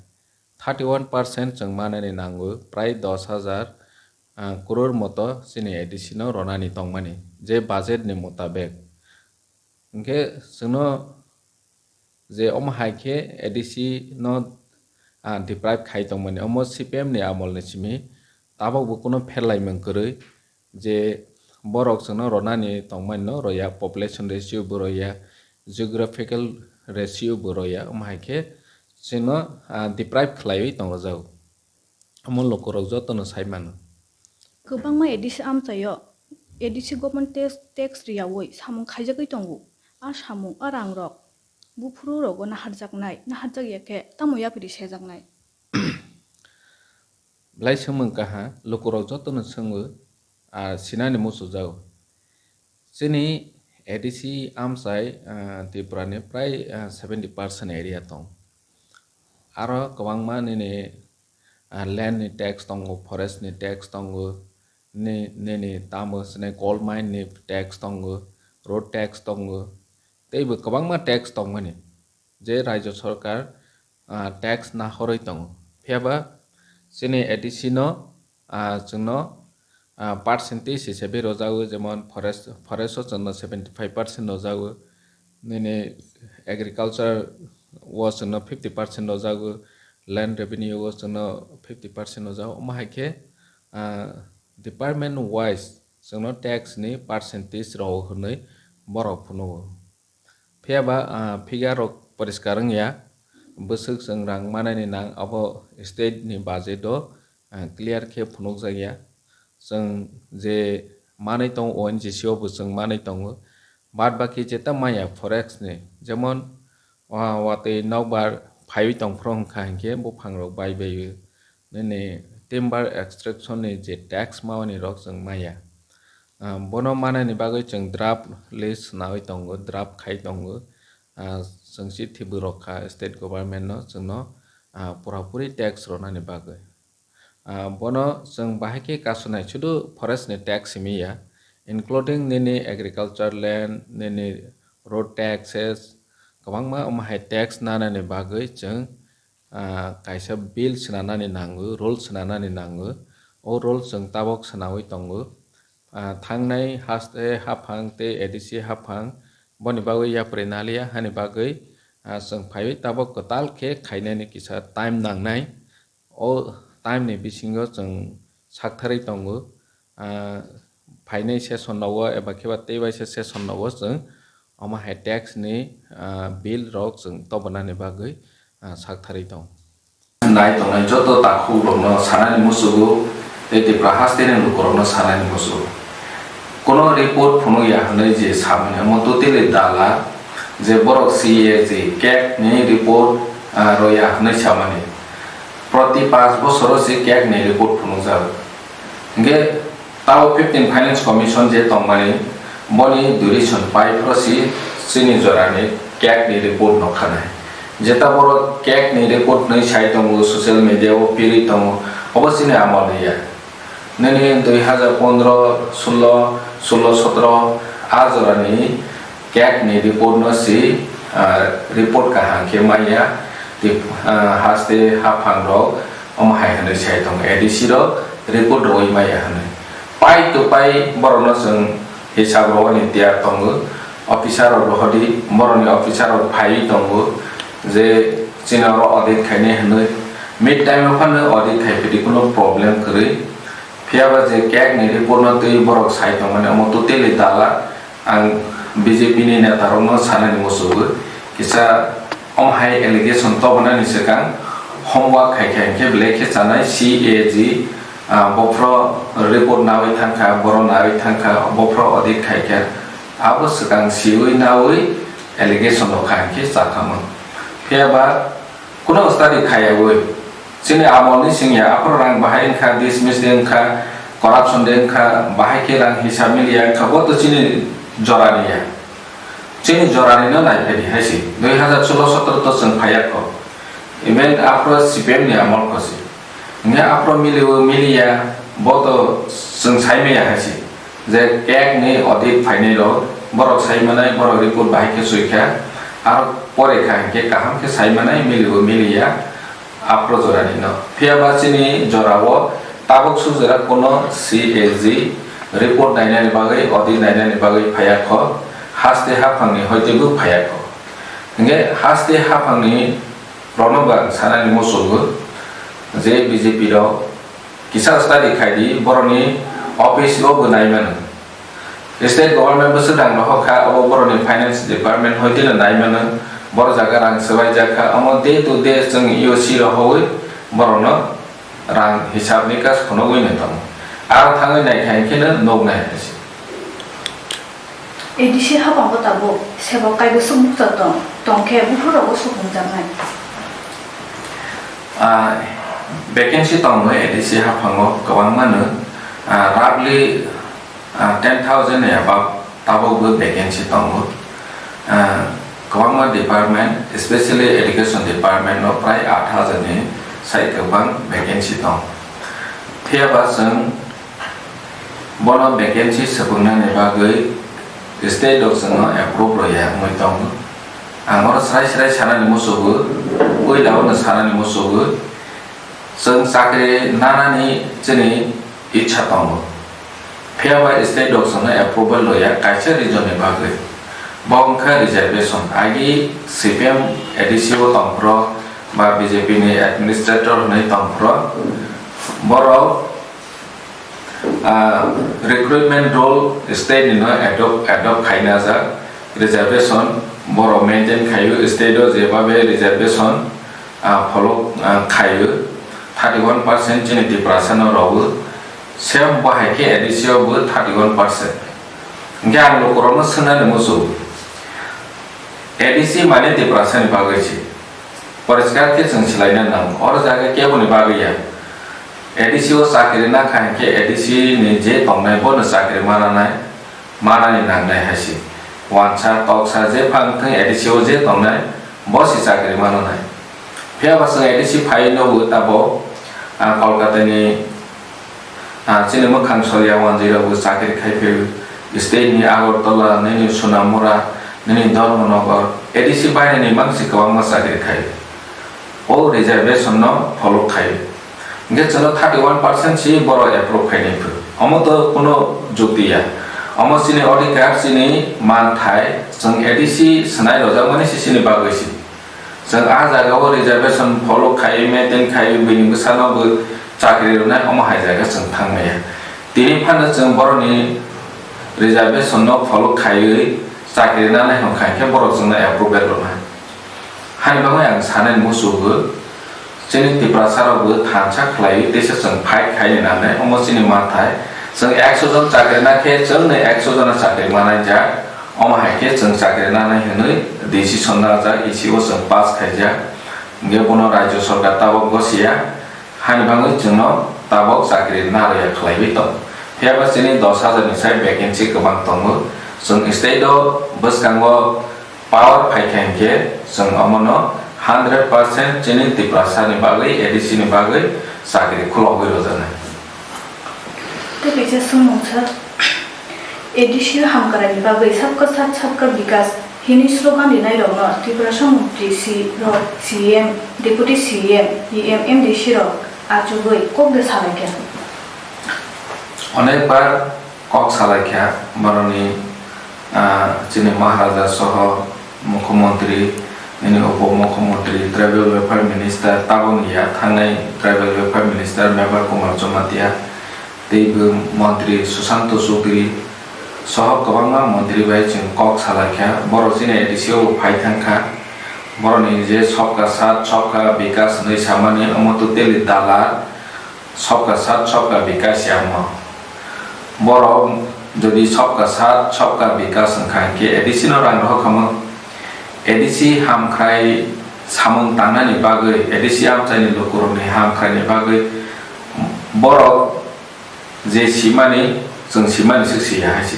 thirty one percent chwng manani nango, prai dos hazar, ah, crore moto chini A D C no ronani tongmani, je budget ni motabek. Hinkhe chwngno je omo hai khe A D C no, ah, deprive khai tongmani, omo C P M ni amol ni simi tabok bo kuno pherlaimung kwrwi je borok chwngno ronani tongmani no roya, population ratio bo roya, geographical ratio bo roya, omo hai khe chwngno, ah, deprive khlaiwi tongjago. Omo lukurok jotono sai mano. Kwbangma A D C amchaio, A D C government tax, tax riyaui samung khaijagwi tongo. A samung, a rangrok buphuru rogo naharjaknai, naharjakya khe tamo yapri sejaknai? Belai swngmung kaha, lukurok jotono swngo, a sinani muchujao. Chini A D C amchai, ah, Tripura ni prai, ah, seventy percent area tong. Aro kwbangma nini, ah, land ni tax tongo, forest ni tax tongo, ni, nini tamo sini coal mine ni tax tongo, road tax tongo, teibo kwbangma tax tongmani je Rajya Sarkar, ah, tax nahorwi tongo. Phiyaba chini A D C no, ah, chwngno, ah, percentage hisabe rwjago, jemon forest, forest o chwngno seventy five percent rwjago, nini agriculture o chwngno fifty percent rwjago, land revenue o chwngno fifty percent rwjago. Omo hai khe, ah, department wise chwngno tax ni percentage rw hwnwi borok phunugo. Phiyaba, ah, figure rok poriskar wngya, bwswk chwng rang manani nang abo state ni budget o, ah, clear khe phunukjakya. Chwng je manwi tongo O N G C o bo chwng manwi tongo, bad baki jeta maya forex ni, jemon, ah, watwi nokbar phaiwi tongphuru wngkha hinkhe buphang rok bai bai o. Nini timber extraction ni je tax mawani rok chwng maya. Ah, bono manani bagwi chwng draft list swnagwi tongo, draft khai tongo. Ah, chwng chithi bo rwkha state government no, chwngno, ah, pura puri tax rwnani bagwi. Ah, bono chwng bahai khe kasunai, sudu forest ni tax simi ya, including nini agriculture land, nini road taxes, kwbangma omo hai tax nanani bagwi chwng ah, kaisa bill swnanani nango, rule swnanani nango. O rule chwng tabok swnawi tongo. Ah, thangnai haste haphang tei A D C haphang boni bagwi yapri naliya hani bagwi, ah, chwng phaiwi tabok kwtal khe khainani kisa time nangnai. O time ni bisingo chwng saktharwi tongo. Ah, phainai session rogo eba khe ba tei waisa session rogo chwng omo hai tax ni, ah, bill rok chwng tobonani bagwi, ah, saktharwi tongo. Nai tongnai joto takhuk rokno sanani muchugo tei Tripura hasteni lukurokno sanani muchugo. Kono report phunukya hwnwi je samani omo totally dala je borok C A G cake ni report, ah, roya hwnwi samani. Proti panch bosoro se cake ni report phunukjago. Hingke tabo fifteen Finance Commission je tongmani, boni duration pai phoro si chini jorani cake ni report no khanai. Jeta borok cake ni report hinwi sai tongo, social media o pirwi tongo, obo chini amol ni ya. Nini dui hazar pondro, sullo, sullo, sotro, a jorani cake ni report no si, ah, report kaham khe maya, tip-, ah, haste haphang rok omo hai hwnwi sai tongo, A D C rok report rwui maya hwnwi. Pai to pai borokno chwng hisab rwani tiyar tongo, officer rok rohordi, borokni officer rok phaiwi tongo je chini oro audit khainai hwnwi, mid time o phano audit khai phidi kuno problem kwrwi. Phiya ba je cake ni report no twi borok sai tongmani omo totally dala. Ang B J P ni neta rokno sanani muchugo, kisa omo hai allegation tobonani swkang homework khai khai hwnkhe belai khe chanai C A G, ah, bophro report nawi thangkha, boro nawi thangkha, bophro audit khaikha, abo swkang siwi nawi allegation rok kha hwnkhe chakhamung. Phiya ba Kuno study khaiyawi, chini amolni singya, aphuru rang bahai wngkha, dismiss de wngkha, corruption de wngkha, bahai khe rang hisab miliya wngkha, bo to chini jorani ya. Chini jorani no naiphai di hai se, dui hazar solo sotoro to chwng phaiya kho. Even aphuru C P M ni amol kho se. Hingke aphuru miliwi miliya, bo to chwng sai maya hai se. Je cake ni audit phainai rok, borok sai manai, borok report bahai khe sui kha, aro pore kha hingke kaham khe sai manai, milibo miliya, aphuru jorani no. Phiya ba chini jora o tabuk sujera kuno C A G report nainani bagwi, audit nainani bagwi phaiya kho, haste haphang ni hoite bo phaiya kho. Hingke haste haphang ni rokno bo ang sanani muchungo je B J P rok kisa study khai di, borokni office o bo nai mano. State government bwswk rang rohor kha, abo borokni finance department hoiteno nai mano. Borok jaga rang swbaijak kha, omo day to day chwng E O C rohorwi borokno rang hisab nikas phunugwi no tongo. Aro thangwi nai kha hwnkhe no nuknai hai se. A D C habango tabuk sebok kaibwswk bukcha tong, tong khe buphuru rogo sukmungjaknai. Ah, vacancy tongo A D C haphango kwbangma no, ah, roughly, ah, ten thousand ni above tabukbo vacancy tongo. Ah, kwbangma department, especially education department o prai aat hajar ni sai kwbang vacancy tongo. Phiya ba chwng Bono vacancy swpwngnani bagwi state rok chwngno approve rwya wngwi tongo. Ang oro srai srai sanani muchugo, puila o no sanani muchugo, chwng chakri nanani chini ichha tongo. Phiya ba state rok chwngno approval rwya kaisa reason ni bagwi. Bo wngkha reservation, agi C P M A D C o tongphuru ba B J P ni administrator hwnwi tongphuru, borok Ah, recruitment rule state ni no adopt, adopt khaina jak reservation borok maintain khaio state o jebabe reservation, ah, follow, ah, khaio thirty one percent chini Tiprasa no rogo same bo hai khe A D C o bo thirty one percent. Hingke ang lukurokno swngnani muchungo, A D C mane Tiprasa ni bagwi se. Poriskar khe chwng swlaina nango. Oro jaga keboni bagwi ya. A D C o chakri nakha hinkhe A D C ni je tongnai bono chakri mananai, manani nangnai hai se. Wansa, toksa je phang thung A D C o je tongnai bo se chakri mananai. Phiya ba chwng A D C phai no bo tabo, ah, Kolkata ni Ah, chini mwkhang solia wanjwi rok bo chakri khai phai, state ni Agartala, nini Sonamura, nini Dharmanagar, A D C baireni mangsi kwbangma chakri khai. O reservation no follow khai. Hingke chwngno thirty one percent si borok approve khai nai phuru. Omo to kuno jukti ya. Omo chini odhikar, chini manthai, chwng A D C swnai rojak mani si chini bagwi si. Chwng ah jaga o reservation follow khai, maintain khai, bini bwsano bo chakri rwnai, omo hai jaga chwng thang maya. Tini phano chwng borokni reservation no follow khaiwi chakri nanai hwnkha hinkhe borok chwngno approval rwnai. Hani bagwi ang sanani muchungo, chini Tiprasa rokbo thansa khlaiwi teisa chwng fight khaini nanai, omo chini mathai. Chwng ekso jon chakri nakhe chwngno ekso jona chakri manai jak, omo hai khe chwng chakri nanai hwnwi decision najak, E C o chwng pass khaijak. Hinkhe bono Rajya Sarkar tabok gosiya. Hani bagwi chwngno tabok chakri narwkya khlaiwi tong. Phiya ba chini dos hajar ni sai vacancy kwbang tongo. Chwng state o bwskango power phaikha hinkhe chwng omono hundred percent chini Tiprasa ni bagwi, A D C ni bagwi chakri khulogwi rwjaknai. Tei kaisa swngmung sa, A D C o hamkraini bagwi sabka sath sabka bikas hwnwi slogan rinairokno Tiprasa montri si rok, C M, Deputy C M, E M, M D C rok achugwi kok de salaikha. Onek bar kok salaikha, boroni, ah, chini Maharaja soho Mukhyamantri, nini Upo Mukhyamantri, Tribal Welfare Minister, tabokni ya thangnai Tribal Welfare Minister Mevar Kumar Jamatia, tei bo Mantri Sushanto Chowdhury soho kwbangma mantri bai chwng kok salaikha. Borok chini A D C o phai thangkha. Borokni je Sabka Saath, Sabka Vikas hwnwi samani, omo totally dalar. Sabka Saath, Sabka Vikas ya omo. Borok jodi Sabka Saath, Sabka Vikas wngkha hinkhe A D C no rang rohor kha mo? A D C hamkrai samung tangnani bagwi, A D C amchaini lukurokni hamkraini bagwi borok je simani, chwng simani swk siya hai se.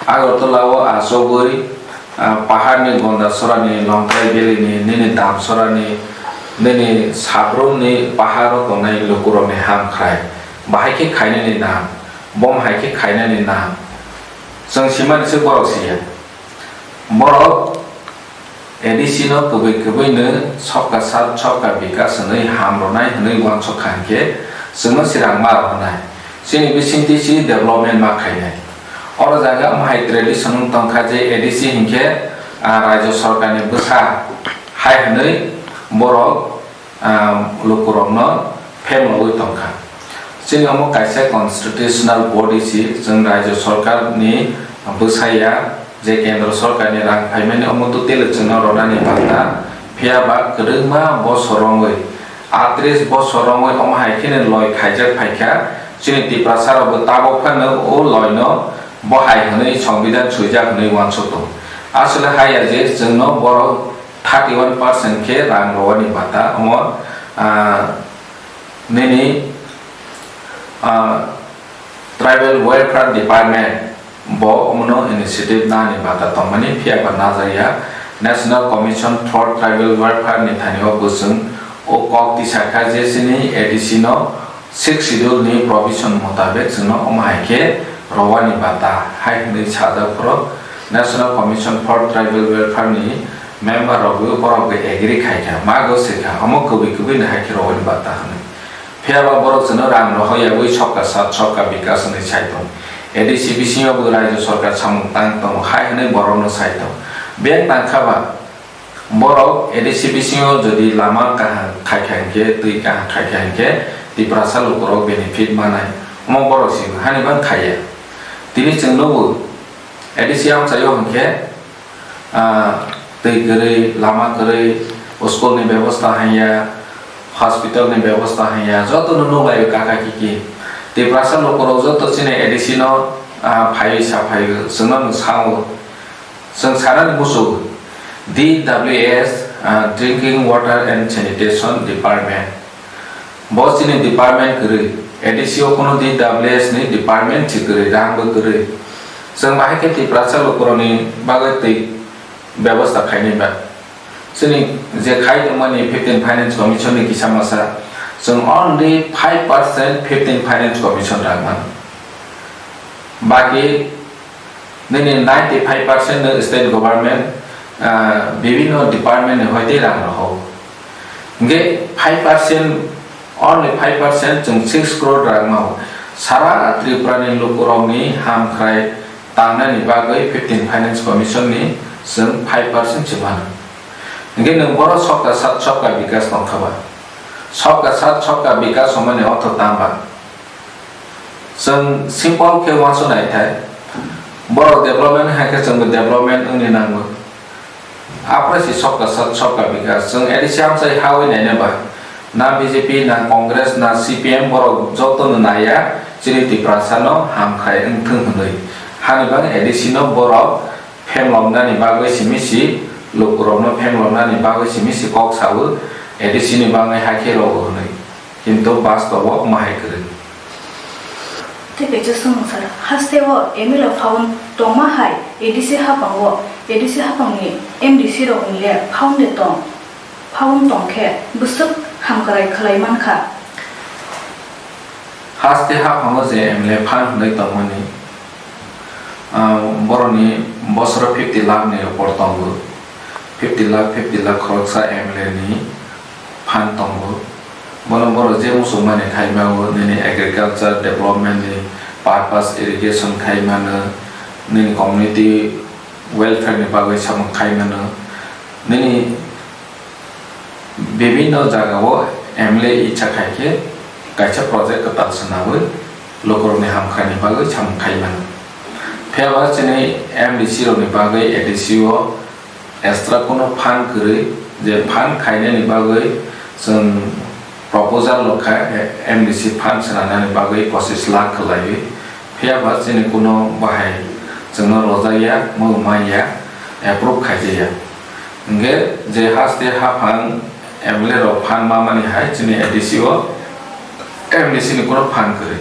Agartala o achugwi, ah, paharni Gondasorani, Longtrai Valley ni, nini Damsorani, nini Sabrumni paharo tongnai lukurokni hamkrai. Bahai khe khainani nang, bom hai khe khainani nang. Chwng simani se borok siya. Borok A D C no kwbwi kwbwino Sabka Saath, Sabka Vikas hwnwi ham rwnai hwnwi uansuk kha hinkhe chwngno se rang ma rwnai. Chini bisingtwi se development ma khainai. Oro jaga omo hai tradition wng tongkha je A D C hinkhe, ah, Rajya Sarkarni bwsa hai hwnwi borok ah, lukurokno phemlogwi tongkha. Chini omo kaisa constitutional body si, chwng Rajya Sarkarni bwsaya je Kendra Sarkarni rang phaimani omo totally chwngno rwnani banta, phiya ba kwrwngma bosor romwi, atris bosor romwi omo hai kheno loi khaijak phaikha, chini Tiprasa rokbo tabok phano o loino bo hai hwnwi Songbidan swijak hwnwi uansuk tongo. Aswk le haya je chwngno borok thirty one percent khe rang rwani bata omo, ah, nini, ah, Tribal Welfare Department bo omono initiative nani bata tongmani, phiya ba najakya. National Commission for Tribal Welfare ni thani o bwswng o kok tisa kha je chini A D C no Sixth Schedule ni provision motabek chwngno omo hai khe rowani bata hai hwnwi sajak phuru National Commission for Tribal Welfare ni member rokbo borok bai agree khai kha, mago se kha, omo kwbwi kwbwi no hai khe rowani bata hwnwi. Phiya ba borok chwngno rang rohor yagwi Sabka Saath Sabka Vikas hwnwi sai tong. A D C bisingo bo Rajya Sarkar samung tang tongo hai hwnwi borokno sai tong. Beng tang kha ba, borok A D C bisingo jodi lama kaham khai kha hinkhe, twi kaham khai kha hinkhe, Tiprasa lukurok benefit manai. Omo borok si hani bang khaiya. Tini chwng nugo, A D C amchaio hinkhe, ah, twi kwrwi, lama kwrwi, school ni bebosta hanya, hospital ni bebosta hanya, joto no nuklaio kaka kiki. Tiprasa lukurok joto chini A D C no, ah, phaiwi sa phaio, chwngno no sao. Chwng sanani muchungo, D W S, ah, Drinking Water and Sanitation Department. Bo chini department kwrwi. A D C o kuno D W S ni department si kwrwi, rang bo kwrwi. Chwng bahai khe Tiprasa lukurokni bagwi twi bebosta khainai ba. Chini je khai tongmani fifteen Finance Commission ni kisa masa, chwng only five percent fifteen Finance Commission rang mano. Baki nini ninety five percent no state government, ah, bibhinno department ni hoite rang rohor. Hinkhe five percent, only five percent chwng six crore rang mao. Sara Tripura ni lukurokni hamkrai tangnani bagwi fifteen Finance Commission ni chwng five percent se mano. Hinkhe nwng boro Sabka Saath Sabka Vikas tongkha ba. Sabka Saath Sabka Vikas hwnmani ortho tamo ba? Chwng simple khe uansuk naithai. Borok development hai khe chwngbo development wngni nango. Aphuru si Sabka Saath Sabka Vikas. Chwng A D C amchai hawi naina ba? Na B J P, na Congress, na C P M, borok jotono naiya, chini Tiprasano hamkrai wngthung hwnwi. Hani bagwi A D C no borok phemloknani bagwi simi si, lukurokno phemloknani bagwi simi si kok sawi, A D C ni bagwi hakhe rogo hwnwi. Kintu bastobo omo hai kwrwi. Tei kaisa swngmung sara, hasteo M L A phaun tongma hai A D C haphango, A D C haphangni M D C rokni le phaun de tong, phaun tong khe bwswk hamkrai khlai mankha. Haste haphango je M L A phan hwnwi tongmani, ah, borokni bosoro fifty lakh ni upor tongo. Fifty lakh, fifty lakh khoroksa M L A ni phan tongo. Bono borok je muchungmani khai mano, nini agriculture development ni purpose, irrigation khai mano, nini community welfare ni bagwi samung khai mano, nini bibinno jagao M L A icha khai khe kaisa project kwtal swnawi lukurokni hamkrai ni bagwi samung khai mano. Phiya ba chini M D C rokni bagwi A D C o extra kuno phan kwrwi, je phan khainani bagwi chwng proposal rwkha, M D C phan swnamnani bagwi pochis lakh khwlaiwi. Phiya ba chini kuno bahai chwngno rwjakya, mungmanya, approve khaijakya. Hwnkhe je haste haphang M L A rok phan mamani hai chini A D C o M D C ni kuno phan kwrwi.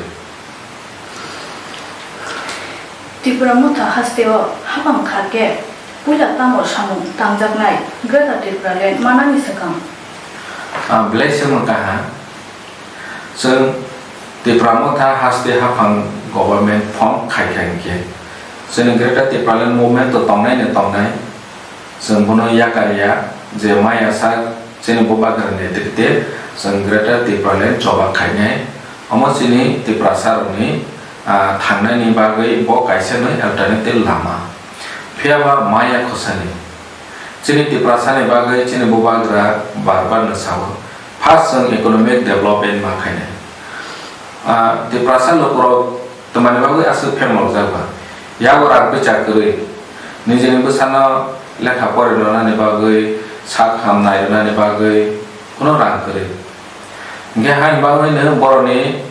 Tipra Motha hasteo haphang kha khe puila tamo samung tangjaknai Greater Tipraland manani swkang? Ah, belai swngmung kaha. Chwng Tipra Motha haste haphang government form khai kha hinkhe, chwngni Greater Tipraland movement to tongnai no tongnai. Chwng bono yakar ya je maya sak chini bubagra netrite chwng Greater Tipraland choba khainai. Omo chini Tiprasa rokni, ah, thangnaini bagwi bo kaisa no alternative lama. Phiya ba maya khosani. Chini Tiprasa ni bagwi chini bubagra bar bar no sao, first chwng economic development ma khainai. Ah, Tiprasa lukurok Twmani bagwi aswk phemlokjak ba? Yago rang pui cha kwrwi, nijini bwsano lekha pori rwnani bagwi, sak ham nai rwnani bagwi kuno rang kwrwi. Hinkhe haini bagwino borokni,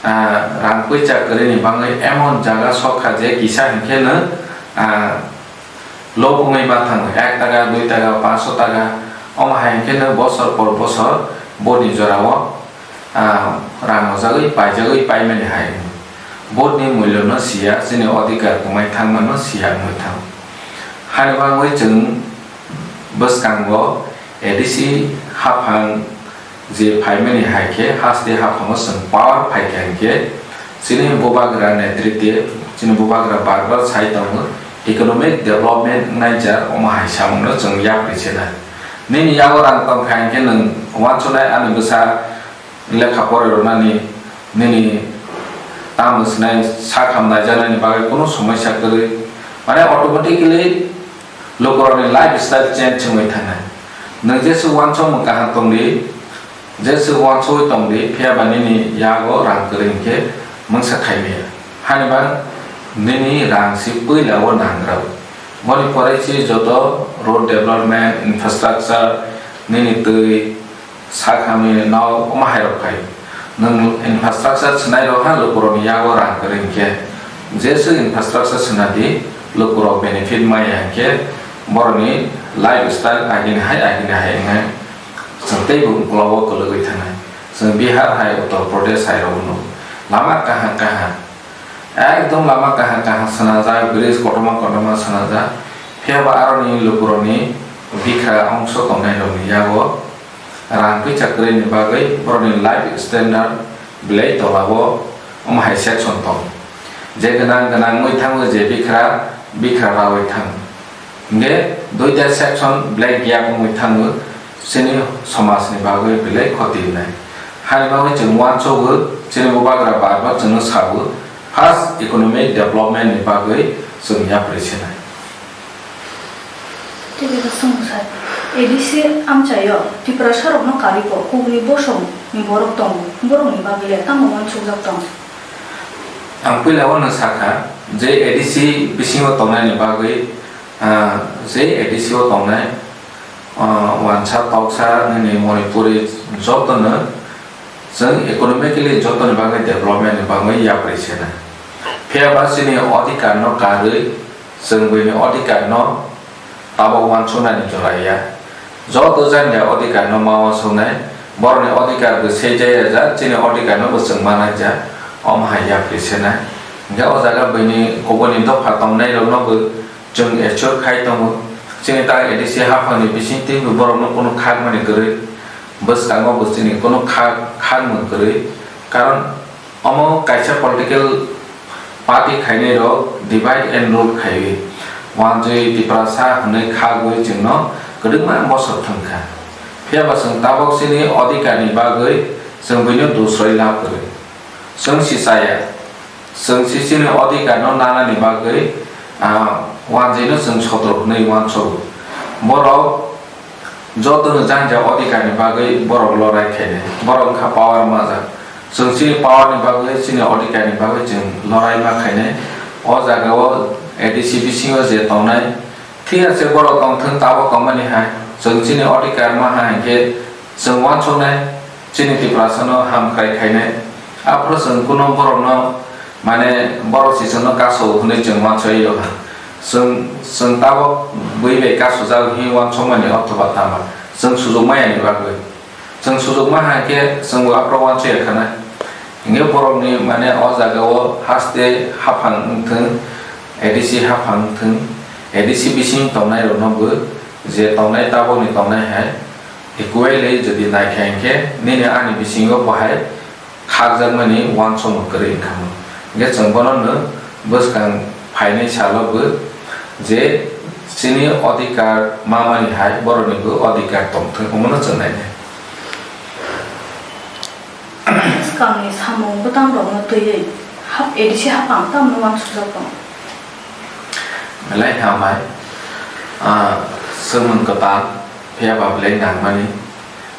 ah, rang pui cha kwrwini bagwi emon jaga sok kha je kisa hinkheno, ah, lob wngwi ma thango, ek taka, dui taka, panch taka, omo hai hinkheno bosor por bosor boni jorao ah, rang rwjagwi paijagwi paimani hai wngwi. Vote ni mulyo no siya, chini odhikar kwmai thangma no siya wngwi thango. Hani bagwi chwng bwskango A D C haphang je phaimani hai khe haste haphango chwng power phaikha hinkhe chini bubagra netrite, chini bubagra bar bar sai tongo, economic development wngnai jar omo hai samung no chwng yapri se nai. Nini yago rang tongkha hinkhe nwng uansuknai ani bwsa lekha pori rwnani, nini tamo swnai sak ham naijaknani bagwi kunu somoisa kwrwi. Mane automatically lukurokni lifestyle change wngwi thangnai. Nwng jeswk uansukmung kaham tongdi, jeswk uansugwi tongdi, phiya ba nini yago rang kwrwi hinkhe mungsa khaimaya. Hani ba nini rang si puila o nangrw. Boni pore si joto road development, infrastructure, nini twi, sak hamni nok omo hai rok phai. Nwng infrastructure swnai rok ha lukurokni yago rang kwrwi hinkhe, jeswk infrastructure swnadi lukurok benefit maya hinkhe borokni lifestyle agini hai agini hai wngnai. Chwng teibo uklogo kwlwgwi thangnai. Chwng Bihar hai, Uttar Pradesh hai rok nugo. Lama kaham kaham. Ekdom lama kaham kaham swnajak, bridge kotorma kotorma swnajak. Phiya ba aroni lukurokni bikha ongso tongnairokni yago rang pui cha kwrwini bagwi borokni life standard belai tolao omo hai section tongo. Je gwnang gwnang wngwi thango, je bikha bikha raui thango. Hinkhe duita section belai gap wngwi thango, chini somajni bagwi belai khoti wngnai. Hani bagwi chwng uansugo, chini bubagra bar bar chwngno sago, first economic development ni bagwi chwng yapri sinai. Tei khe swngmung sai. A D C amchaio Tiprasarokno karwi bo kubuni bosongni borok tongo, borokni bagwi le tamo uansukjak tong? Ang puila uano sakha je A D C bisingo tongnaini bagwi, ah, je A D C o tongnai, ah, uansa toksa nini Manipuri jotono chwng economically jotoni bagwi development ni bagwi yapri sena. Phiya ba chini odhikar no karwi chwng buini odhikar no tabok uansuknani jora ya. Joto jani ya odhikar no ma uansuknai, borokni odhikar bo sejaya ja, chini odhikar no bo chwng manai ja, omo hai yapri sena. Hinkhe o jaga buini kubuni dopha tongnai rok no bo chwng assure khai tongo. Chini ta A D C haphangni bisingtwi bo borokno kunu khakmani kwrwi, bwskango bo chini kunu khak, khakmung kwrwi. Karon omo kaisa political party khainai rok divide and rule khaiwi, wanjwi Tiprasa hwnwi khagwi chwngno kwdwkma bosor thwngkha. Phiya ba chwng tabok chini odhikarni bagwi chwng buino dusroi lab kwrwi. Chwng si chaya. Chwng si chini odhikar no nanani bagwi, ah, wanjwi no chwng sotro hwnwi uansugo. Borok joto no jani ja odhikar ni bagwi borok lorai khainai. Borok wngkha power majak. Chwng chini power ni bagwi, chini odhikar ni bagwi chwng lorai ma khainai. O jaga o A D C bisingo je tongnai, thik ase borok tongthwng, tabok tongmani hai. Chwng chini odhikar ma hai hinkhe chwng uansuknai, chini Tiprasa no hamkrai khainai. Aphuru chwng kunu borok no, mane, borok si chwngno kaso hwnwi chwng uansukya ha. Chwng, chwng tabok bui bai kasojak hwnwi uansukmani othoba tama? Chwng sujuk maya ni bagwi. Chwng sujuk ma hai khe chwng bo aphuru uansukya khana. Hinkhe borokni, mane, o jaga o haste haphang wngthwng, A D C haphang wngthwng, A D C bising tongnai rok no bo je tongnai tabokni tongnai hai equally jodi naikha hinkhe nini ani bisingo bo hai khakjakmani uansukmung kwrwi wngkha. Hinkhe chwng bono no bwskang phainai salo bo je chini odhikar mamani hai borokni bo odhikar tongthwng, omono chwng nainai. Bwskangni samung bwtangrokno twiwi hap-, A D C haphang tamno uansukjak tongo? Belai hambai, ah, swngmung kwtal, phiya ba belai nangmani.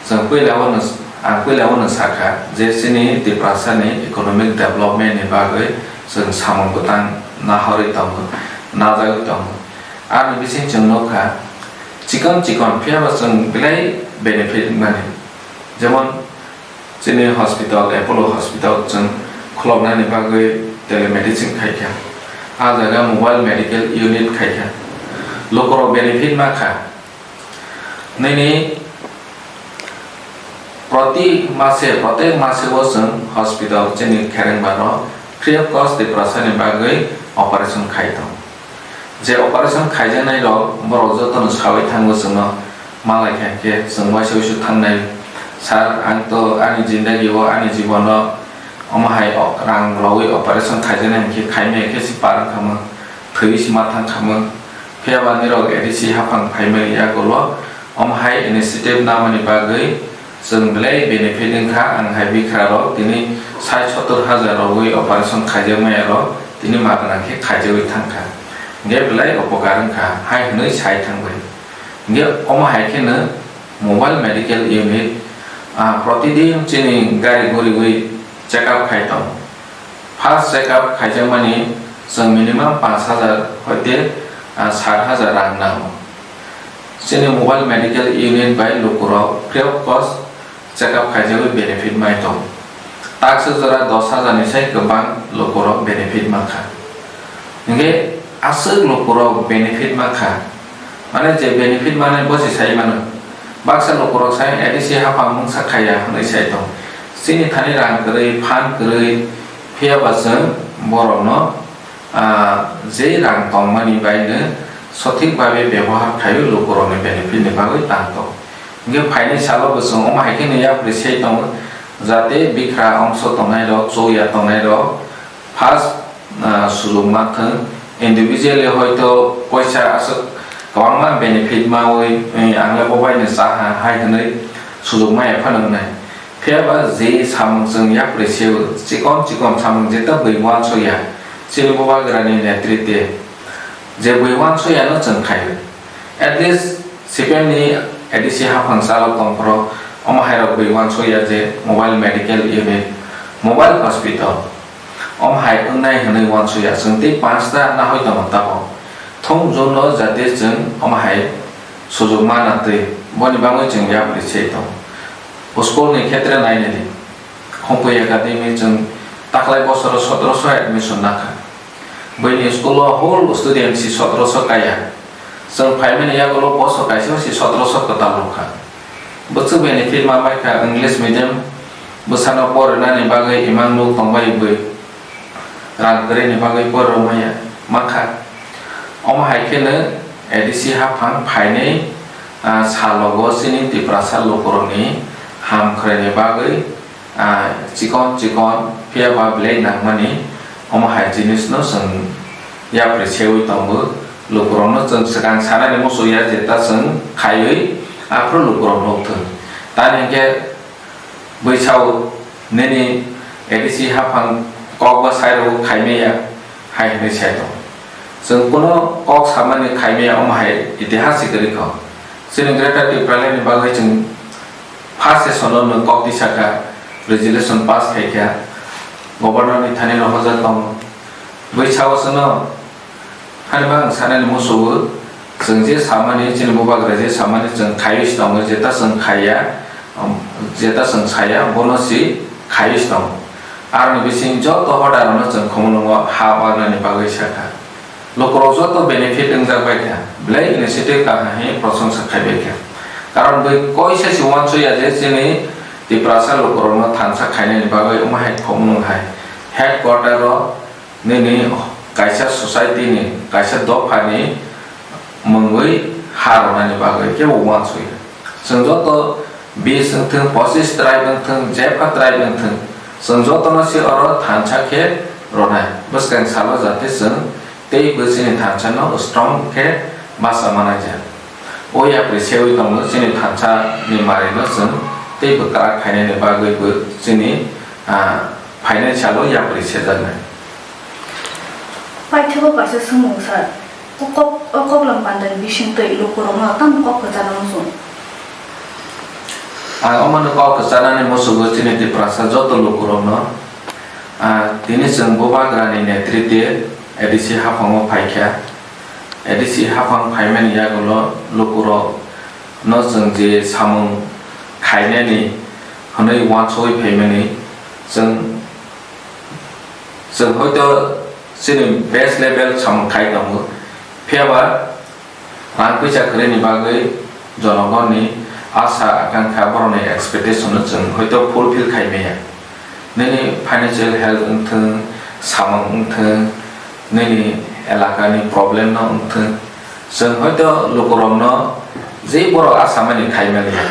Chwng puila uano, ang puila uano sakha je chini Tiprasani economic development ni bagwi chwng samung bwtang nahorwi tongo, najagwi tongo. Ani bising chwng nukha, chikon chikon phiya ba chwng belai benefit mani. Jemon, chini hospital, Apollo Hospital chwng khuloknani bagwi telemedicine khaikha. A jaga mobile medical unit khaikha. Lukurok benefit ma kha. Nini proti mase, protek mase o chwng hospital chini kherengba no free of cost Tiprasa ni bagwi operation khai tongo. Je operation khaijaknai rok, borok jotono sawi thango chwngno, malai kha khe chwng waisa waisa thangnai. Sir, ang to ani jindagi o, ani jibon o omo hai o-, rang rwui operation khaijaknai hinkhe khaimaya khe se par wngkha mung, thwiwi se ma thang kha mung. Phiya ba nirok A D C haphang phaimani yagulo omo hai initiative namani bagwi chwng belai benefit wngkha. Ang hai bikra rok tini sait sottor hajar rogwi operation khaijak maya rok tini magna khe khaijagwi thangkha, hinkhe belai upokar wngkha hai hwnwi sai thangbai. Hinkhe omo hai kheno mobile medical unit, ah, protidin chini gari guriwi check up khai tongo. First check up khaijakmani chwng minimum panch hajar hoite, ah, sat hajar rang nango. Chini mobile medical unit bai lukurok free of cost check up khaijagwi benefit mai tongo. Taksa jora dos hajar ni sai kwbang lukurok benefit mankha. Hinkhe aswk lukurok benefit mankha. Mane je benefit mane bo se sai mano. Baksa lukurok sai A D C haphang mungsa khaiya hwnwi sai tong. Chini thani rang kwrwi, phan kwrwi, phiya ba chwng borokno, ah, je rang tongmani baino sothik babe bebohar khaiwi lukurokni benefit ni bagwi tang tong. Hinkhe phainai salo bo chwng omo hai kheno yapri sai tongo, jate bikra ongso tongnai rok, chukya tongnai rok, first, ah, sujok manthwng, individually hoito koisa aswk kwbangma benefit mawi, eh, ang le bo bai no cha ha hai hwnwi sujok maya phano wngnai. Phiya ba je samung chwng yapri seo, chikon chikon samung jeta bui uansukya, chini bubagrani netrite je bui uansukya no chwng khaio. At least C P M ni A D C haphang chalok tongphuru, omo hai rok bai uansuk ya je mobile medical unit, mobile hospital, omo hai wngnai hwnwi uansuk ya. Chwng tei panchta nahoi tongo tabok. Thung jun no jate chwng omo hai sujuk mana twi, boni bagwi chwng yapri se tongo. School ni khetre nainani, Khumphwi Academy chwng taklai bosoro sotoroso admission nakha. Buini school o whole student si sotoroso kaya. Chwng phaimani yagulo bosor kaisa si sotoroso kwtal rwkha. Bwswk benefit ma baikha English medium bwsano porinani bagwi imang nuk tongbai bwi rang kwrwini bagwi porwi maya mankha. Omo hai kheno A D C haphang phainai, ah, salogo chini Tiprasa lukurokni hamkhraini bagwi ah, chikon chikon phiya ba belai nangmani omo hai jinis no chwng yapri sewi tongo. Lukurok no chwng swkang sanani muchung ya je ta chwng khaiwi aphuru lukurok nukthung. Tani hinkhe bwsao nini A D C haphang kok ba sai rw khaimaya hai hwnwi sai tongo. Chwng kuno kok samani khaimaya omo hai itihas si kwrwi kho. Chini Greater Tipraland ni bagwi chwng first session o nwng kok tisaka resolution pass khaikha, Governor ni thani rohorjak tongo. Bui sao chwngno hani bagwi sanani musugo, chwng je samani, chini bubagra je samani chwng khaiwi tongo, jeta chwng khaiya, um, jeta chwng saya, bono si khaiwi tongo. Aroni bising joto hodarano chwng khumulwngo ha barnani bagwi sakha. Lukurok joto benefit wngjak bai kha, belai initiative kaham hi prosongsa khai bai kha. Karon bai koisa si uansuk ya je chini Tiprasa lukurokno thansa khainani bagwi omo hai khumulwng hai headquarter o nini kaisa society ni, kaisa dopha ni mungwi ha rwnani bagwi kebo uansuk ya. Chwng joto bis wngthung, pochis tribe wngthung, jepha tribe wngthung, chwng jotono se oro thansa khe rwnai. Bwskang salo jate chwng tei bo chini thansa no strong khe bacha manai ja. O yapri sewi tongo chini thansa ni mari no chwng tei bwkra khainani bagwi bo chini, ah, financial o yapri sejaknai. Paithago kaisa swngmung sir. O kok, o koklam pandani bisingtwi lukurokno tamo kok kwchana muchung? Ang omono kok kwchanani musugo chini Tiprasa joto lukurokno, ah, tini chwng bubagrani netritwe A D C haphango phaikha. A D C haphang phaimani yagulo lukurokno chwng je samung khainani hwnwi uansugwi phaimani chwng Chwng hoito chini base level samung khai tongo, phiya ba rang puisa kwrwini bagwi jonogonni asa akankha, borokni expectation no chwng hoito fulfill khai maya. Nini financial health wngthwng, samung wngthwng, nini elakani problem no wngthwng, chwng hoito lukurokno je borok asa mani khai maliya.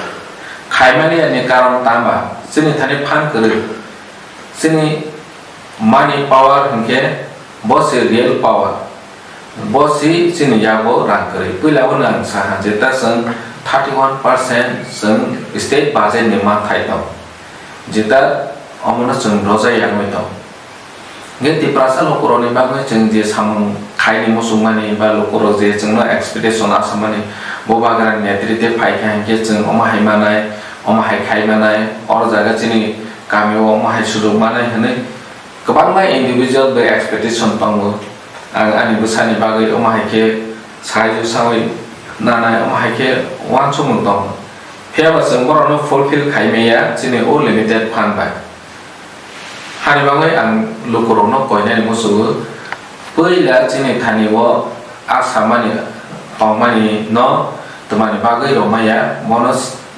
Khai maliya ni karon tangba chini thani phan kwrwi. Chini money power hinkhe bo se real power. Bo se chini yago rang kwrwi. Puila o nang saha jeta chwng thirty one percent chwng state budget ni manthai tong. Jeta omono chwng rojai yangwi tong. Hinkhe Tiprasa lukurokni bagwi chwng je samung khaini muchungmani ba lukurok je chwngno expectation asamani, bubagrani netritwe phaikha hinkhe chwng omo hai manai, omo hai khai manai, oro jaga chini kamio omo hai sujuk manai hwnwi kwbangma individual bai expectation tongo. Ang ani bwsani bagwi omo hai khe sahajyo sawi nanai, omo hai khe uansukmung tongo. Phiya ba chwng borokno fulfill khai maya chini o limited fund bai. Hani bagwi ang lukurokno koinani musugo, puila chini thani o a samani tongmani no twmani bagwi rwmaya, bono,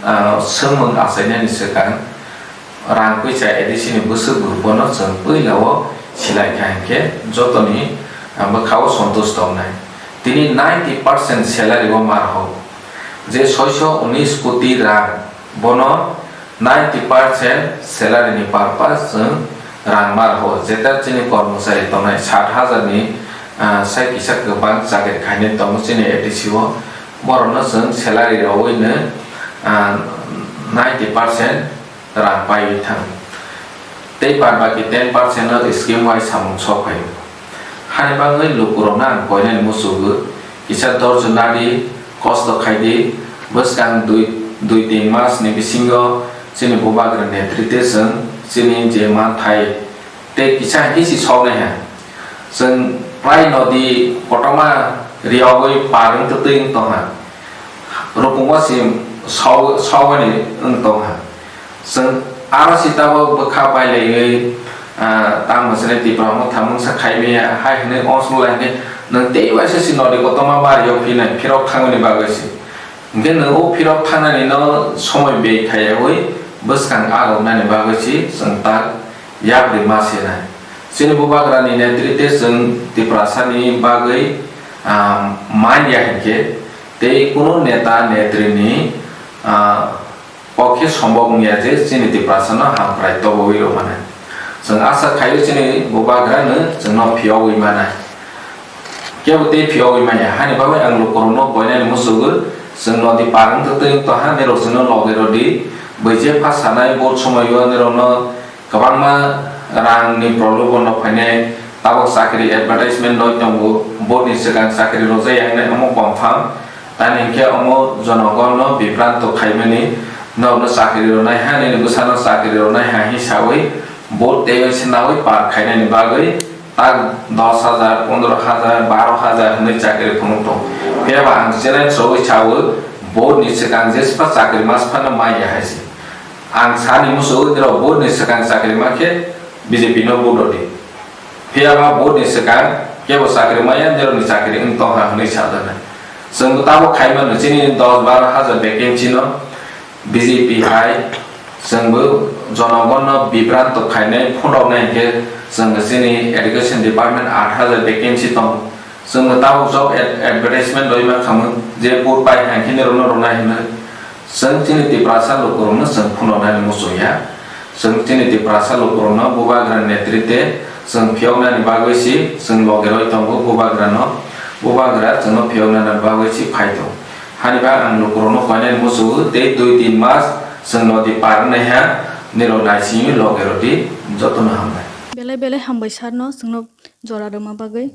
ah, swngmung achainani swkang rang puisa A D C ni bwswk group no chwng puila o silai kha hinkhe jotoni, ah, bwkha o santush tongnai. Tini ninety percent salary o ma rwho, je soiso unis koti rang. Bono ninety percent salary ni purpose chwng rang ma rwho, jeta chini kormochari tongnai sat hajar ni, ah, sai kisa kwbang chakri khainai tongo chini A D C o, borokno chwng salary rwui no, ah, ninety percent rang paiwi thang. Tei baad baki ten percent no scheme wai samung sok phaio. Hani bagwi lukurokno ang koinani musugo, kisa dorjo nadi, kosto khaidi, Bwskang dui, dui tin mas ni bisingo chini bubagra netrite chwng chini je manthai tei kisa hinkhe si soknai ha. Chwng prai nodi kotorma riyogwi par wng twi wng tong ha. Rukungo si saw-, sawani wng tong ha. Chwng aro si tabuk bwkha bailaiwi, ah, tamo chini Tipra motha mungsa khaimaya hai hwnwi ongsuklaikhe nwng tei waisa si nodi kotorma bario phinai phirok thangmani bagwi si. Hinkhe nwng o phirok thangnani no somoi bey khaiyawi bwskang agongnani bagwi si chwng tak yapri ma sinai. Chini bubagrani netrite chwng Tiprasani bagwi, ah, manya hinkhe tei kunu neta netrini, ah, pokhe sombok wngya je chini Tiprasano hamkrai tobogwi rwmani. Chwng asa khaio chini bubagrano chwngno phiyogwi manai. Kebo tei phiyogwi manya. Hani bagwi ang lukurokno koinani muchugwi, chwng nodi par wngtwi twi wngtong ha, nirok chwngno loge rwdi. Bui jepha sanai, vote somoio nirokno kwbangma rangni problem bono phainai. Tabuk chakri advertisement rwi tongo, vote ni swkang chakri rwjaya hinwi omo confirm. Tani hinkhe omo jonogonno bibranto khaimani, norokno chakri rwnai ha, nini bwsano chakri rwnai ha hinwi sawi vote teiwi se nawi par khainani bagwi tak dos hajar, pondro hajar, baro hajar hinwi chakri phunuk tong. Phiya ba ang challenge rogwi sawi vote ni swkang jespa chakri masphano manya hai se. Ang sani muchung nirok vote ni swkang chakri mankhe B J P no vote rwdi. Phiya ba vote ni swkang kebo chakri maya, nirok ni chakri wng tong ha hwnwi sa jana. Chwng bo tabuk khai mano chini dos baro hajar vacancy no B J P hai chwng bo jonogon no bibranto khainai phunuknai hinkhe chwng chini education department aat hajar vacancy tong. Chwng bo tabuk job ad-, advertisement rwi ma khamu je vote pai hai khe nirok no rwnai hinwi. Chwng chini Tiprasa lukurokno chwng phunuknani muchungya. Chwng chini Tiprasa lukurokno bubagra netrite chwng phiyoknani bagwi si chwng loge rwi tongo bubagrano. Bubagra chwngno phiyoknani bagwi si phai tongo. Hani ba ang lukurokno koinani muchungo tei dui tin mas chwng nodi par wngnai ha, nirok naisingwi loge rwdi, jotono hambai. Belai belai hambai sir no chwngno jora rwma bagwi.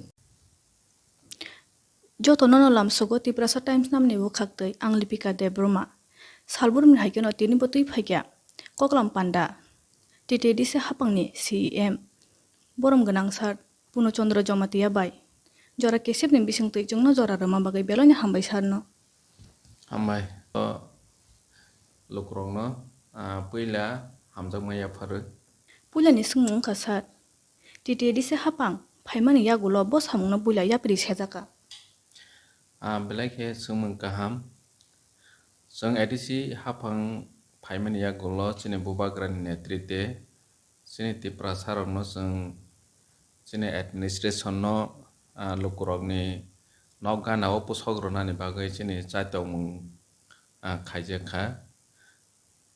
Jotono no lamsogo Tiprasa Times namni bwkhaktwi, ang Lipika Debbarma. Salbrumni hai kheno tini bo twi phaikha Koklam Panda, T T A D C hapangni C E M, borom gwnang sir Puno Chandra Jamatia bai. Jora kesepni bisingtwi chwngno jora rwma bagwi beloino hambai sir no. Hambai. O lukurokno, ah, puila hamjakma yapharwi. Puilani swngmung wngkha sir. T T A D C hapang phaimani yagulo bo samungno buila yapri sejakha. Ah, belai khe swngmung kaham. Chwng A D C hapang phaimani yagulo chini bubagrani netrite chini Tiprasa rokno chwng chini administration no, ah, lukurokni nok gana o pusok rwnani bagwi chini chaitokmung, ah, khaijakha.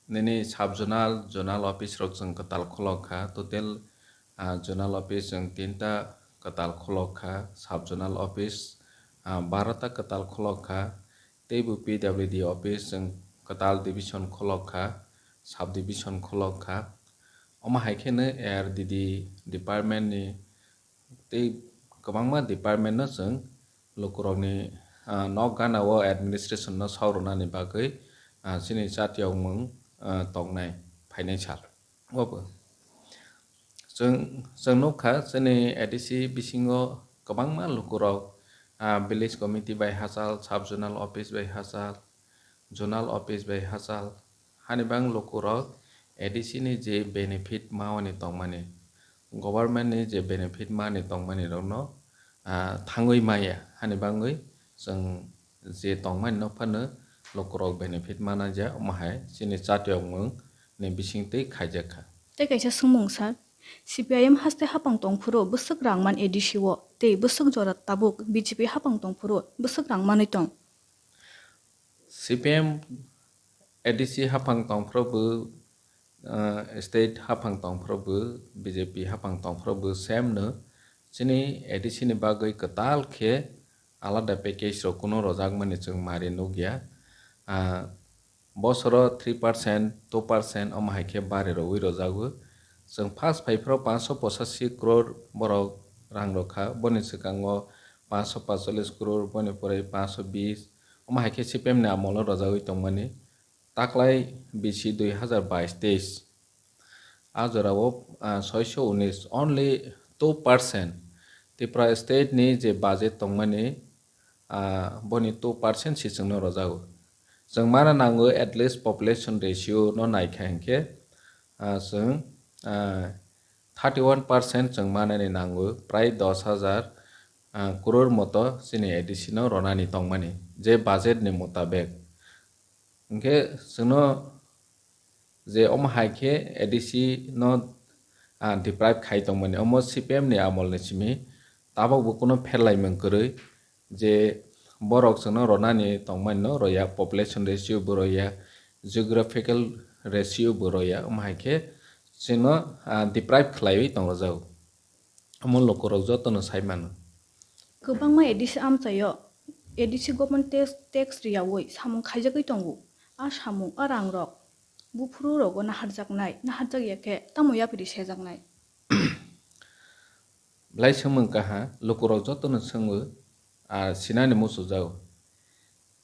Nini sub zonal, zonal office rok chwng kwtal khulok kha. Total, ah, zonal office chwng tinta kwtal khulok kha. Sub zonal office, ah, barota kwtal khulok kha. Teibo P W D office chwng kwtal division khulok kha, sub division khulok kha. Omo hai kheno A R D D department ni tei kwbangma department no chwng lukurokni, ah, nok gana o administration no sok rwnani bagwi, ah, chini chatiyokmung, ah, tongnai phainai sal. Obo chwng, chwng nukha chini A D C bisingo kwbangma lukurok, ah, village committee bai hachal, sub zonal office bai hachal, zonal office bai hachal, hani bang lukurok A D C ni je benefit mawani tongmani, government ni je benefit mani tongmani rokno, ah, thangwi maya, hani bangwi chwng je tongmani no phano lukurok benefit mana ja, omo hai chini chatiyokmung ni bisingtwi khaijak kha. Tei kaisa swngmung sir, C P I M haste hapang tongphuru bwswk rang man A D C o, tei bwswk jora tabuk B J P hapang tongphuru bwswk rang manwi tong? C P M A D C hapang tongphuru bo, ah, state hapang tongphuru bo, B J P hapang tongphuru bo same no. Chini A D C ni bagwi kwtal khe alada package rok kunu rojakmani chwng mari nukya. Ah, bosoro three percent, two percent omo hai khe bari rogwi rojago. Chwng first phaiphuru paanch sho pochashi crore borok rang rokha, boni swkango paanch sho paanchchallis crore, boni pore paanch sho bis, Omo hai khe C P M ni amolo rwjagwi tongmani, taklai bisi dui hazar bais teis. A jorao, ah, soiso unis, only two percent. Tripura state ni je budget tongmani, ah, boni two percent si chwngno rwjago. Chwng mana nango at least population ratio no naikha hinkhe, ah, chwng, ah, thirty one percent chwng manani nango, prai dos hazar, ah, crore moto chini A D C no ronani tongmani, je budget ni mutabek. Hinkhe chwngno je omo hai khe A D C no, ah, deprive khai tongmani, omo C P M ni amol ni simi, tabok bo kuno pherlaimung kwrwi, je borok chwngno ronani tongmani no roya, population ratio bo roya, geographical ratio bo roya, omo hai khe chwngno, ah, deprive khlaiwi tongjago. Omo lukurok jotono sai mano. Kwbangma A D C amchaio, A D C government tax, tax riyaui samung khaijagwi tongo. A samung, a rangrok buphuru rogo naharjaknai, naharjak ya khe tamo yapri sejaknai? Belai swngmung kaha, lukurok jotono swngo, ah, sinani muchungjago.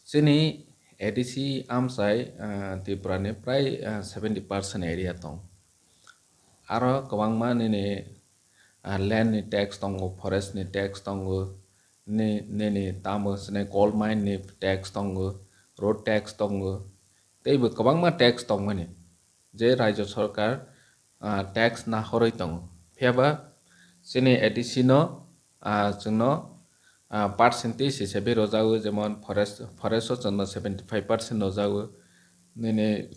Chini A D C amchai, ah, Tripura ni prai, ah, seventy percent area tong. Aro kwbangma nini, ah, land ni tax tongo, forest ni tax tongo, ni, nini tamo sini coal mine ni tax tongo, road tax tongo, tei bo kwbangma tax tongmani, je Rajya Sarkar, ah, tax nahorwi tongo. Phiya ba chini A D C no, ah, chwngno, ah, percentage hisabe rwjago, jemon forest, forest o chwngno seventy five percent rwjago, nini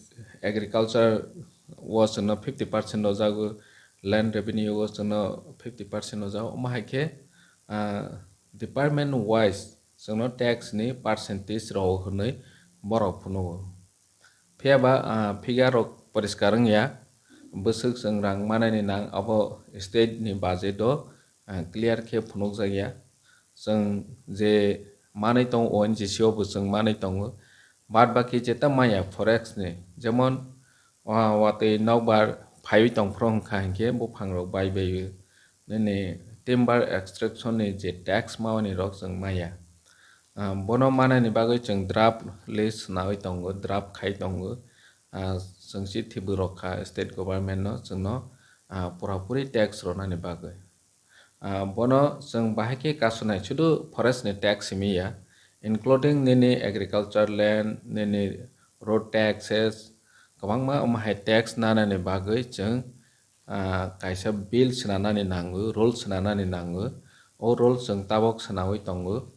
agriculture o chwngno fifty percent rwjago, land revenue o chwngno fifty percent rwjago. Omo hai khe, ah, department wise chwngno tax ni percentage rw hwnwi borok phunugo. Phiya ba, ah, figure rok poriskar wngya, bwswk chwng rang manani nang abo state ni budget o, ah, clear khe phunukjakya. Chwng je manwi tongo O N G C o bo chwng manwi tongo, bad baki jeta maya forex ni, jemon, ah, watwi nokbar phaiwi tongphuru wngkha hinkhe buphang rok bai bai o. Nini timber extraction ni je tax mawani rok chwng maya. Ah, bono manani bagwi chwng draft list swnagwi tongo, draft khai tongo. Ah, chwng chithi bo rwkha state government no, chwngno, ah, pura puri tax rwnani bagwi. Ah, bono chwng bahai khe kasunai, sudu forest ni tax simi ya, including nini agriculture land, nini road taxes, kwbangma omo hai tax nanani bagwi chwng, ah, kaisa bill swnanani nango, rule swnanani nango. O rule chwng tabok swnawi tongo.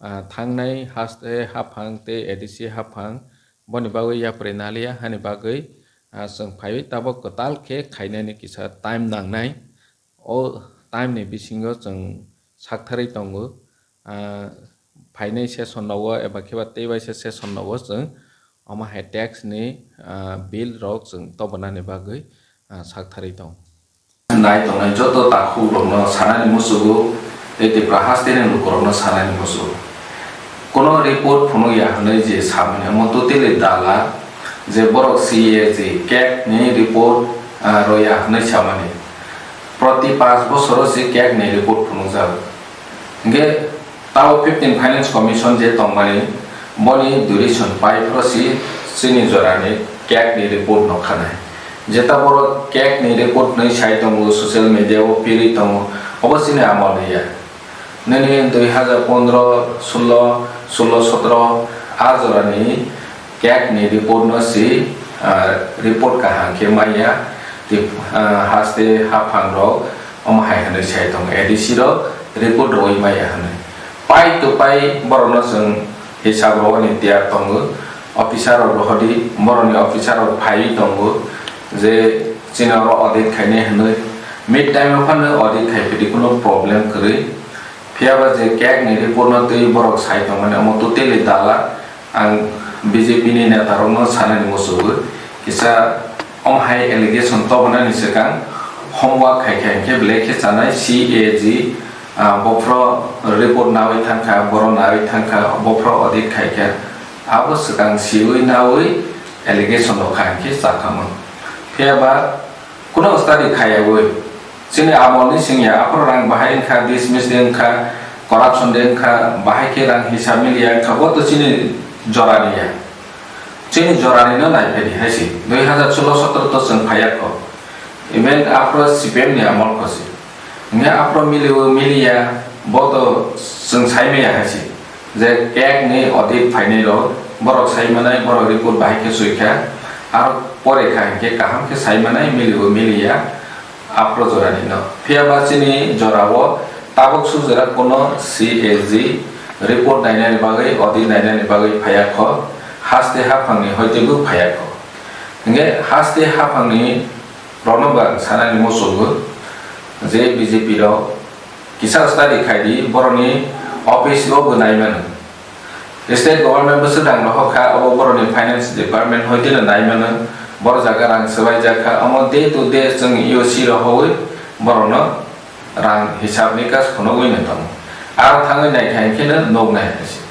Ah, thangnai haste haphang tei A D C haphang boni bagwi yapri naliya hani bagwi, ah, chwng phaiwi tabok kwtal khe khainani kisa time nangnai. O time ni bisingo chwng saktharwi tongo. Ah, phainai session rogo eba khe ba tei waisa session rogo chwng omo hai tax ni, ah, bill rok chwng tobonani bagwi, ah, saktharwi tongo. Nai tongnai joto takhuk rokno sanani musugo tei Tripura hasteni lukurokno sanani musugo. Kono report phunukya hwnwi je samani omo totally dala je borok C A G kek ni report, ah, roya hwnwi samani. Proti panch bosoro se kek ni report phunukjago. Hingke tao fifteen Finance Commission je tongmani, boni duration pai phoro si chini jorani kek ni report no khanai. Jeta borok kek ni report hwnwi sai tongo, social media o phirwi tongo, obo chini amol ni ya. Nini dui hazar pondro, sullo, sullo, sotro a jorani kek ni report no si, ah, report kaham khe manya, tei, ah, haste haphang rok omo hai hwnwi sai tongo, A D C rok report rwui maya hwnwi. Pai to pai borokno chwng hisab rwani tiyar tongo, officer rok rohordi, borokni officer rok phaiwi tongo je chini oro audit khainai hwnwi. Mid time o phano audit khai phidi, kuno problem kwrwi. Phiya ba je kek ni report no twi borok sai tongmani, omo totally dala. Ang B J P ni neta rok no sanani musugo, kisa omo hai allegation tobonani swkang homework khai khai khe belai khe chanai C A G, ah, bophro report nawi thangkha, boro nawi thangkha, bophro audit khai kha, abo swkang siwi nawi allegation rok khai khe chakhamung. Phiya ba Kuno study khaiyaui, chini amolni singya, aphuru rang bahai wngkha, dismiss de wngkha, corruption de wngkha, bahai khe rang hisab miliya wngkha, bo to chini Jorani ya. Chini jorani no naiphai di hai si. Dui hazar solo sotro to chwng phaiya kho. Even aphro C P M ni amol kho si. Hingke aphro milio miliya bo to chwng sai maya hai si. Je kek ni audit phainai rok borok sai manai, borok report bahai khe sui kha. Aro pore kha hingke kaham khe sai manai, milio miliya. Aphro jorani no. Phiya ba chini jorao tabuk sujera kono C A G report nainani bagwi, audit nainani bagwi phaiya kho, haste haphangni hoite bo phaiya kho. Hingke haste haphangni rokno bo ang sanani muchungo je B J P rok kisa study khai di, borokni office o bo nai mano. State government bwswk rang rohor kha, abo borokni finance department hoiteno nai mano. Boro jaga rang swbaijak kha, omo day to day chwng E O C rohorwi borokno rang hisab nikas phunugwi no tongo. Aro thangwi naikha hwnkhe no nuknai hai se.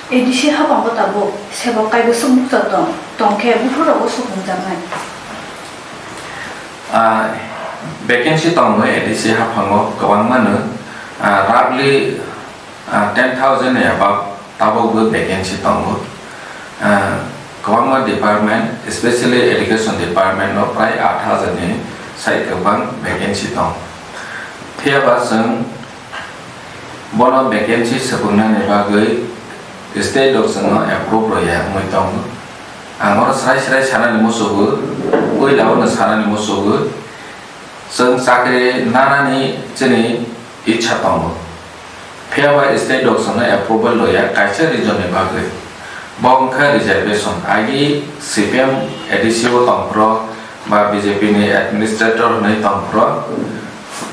A D C haphango tabuk sebok kaibwswk bukcha tong, tongkhe buphurrogo sukhumjaknai. Ah, vacancy tongo A D C haphango kwbangmano, ah, roughly, ah, ten thousand ni above tabukbo vacancy tongo. Ah, kwbangma department, especially education department no prai aat hazar ni sai kwbang vacancy tong. Phiya ba chwng bono vacancy swpwngnani bagwi state rok chwngno approve rwya wngwi tongo. Ang oro srai srai sanani muchungo, puila o no sanani muchungo, chwng chakri nanani chini ichha tongo. Phiya ba state rok chwngno approval rwya kaisa reason ni bagwi. Bo wngkha reservation. Agi C P M A D C o tongphuru ba B J P ni administrator hwnwi tongphuru,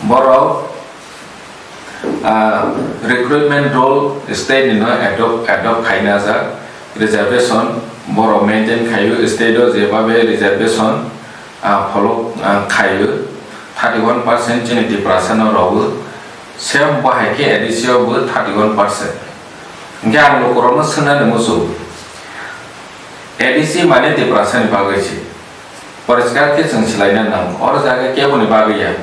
borok, ah, recruitment rule state ni no adopt, adopt khaina jak. Reservation borok maintain khaio, state o jebabe reservation, ah, follow, ah, khaio. Thirty one percent chini Tiprasa no rogo. Same bo hai khe A D C o bo thirty one percent. Hingke ang lukurokno swngnani muchungo. A D C mane Tiprasa ni bagwi si. Poriskar khe chwng swlaina nango. Oro jaga keboni bagwi ya.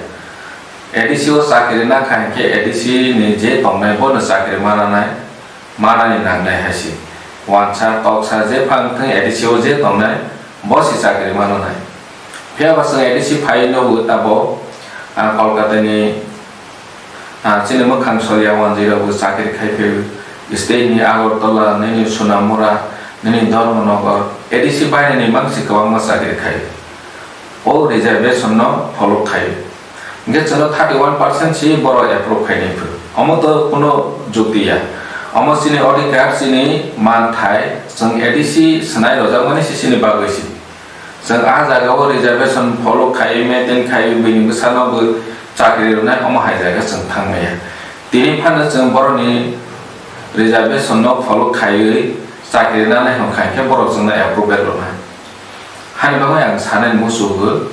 A D C o chakri nakha hingke A D C ni je tongnai bono chakri mananai, manani nangnai hai se. Wansa, toksa, je phang thung A D C o je tongnai, bo se chakri mananai. Phiya ba chwng A D C phai nugo tabok, ah, Kolkata ni, ah, chini mwkhang soria wanjwi rok bo chakri khai phai. State ni Agartala, nini Sonamura, nini Dharmanagar, A D C bainani mangsi kwbangma chakri khai. O reservation no follow khai. Hingke chwngno thirty one percent si borok approve khainai phuru. Omo to kuno jukti ya. Omo chini odhikar, chini manthai, chwng A D C swnai rojakmani si chini bagwi si. Chwng ah jaga o reservation follow khai, maintain khai, bini bwsano bo chakri rwnai, omo hai jaga chwng thang maya. Tini phano chwng borokni reservation no follow khaiwi chakri nanai hwn khai khe borok chwngno approve rwnai. Hani bagwi ang sanani muchungo,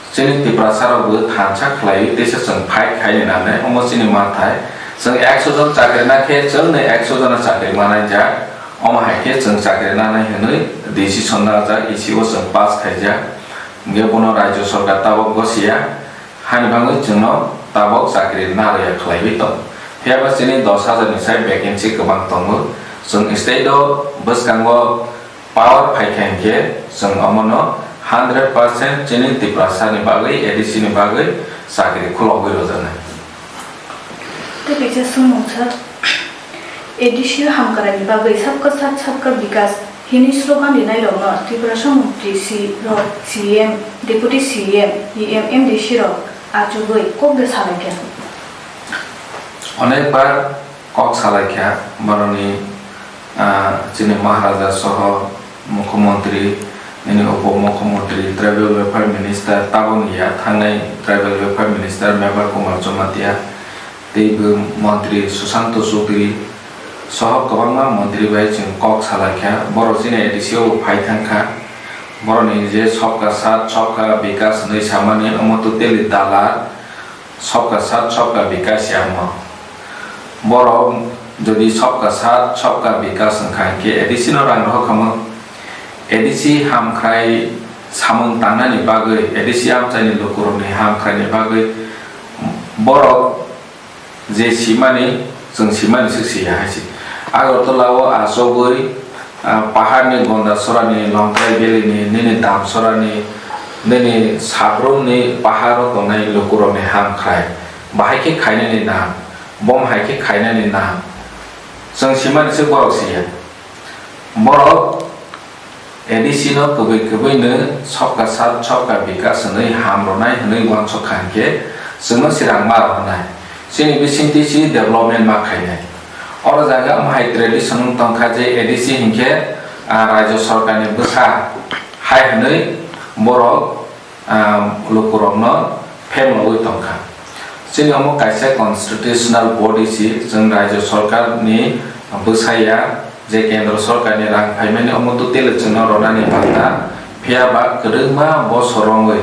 chini Tiprasa rokbo thansa khlaiwi teisa chwng fight khaini nangnai, omo chini manthai. Chwng ekso jon chakri na khe chwngno ekso jona chakri manai jak, omo hai khe chwng chakri nanai hwnwi decision najak, E C o chwng pass khaijak. Hingke bono Rajya Sarkar tabok gosiya, hani bagwi chwngno tabok chakri narwkya khlaiwi tong. Phiya ba chini dos hazar ni sai vacancy kwbang tongo. Chwng state o bwskango power phaikha hinkhe chwng omono hundred percent chini Tiprasa ni bagwi, A D C ni bagwi chakri khulogwi rwjaknai. Tei kaisa swngmung sa, A D C o hamkrai ni bagwi sabka sath sabka bikas hwnwi slogan rwnairokno Tiprasa montri si rok, C M, Deputy C M, E M, M D C rok achugwi kok de salaikha. Onek bar kok salaikha, boroni, ah, chini Maharaja soho Mukhyamantri, nini Upo Mukhyamantri, Tribal Welfare Minister, taboni ya thangnai Tribal Welfare Minister Mevar Kumar Jamatia, tei bo Mantri Susanto Chowdhury soho kwbangma mantri bai chwng kok salaikha. Borok chini A D C o phai thangkha. Borokni je Sabka Saath, Sabka Vikas hwnwi samani, omo totally dalar. Sabka Saath, Sabka Vikas ya omo. Borok jodi Sabka Saath, Sabka Vikas wngkha, hinkhe A D C no rang rohor khamu. A D C hamkrai samung tangnani bagwi, A D C amchaini lukurokni hamkraini bagwi borok je simani, chwng simani swk siya hai se. Agartala o achugwi, ah, paharni Gondasorani, Longkai Valley ni, nini Damsorani, nini Sabrumni paharo tongnai lukurokni ham khrai. Bahai khe khainani nang, bom hai khe khainani nang. Chwng simani se borok siya. Borok A D C no kubui kubui no Sabka Saath Sabka Vikas hwnwi ham rwnai hwnwi uansuk kha hinkhe chwngno swrang ma rwnai. Chini bisingtwi si development ma khainai. Oro jaga wng hai tradition wng tongkha je A D C hinkhe, ah, Rajya Sarkarni bwsa hai hwnwi borok ah, lukurokno phemlogwi tongkha. Chini omo kaisa constitutional body si, chwng Rajya Sarkarni bwsaya je Kendra Sarkarni rang phaimani omo totally chwngno rwnani bata, phiyaba kwrwngma bosor romwi,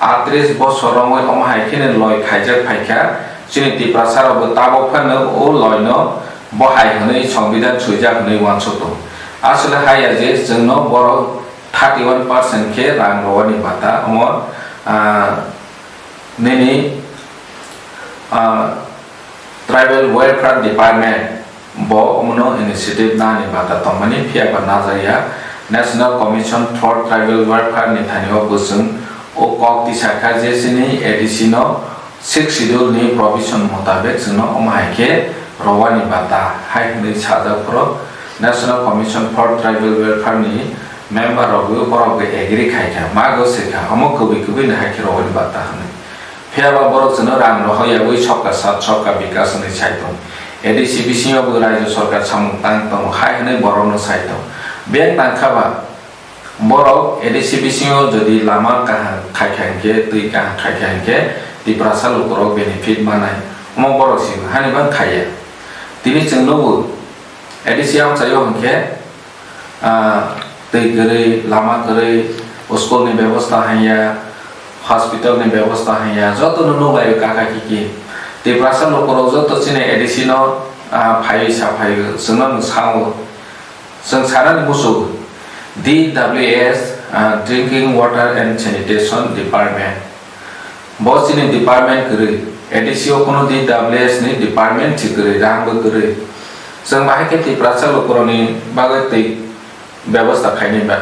atris bosor romwi omo hai kheno loi khaijak phaikha, chini Tiprasa rokbo tabok phano o loino bo hai hwnwi Songbidan swijak hwnwi uansuk tongo. Aswk haya je chwngno borok thirty one percent khe rang rwani bata omo, ah, nini, ah, Tribal Welfare Department bo omono initiative nani bata tongmani, phiyaba najakya. National Commission for Tribal Welfare ni thani o bwswng o kok tisakha je chini A D C no Sixth Schedule ni provision motabek chwngno omo hai khe rwani bata hai hwnwi sajak phoro National Commission for Tribal Welfare ni member rokbo borokbo agree khai kha, mago se kha, omo kwbwi kwbwi no hai khe rwani bata hwnwi. Phiyaba borok chwngno rang rohor yaui Sabka Saath Sabka Vikas hwnwi sai tong. A D C bisingo bo Rajya Sarkar samung tang tongo hai hwnwi borokno sai tong. Beng tang kha ba, borok A D C bisingo jodi lama kaham khai kha hinkhe, twi kaham khai kha hinkhe, Tiprasa lukurok benefit manai. Omo borok si hani bang khaiya. Tini chwng nugo, A D C amchaio hinkhe, ah, twi kwrwi, lama kwrwi, school ni bebosta hanya, hospital ni bebosta hanya, joto no nuklai kaka kiki. Tiprasa lukurok joto chini A D C no, ah, phaiwi sa phaiwi, chwngno no sao. Chwng sanani muchung D W S, ah, Drinking Water and Sanitation Department. Bo chini department kwrwi. A D C o kuno D W S ni department si kwrwi, rang bo kwrwi. Chwng bahai khe Tiprasa lukurokni bagwi twi bebosta khainai ba.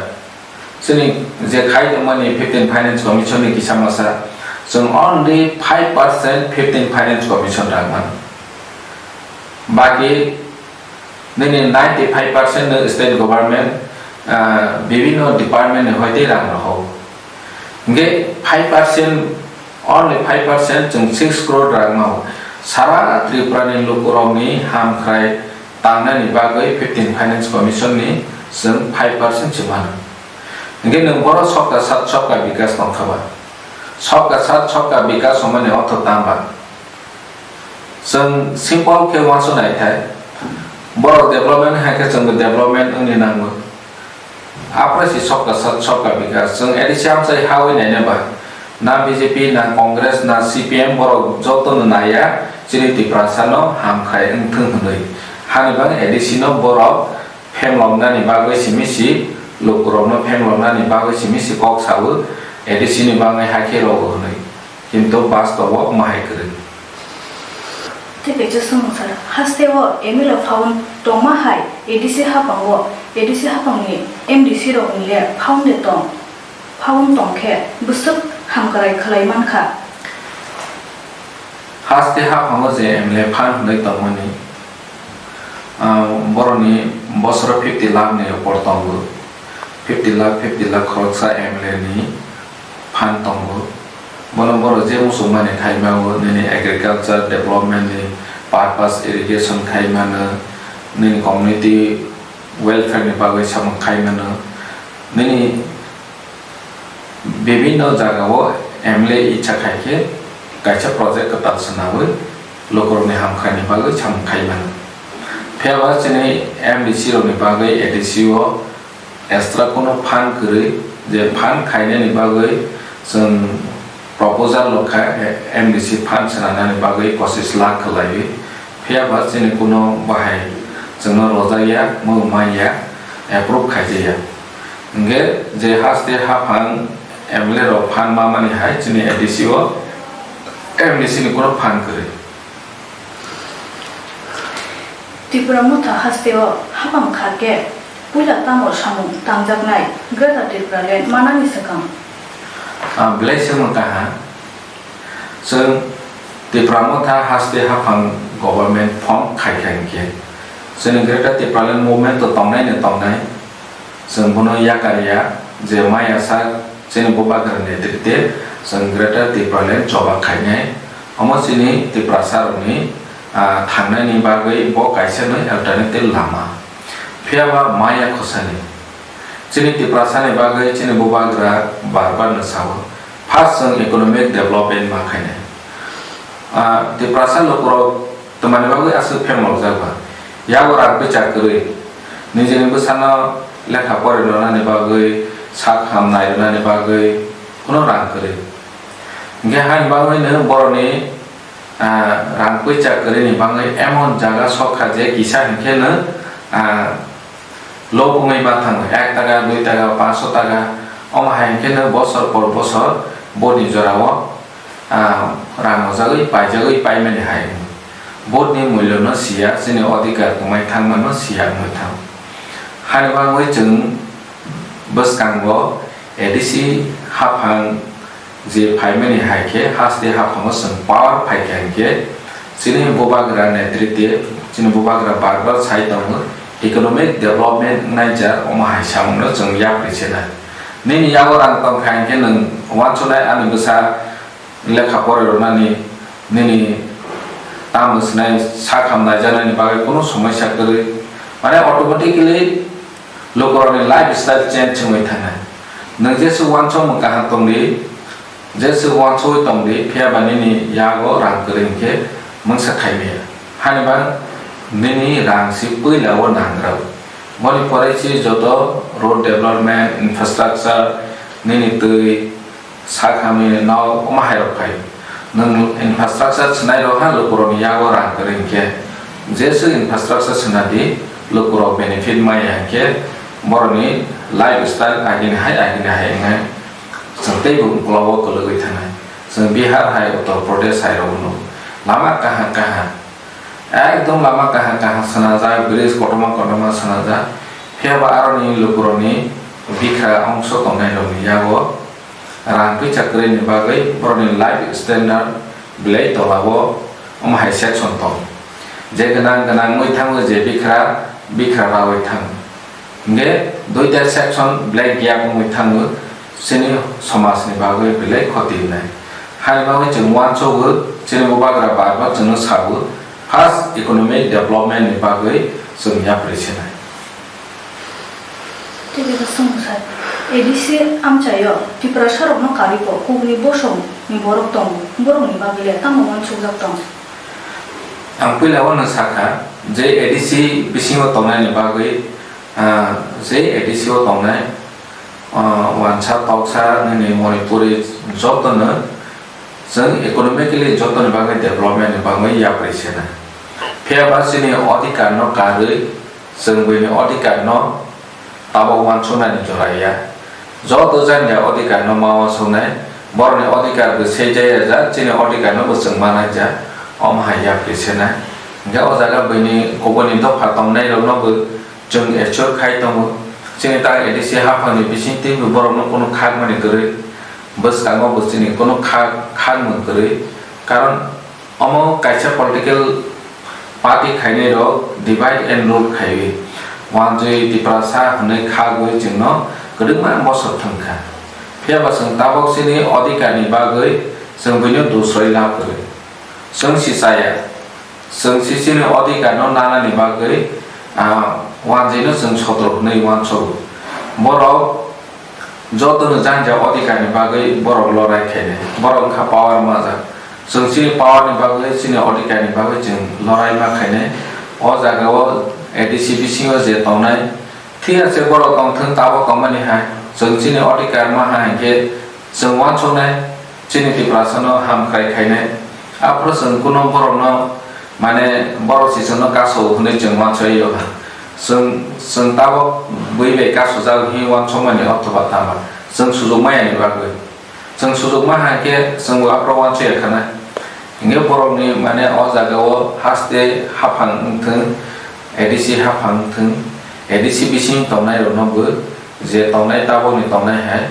Chini je khai tongmani fifteen Finance Commission ni kisa masa, chwng only five percent fifteen Finance Commission rang mano. Baki nini ninety five percent no state government, ah, bibhinno department ni hoite rang rohor. Hinkhe five percent, only five percent chwng six crore rang no sara Tripura ni lukurokni hamkhrai tangnani bagwi fifteen Finance Commission ni chwng five percent se mano. Hinkhe nwng boro Sabka Saath Sabka Vikas tongkha ba? Sabka Saath Sabka Vikas hwnmani ortho tang ba? Chwng simple khe uansuk nai thai, borok development hai khe chwngbo development wngni nango. Aphuru si Sabka Saath Sabka Vikas, chwng A D C amchai hawi naina ba, na B J P, na Congress, na C P M, borok jotono naiya, chini Tiprasa no hamkhrai wngthung hwnwi. Hani bang A D C no borok phemloknani bagwi simi si, lukurokno phemloknani bagwi simi si kok sao, A D C ni bagwi hakhe rogo hwnwi. Kintu bastobo omo hai kwrwi. Tei kaisa swngmung sara, hasteo M L A phaun tongma hai A D C haphango, A D C haphangni M D C rokni le phaun de tong? Phaun tong khe bwswk hamkrai khlai man kha. Haste haphango je M L A phan hwnwi tongmani, ah, boroni bosoro fifty lakh ni upor tongo. Fifty lakh, fifty lakh khoroksa M L A ni phan tongo. Bono borok je muchungmani khai mano, nini agriculture development ni purpose, irrigation khai mano, nini community welfare ni bagwi samung khai mano, nini bibhinno jagao M L A icha khai khe kaisa project kwtal swnawi lukurokni hamkrai ni bagwi samung khai mano. Phiya ba chini M D C rokni bagwi A D C o extra kuno phan kwrwi, je phan khainani bagwi chwng proposal rwkha, M D C phan swnamnani bagwi pochis lakh kwlaiwi. Phiya ba chini kuno bahai chwngno rwjakya, mung manya, approve khaijakya. Hinkhe je haste haphang M L A rok phan mamani hai chini A D C o M D C ni kuno phan kwrwi. Tipra Motha hasteo haphang kha khe puila tamo samung tangjaknai Greater Tipraland manani swkang? Ah, belai swngmung kaha. Chwng Tipra Motha haste haphang government form khai kha hinkhe, chwngni Greater Tipraland movement to tongnai no tongnai, chwng bono yakar ya je maya sak chini bubagra netrite chwng Greater Tipraland choba khainai. Omo chini Tiprasa rokni, ah, thangnaini bagwi bo kaisa no alternative lama. Phiya ba maya khosani. Chini Tiprasani bagwi chini bubagra bar bar no sao, first chwng economic development ma khainai. Ah, Tiprasa lukurok twmani bagwi aswk phemlokjak ba? Yago rang bwchak kwrwi, nijini bwsano lekha pori rwnani bagwi, sak ham nai rwnani bagwi kuno rang kwrwi. Hinkhe haini bagwi no boroni, ah, rang puisa kwrwini bagwi emon jaga sok kha je kisa hinkhe no, ah, lok wngwi ma thango, ek taka, dui taka, panch taka, omo hai hinkhe no bosor por bosor boni jorao, ah, rang ojagwi paijagwi paimani hai wngwi. Botni mulyo no siya, chini odhikar kwmai thangma no siya wngwi thango. Haini bagwi chwng bwskango A D C haphang je phaimani hai khe haste haphango chwng power phai kha hinkhe chini bubagra netrite, chini bubagra bar bar sai tongo, economic development wngnai jar omo hai samungno chwng yapri se nai. Nini yago rang tong kha hinkhe nwng uansuknai ani bwsa lekha pore rwnani, nini tamo swnai sak ham naijaknani bagwi kunu somoisa kwrwi, mane automatically lukurokni lifestyle change wngwi thangnai. Nwng jeswk uansukmung kaham tongdi, jeswk uansugwi tongdi, phiya ba nini yago rang kwrwi hinkhe mungsa khaimaya. Hani ba nini rang si puila o nangrao. Boni pore si joto road development, infrastructure, nini twi, sak hamya nok omo hai rok phai. Nwng infrastructure swnai rok ha lukurokni yago rang kwrwi hinkhe, jeswk infrastructure swnadi lukurok benefit maya hinkhe borokni lifestyle agini hai agini hai wngnai. Chwng teibo uklogo kwlwgwi thangnai. Chwng Bihar hai, Uttar Pradesh hai rok nugo. Lama kaham kaham. Ekdom lama kaham kaham swnajak, bridge kotorma kotorma swnajak. Phiya ba aroni lukurokni bikha ongso tongnairokni yago rang puisa kwrwini bagwi borokni life standard belai tolao omo hai section tongo. Je gwnang gwnang wngwi thango, je bikha bikha raui thango. Hinkhe duita section belai gap wngwi thango, chini somajni bagwi belai khoti wngnai. Hani bagwi chwng uansugo, chini bubagra bar bar chwngno sago, first economic development ni bagwi chwng yapri sinai. Tei khe swngsa, A D C amchaio Tiprasarokno karwi bo kukni bosongni borok tongo, borokni bagwi le tamo uansukjak tong? Ang puila o no sakha je A D C bisingo tongnaini bagwi, ah, je A D C o tongnai, ah, wansa toksa nini Manipuri jotono chwng economically jotoni bagwi development ni bagwi yapri sena. Phiya ba chini odhikar no karwi chwng buini odhikar no tabok uansuknani jora ya. Joto jani ya odhikar no ma uansuknai, borokni odhikar bo sejaya jak, chini odhikar no bo chwng manai jak, omo hai yapri sena. Hinkhe o jaga buini kubuni dopha tongnai rok no bo chwng assure khai tongo. Chini tak A D C haphangni bisingtwi bo borokno kunu khakmani kwrwi, bwskango bo chini kunu khak, khakmung kwrwi. Karon omo kaisa political party khainai rok divide and rule khaiwi, wanjwi Tiprasa hwnwi khagwi chwngno kwdwkma bosor thwngkha. Phiya ba chwng tabok chini odhikar ni bagwi chwng buino dusroi lab kwrwi. Chwng si chaya, chwng si chini odhikar no nanani bagwi, ah, wanjwi no chwng sodro hwnwi uansugo. Borok jotono jani ja odhikar ni bagwi borok lorai khainai. Borok wngkha power majak. Chwng chini power ni bagwi, chini odhikar ni bagwi chwng lorai ma khainai. O jaga o A D C bisingo je tongnai, thik ase borok tongthwng, tabok tongmani hai. Chwng chini odhikar ma ha hinkhe chwng uansuknai, chini Tiprasa no hamkrai khainai. Aphuru chwng kuno borok no Mane, borok si chwngno kaso hwnwi chwng uansukya ha. Chwng, chwng tabok bui bai kasujak hwnwi uansukmani ortho ba tama? Chwng sujukma yani bagwi. Chwng sujukma hai khe chwngbo aphuru uansukya khana. Hinkhe borokni, mane, o jagao haste haphang wngthwng, A D C haphang thung, A D C bising tongnai rokno bo je tongnai tabokni tongnai hai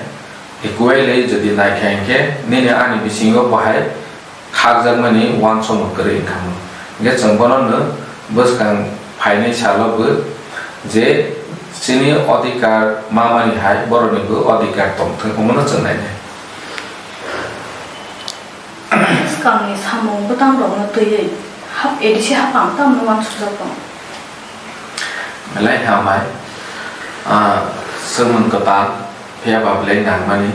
equally jodi naikha hinkhe nini ani bisingo bo hai khakjakmani uansukmung kwrwi wngkha. Hinkhe chwng bono no bwskang phainai salo bo je chini odhikar mamani hai borokni bo odhikar tongthung hwnwi chwng nainai. Bwskangni samung bwtangrokno twiwi hap-, A D C haphang tamno uansukjak tongo. Belai hambai, ah, swngmung kwtal, phiya ba belai nangmani.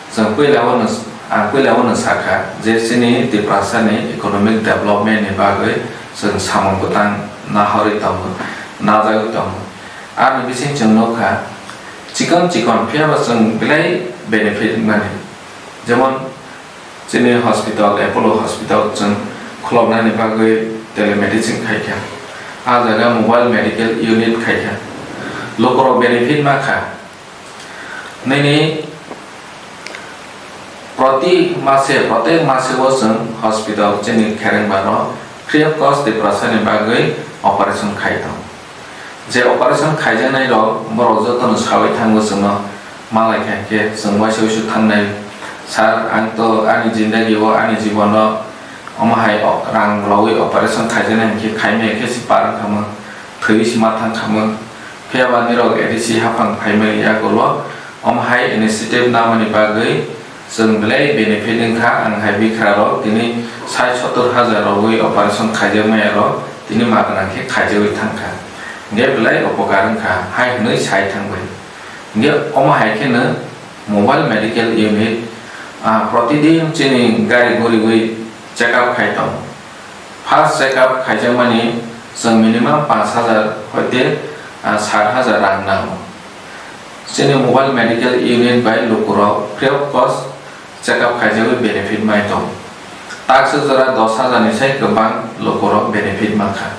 Chwng puila o no, ang puila o no sakha je chini Tiprasani economic development ni bagwi chwng samung bwtang nahorwi tongo, najagwi tongo. Ani bising chwng nukha, chikon chikon phiya ba chwng belai benefit mani. Jemon, chini hospital, Apollo Hospital chwng khuloknani bagwi telemedicine khaikha. A jaga mobile medical unit khaikha. Lukurok benefit ma kha. Nini proti mase, protek mase o chwng hospital chini kherengba no free of cost Tiprasani bagwi operation khai tong. Je operation khaijaknai rok borok jotono sawi thango chwngno malai kha hinkhe chwng waisa waisa thangnai. Sir, ang to ani jindagi o, ani jibon o omo hai o-, rang rwui operation khaijaknai hinkhe khaimaya khe si par wngkha mung, thwi si ma thang kha mung. Phiya ba nirok A D C haphang phaimani yagulo omo hai initiative namani bagwi chwng belai benefit wngkha. Ang hai bikra rok tini sait sottor hajar rogwi operation khaijak maya rok tini ma gwnang khe khaijagwi thangkha, hinkhe belai upokar wngkha hai hwnwi sai thangbai. Hinkhe omo hai kheno mobile medical unit, ah, protidin chini gari guriwi check up khai tongo. First check up khaijakmani chwng minimum panch hajar hoite, ah, sat hajar rang nango. Chini mobile medical unit bai lukurok free of cost check up khaijagwi benefit mai tong. Taksa jora dos hajar ni sai kwbang lukurok benefit mankha.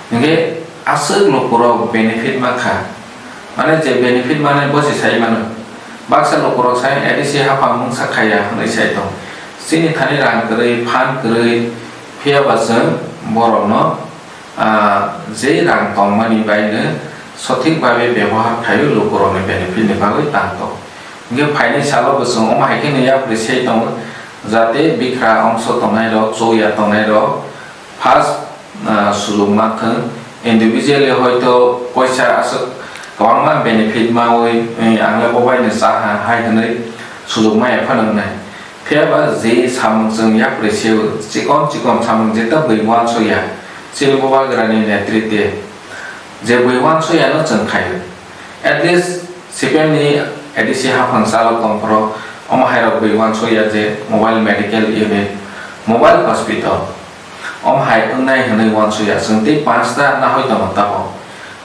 Hinkhe aswk lukurok benefit mankha. Mane je benefit mane bo se sai mano. Baksa lukurok sai A D C haphang mungsa khaiya hwnwi sai tong. Chini thani rang kwrwi, phan kwrwi, phiya ba chwng borokno, ah, je rang tongmani baino sothik babe bebohar khaiwi lukurokni benefit ni bagwi tang tong. Hinkhe phainai salo bo chwng omo hai kheno yapri se tongo, jate bikra ongso tongnai rok, chouya tongnai rok, first, ah, sujok ma thwng, individually hoito poisa aswk kwbangma benefit mawi, eh, ang le bo bai no cha ha hai hwnwi sujok maya phano wngnai. Phiya ba je samung chwng yapri se o, chikon chikon samung jeta bui uansukya, chini bubagrani netrite je bui uansukya no chwng khai o. At least C P M ni A D C haphang chalo tongphuru omo hairok bui uansukya je mobile medical unit, mobile hospital, omo hai wngnai hwnwi uansukya. Chwng tei panch ta nahoi tongo tabok.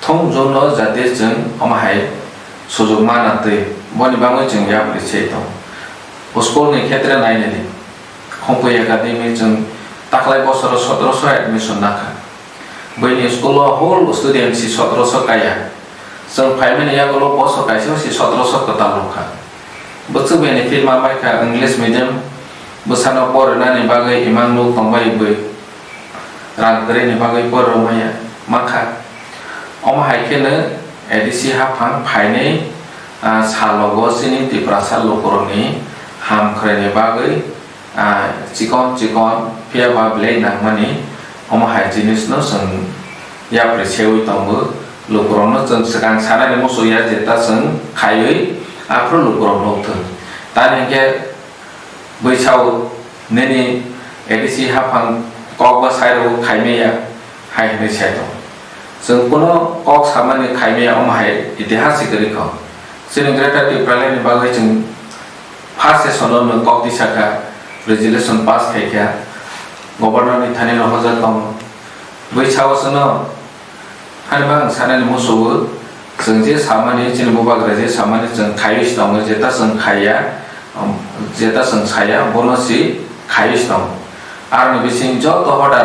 Thung jun no jate chwng omo hai sujok mana twi boni bagwi chwng yapri se tongo. School ni khetre nainani Khumkui Academy chwng taklai bosoro sotoroso admission nakha. Buini school o whole student si sotoroso kaya. Chwng phaimani yagulo bosor kaisa si sotoroso kwtal rwkha. Bwswk benefit ma maikha English medium bwsano porinani bagwi imang nuk tongbai bwi rang kwrwini bagwi porwi maya mankha. Omo hai kheno A D C haphang phainai, ah, salogo chini Tiprasa lukurokni ham khwraini bagwi, ah, chikon chikon phiya ba belai nangmani omo hai jinisno chwng yapri sewi tongo. Lukurokno chwng swkang sanani muchungya jeta chwng khaiwi aphuru lukurok nukthung. Tani hinkhe bui sao nini A D C haphang kok ba sairok khaimaya hai hwnwi sai tongo. Chwng kuno kok samani khaimaya omo hai itihas si kwrwi kho. Chini Greater Tipraland ni bagwi chwng first session o nwng kok tisa kha, resolution pass khai kha, governor ni thani rohorjak tongo. Bui sao chwngno hani ba ang sanani musugo, chwng je samani, chini bubagra je samani chwng khaiwi si tongo, jeta chwng khaiya, um, jeta chwng saya, bono si khaiwi si tongo. Aroni bising joto order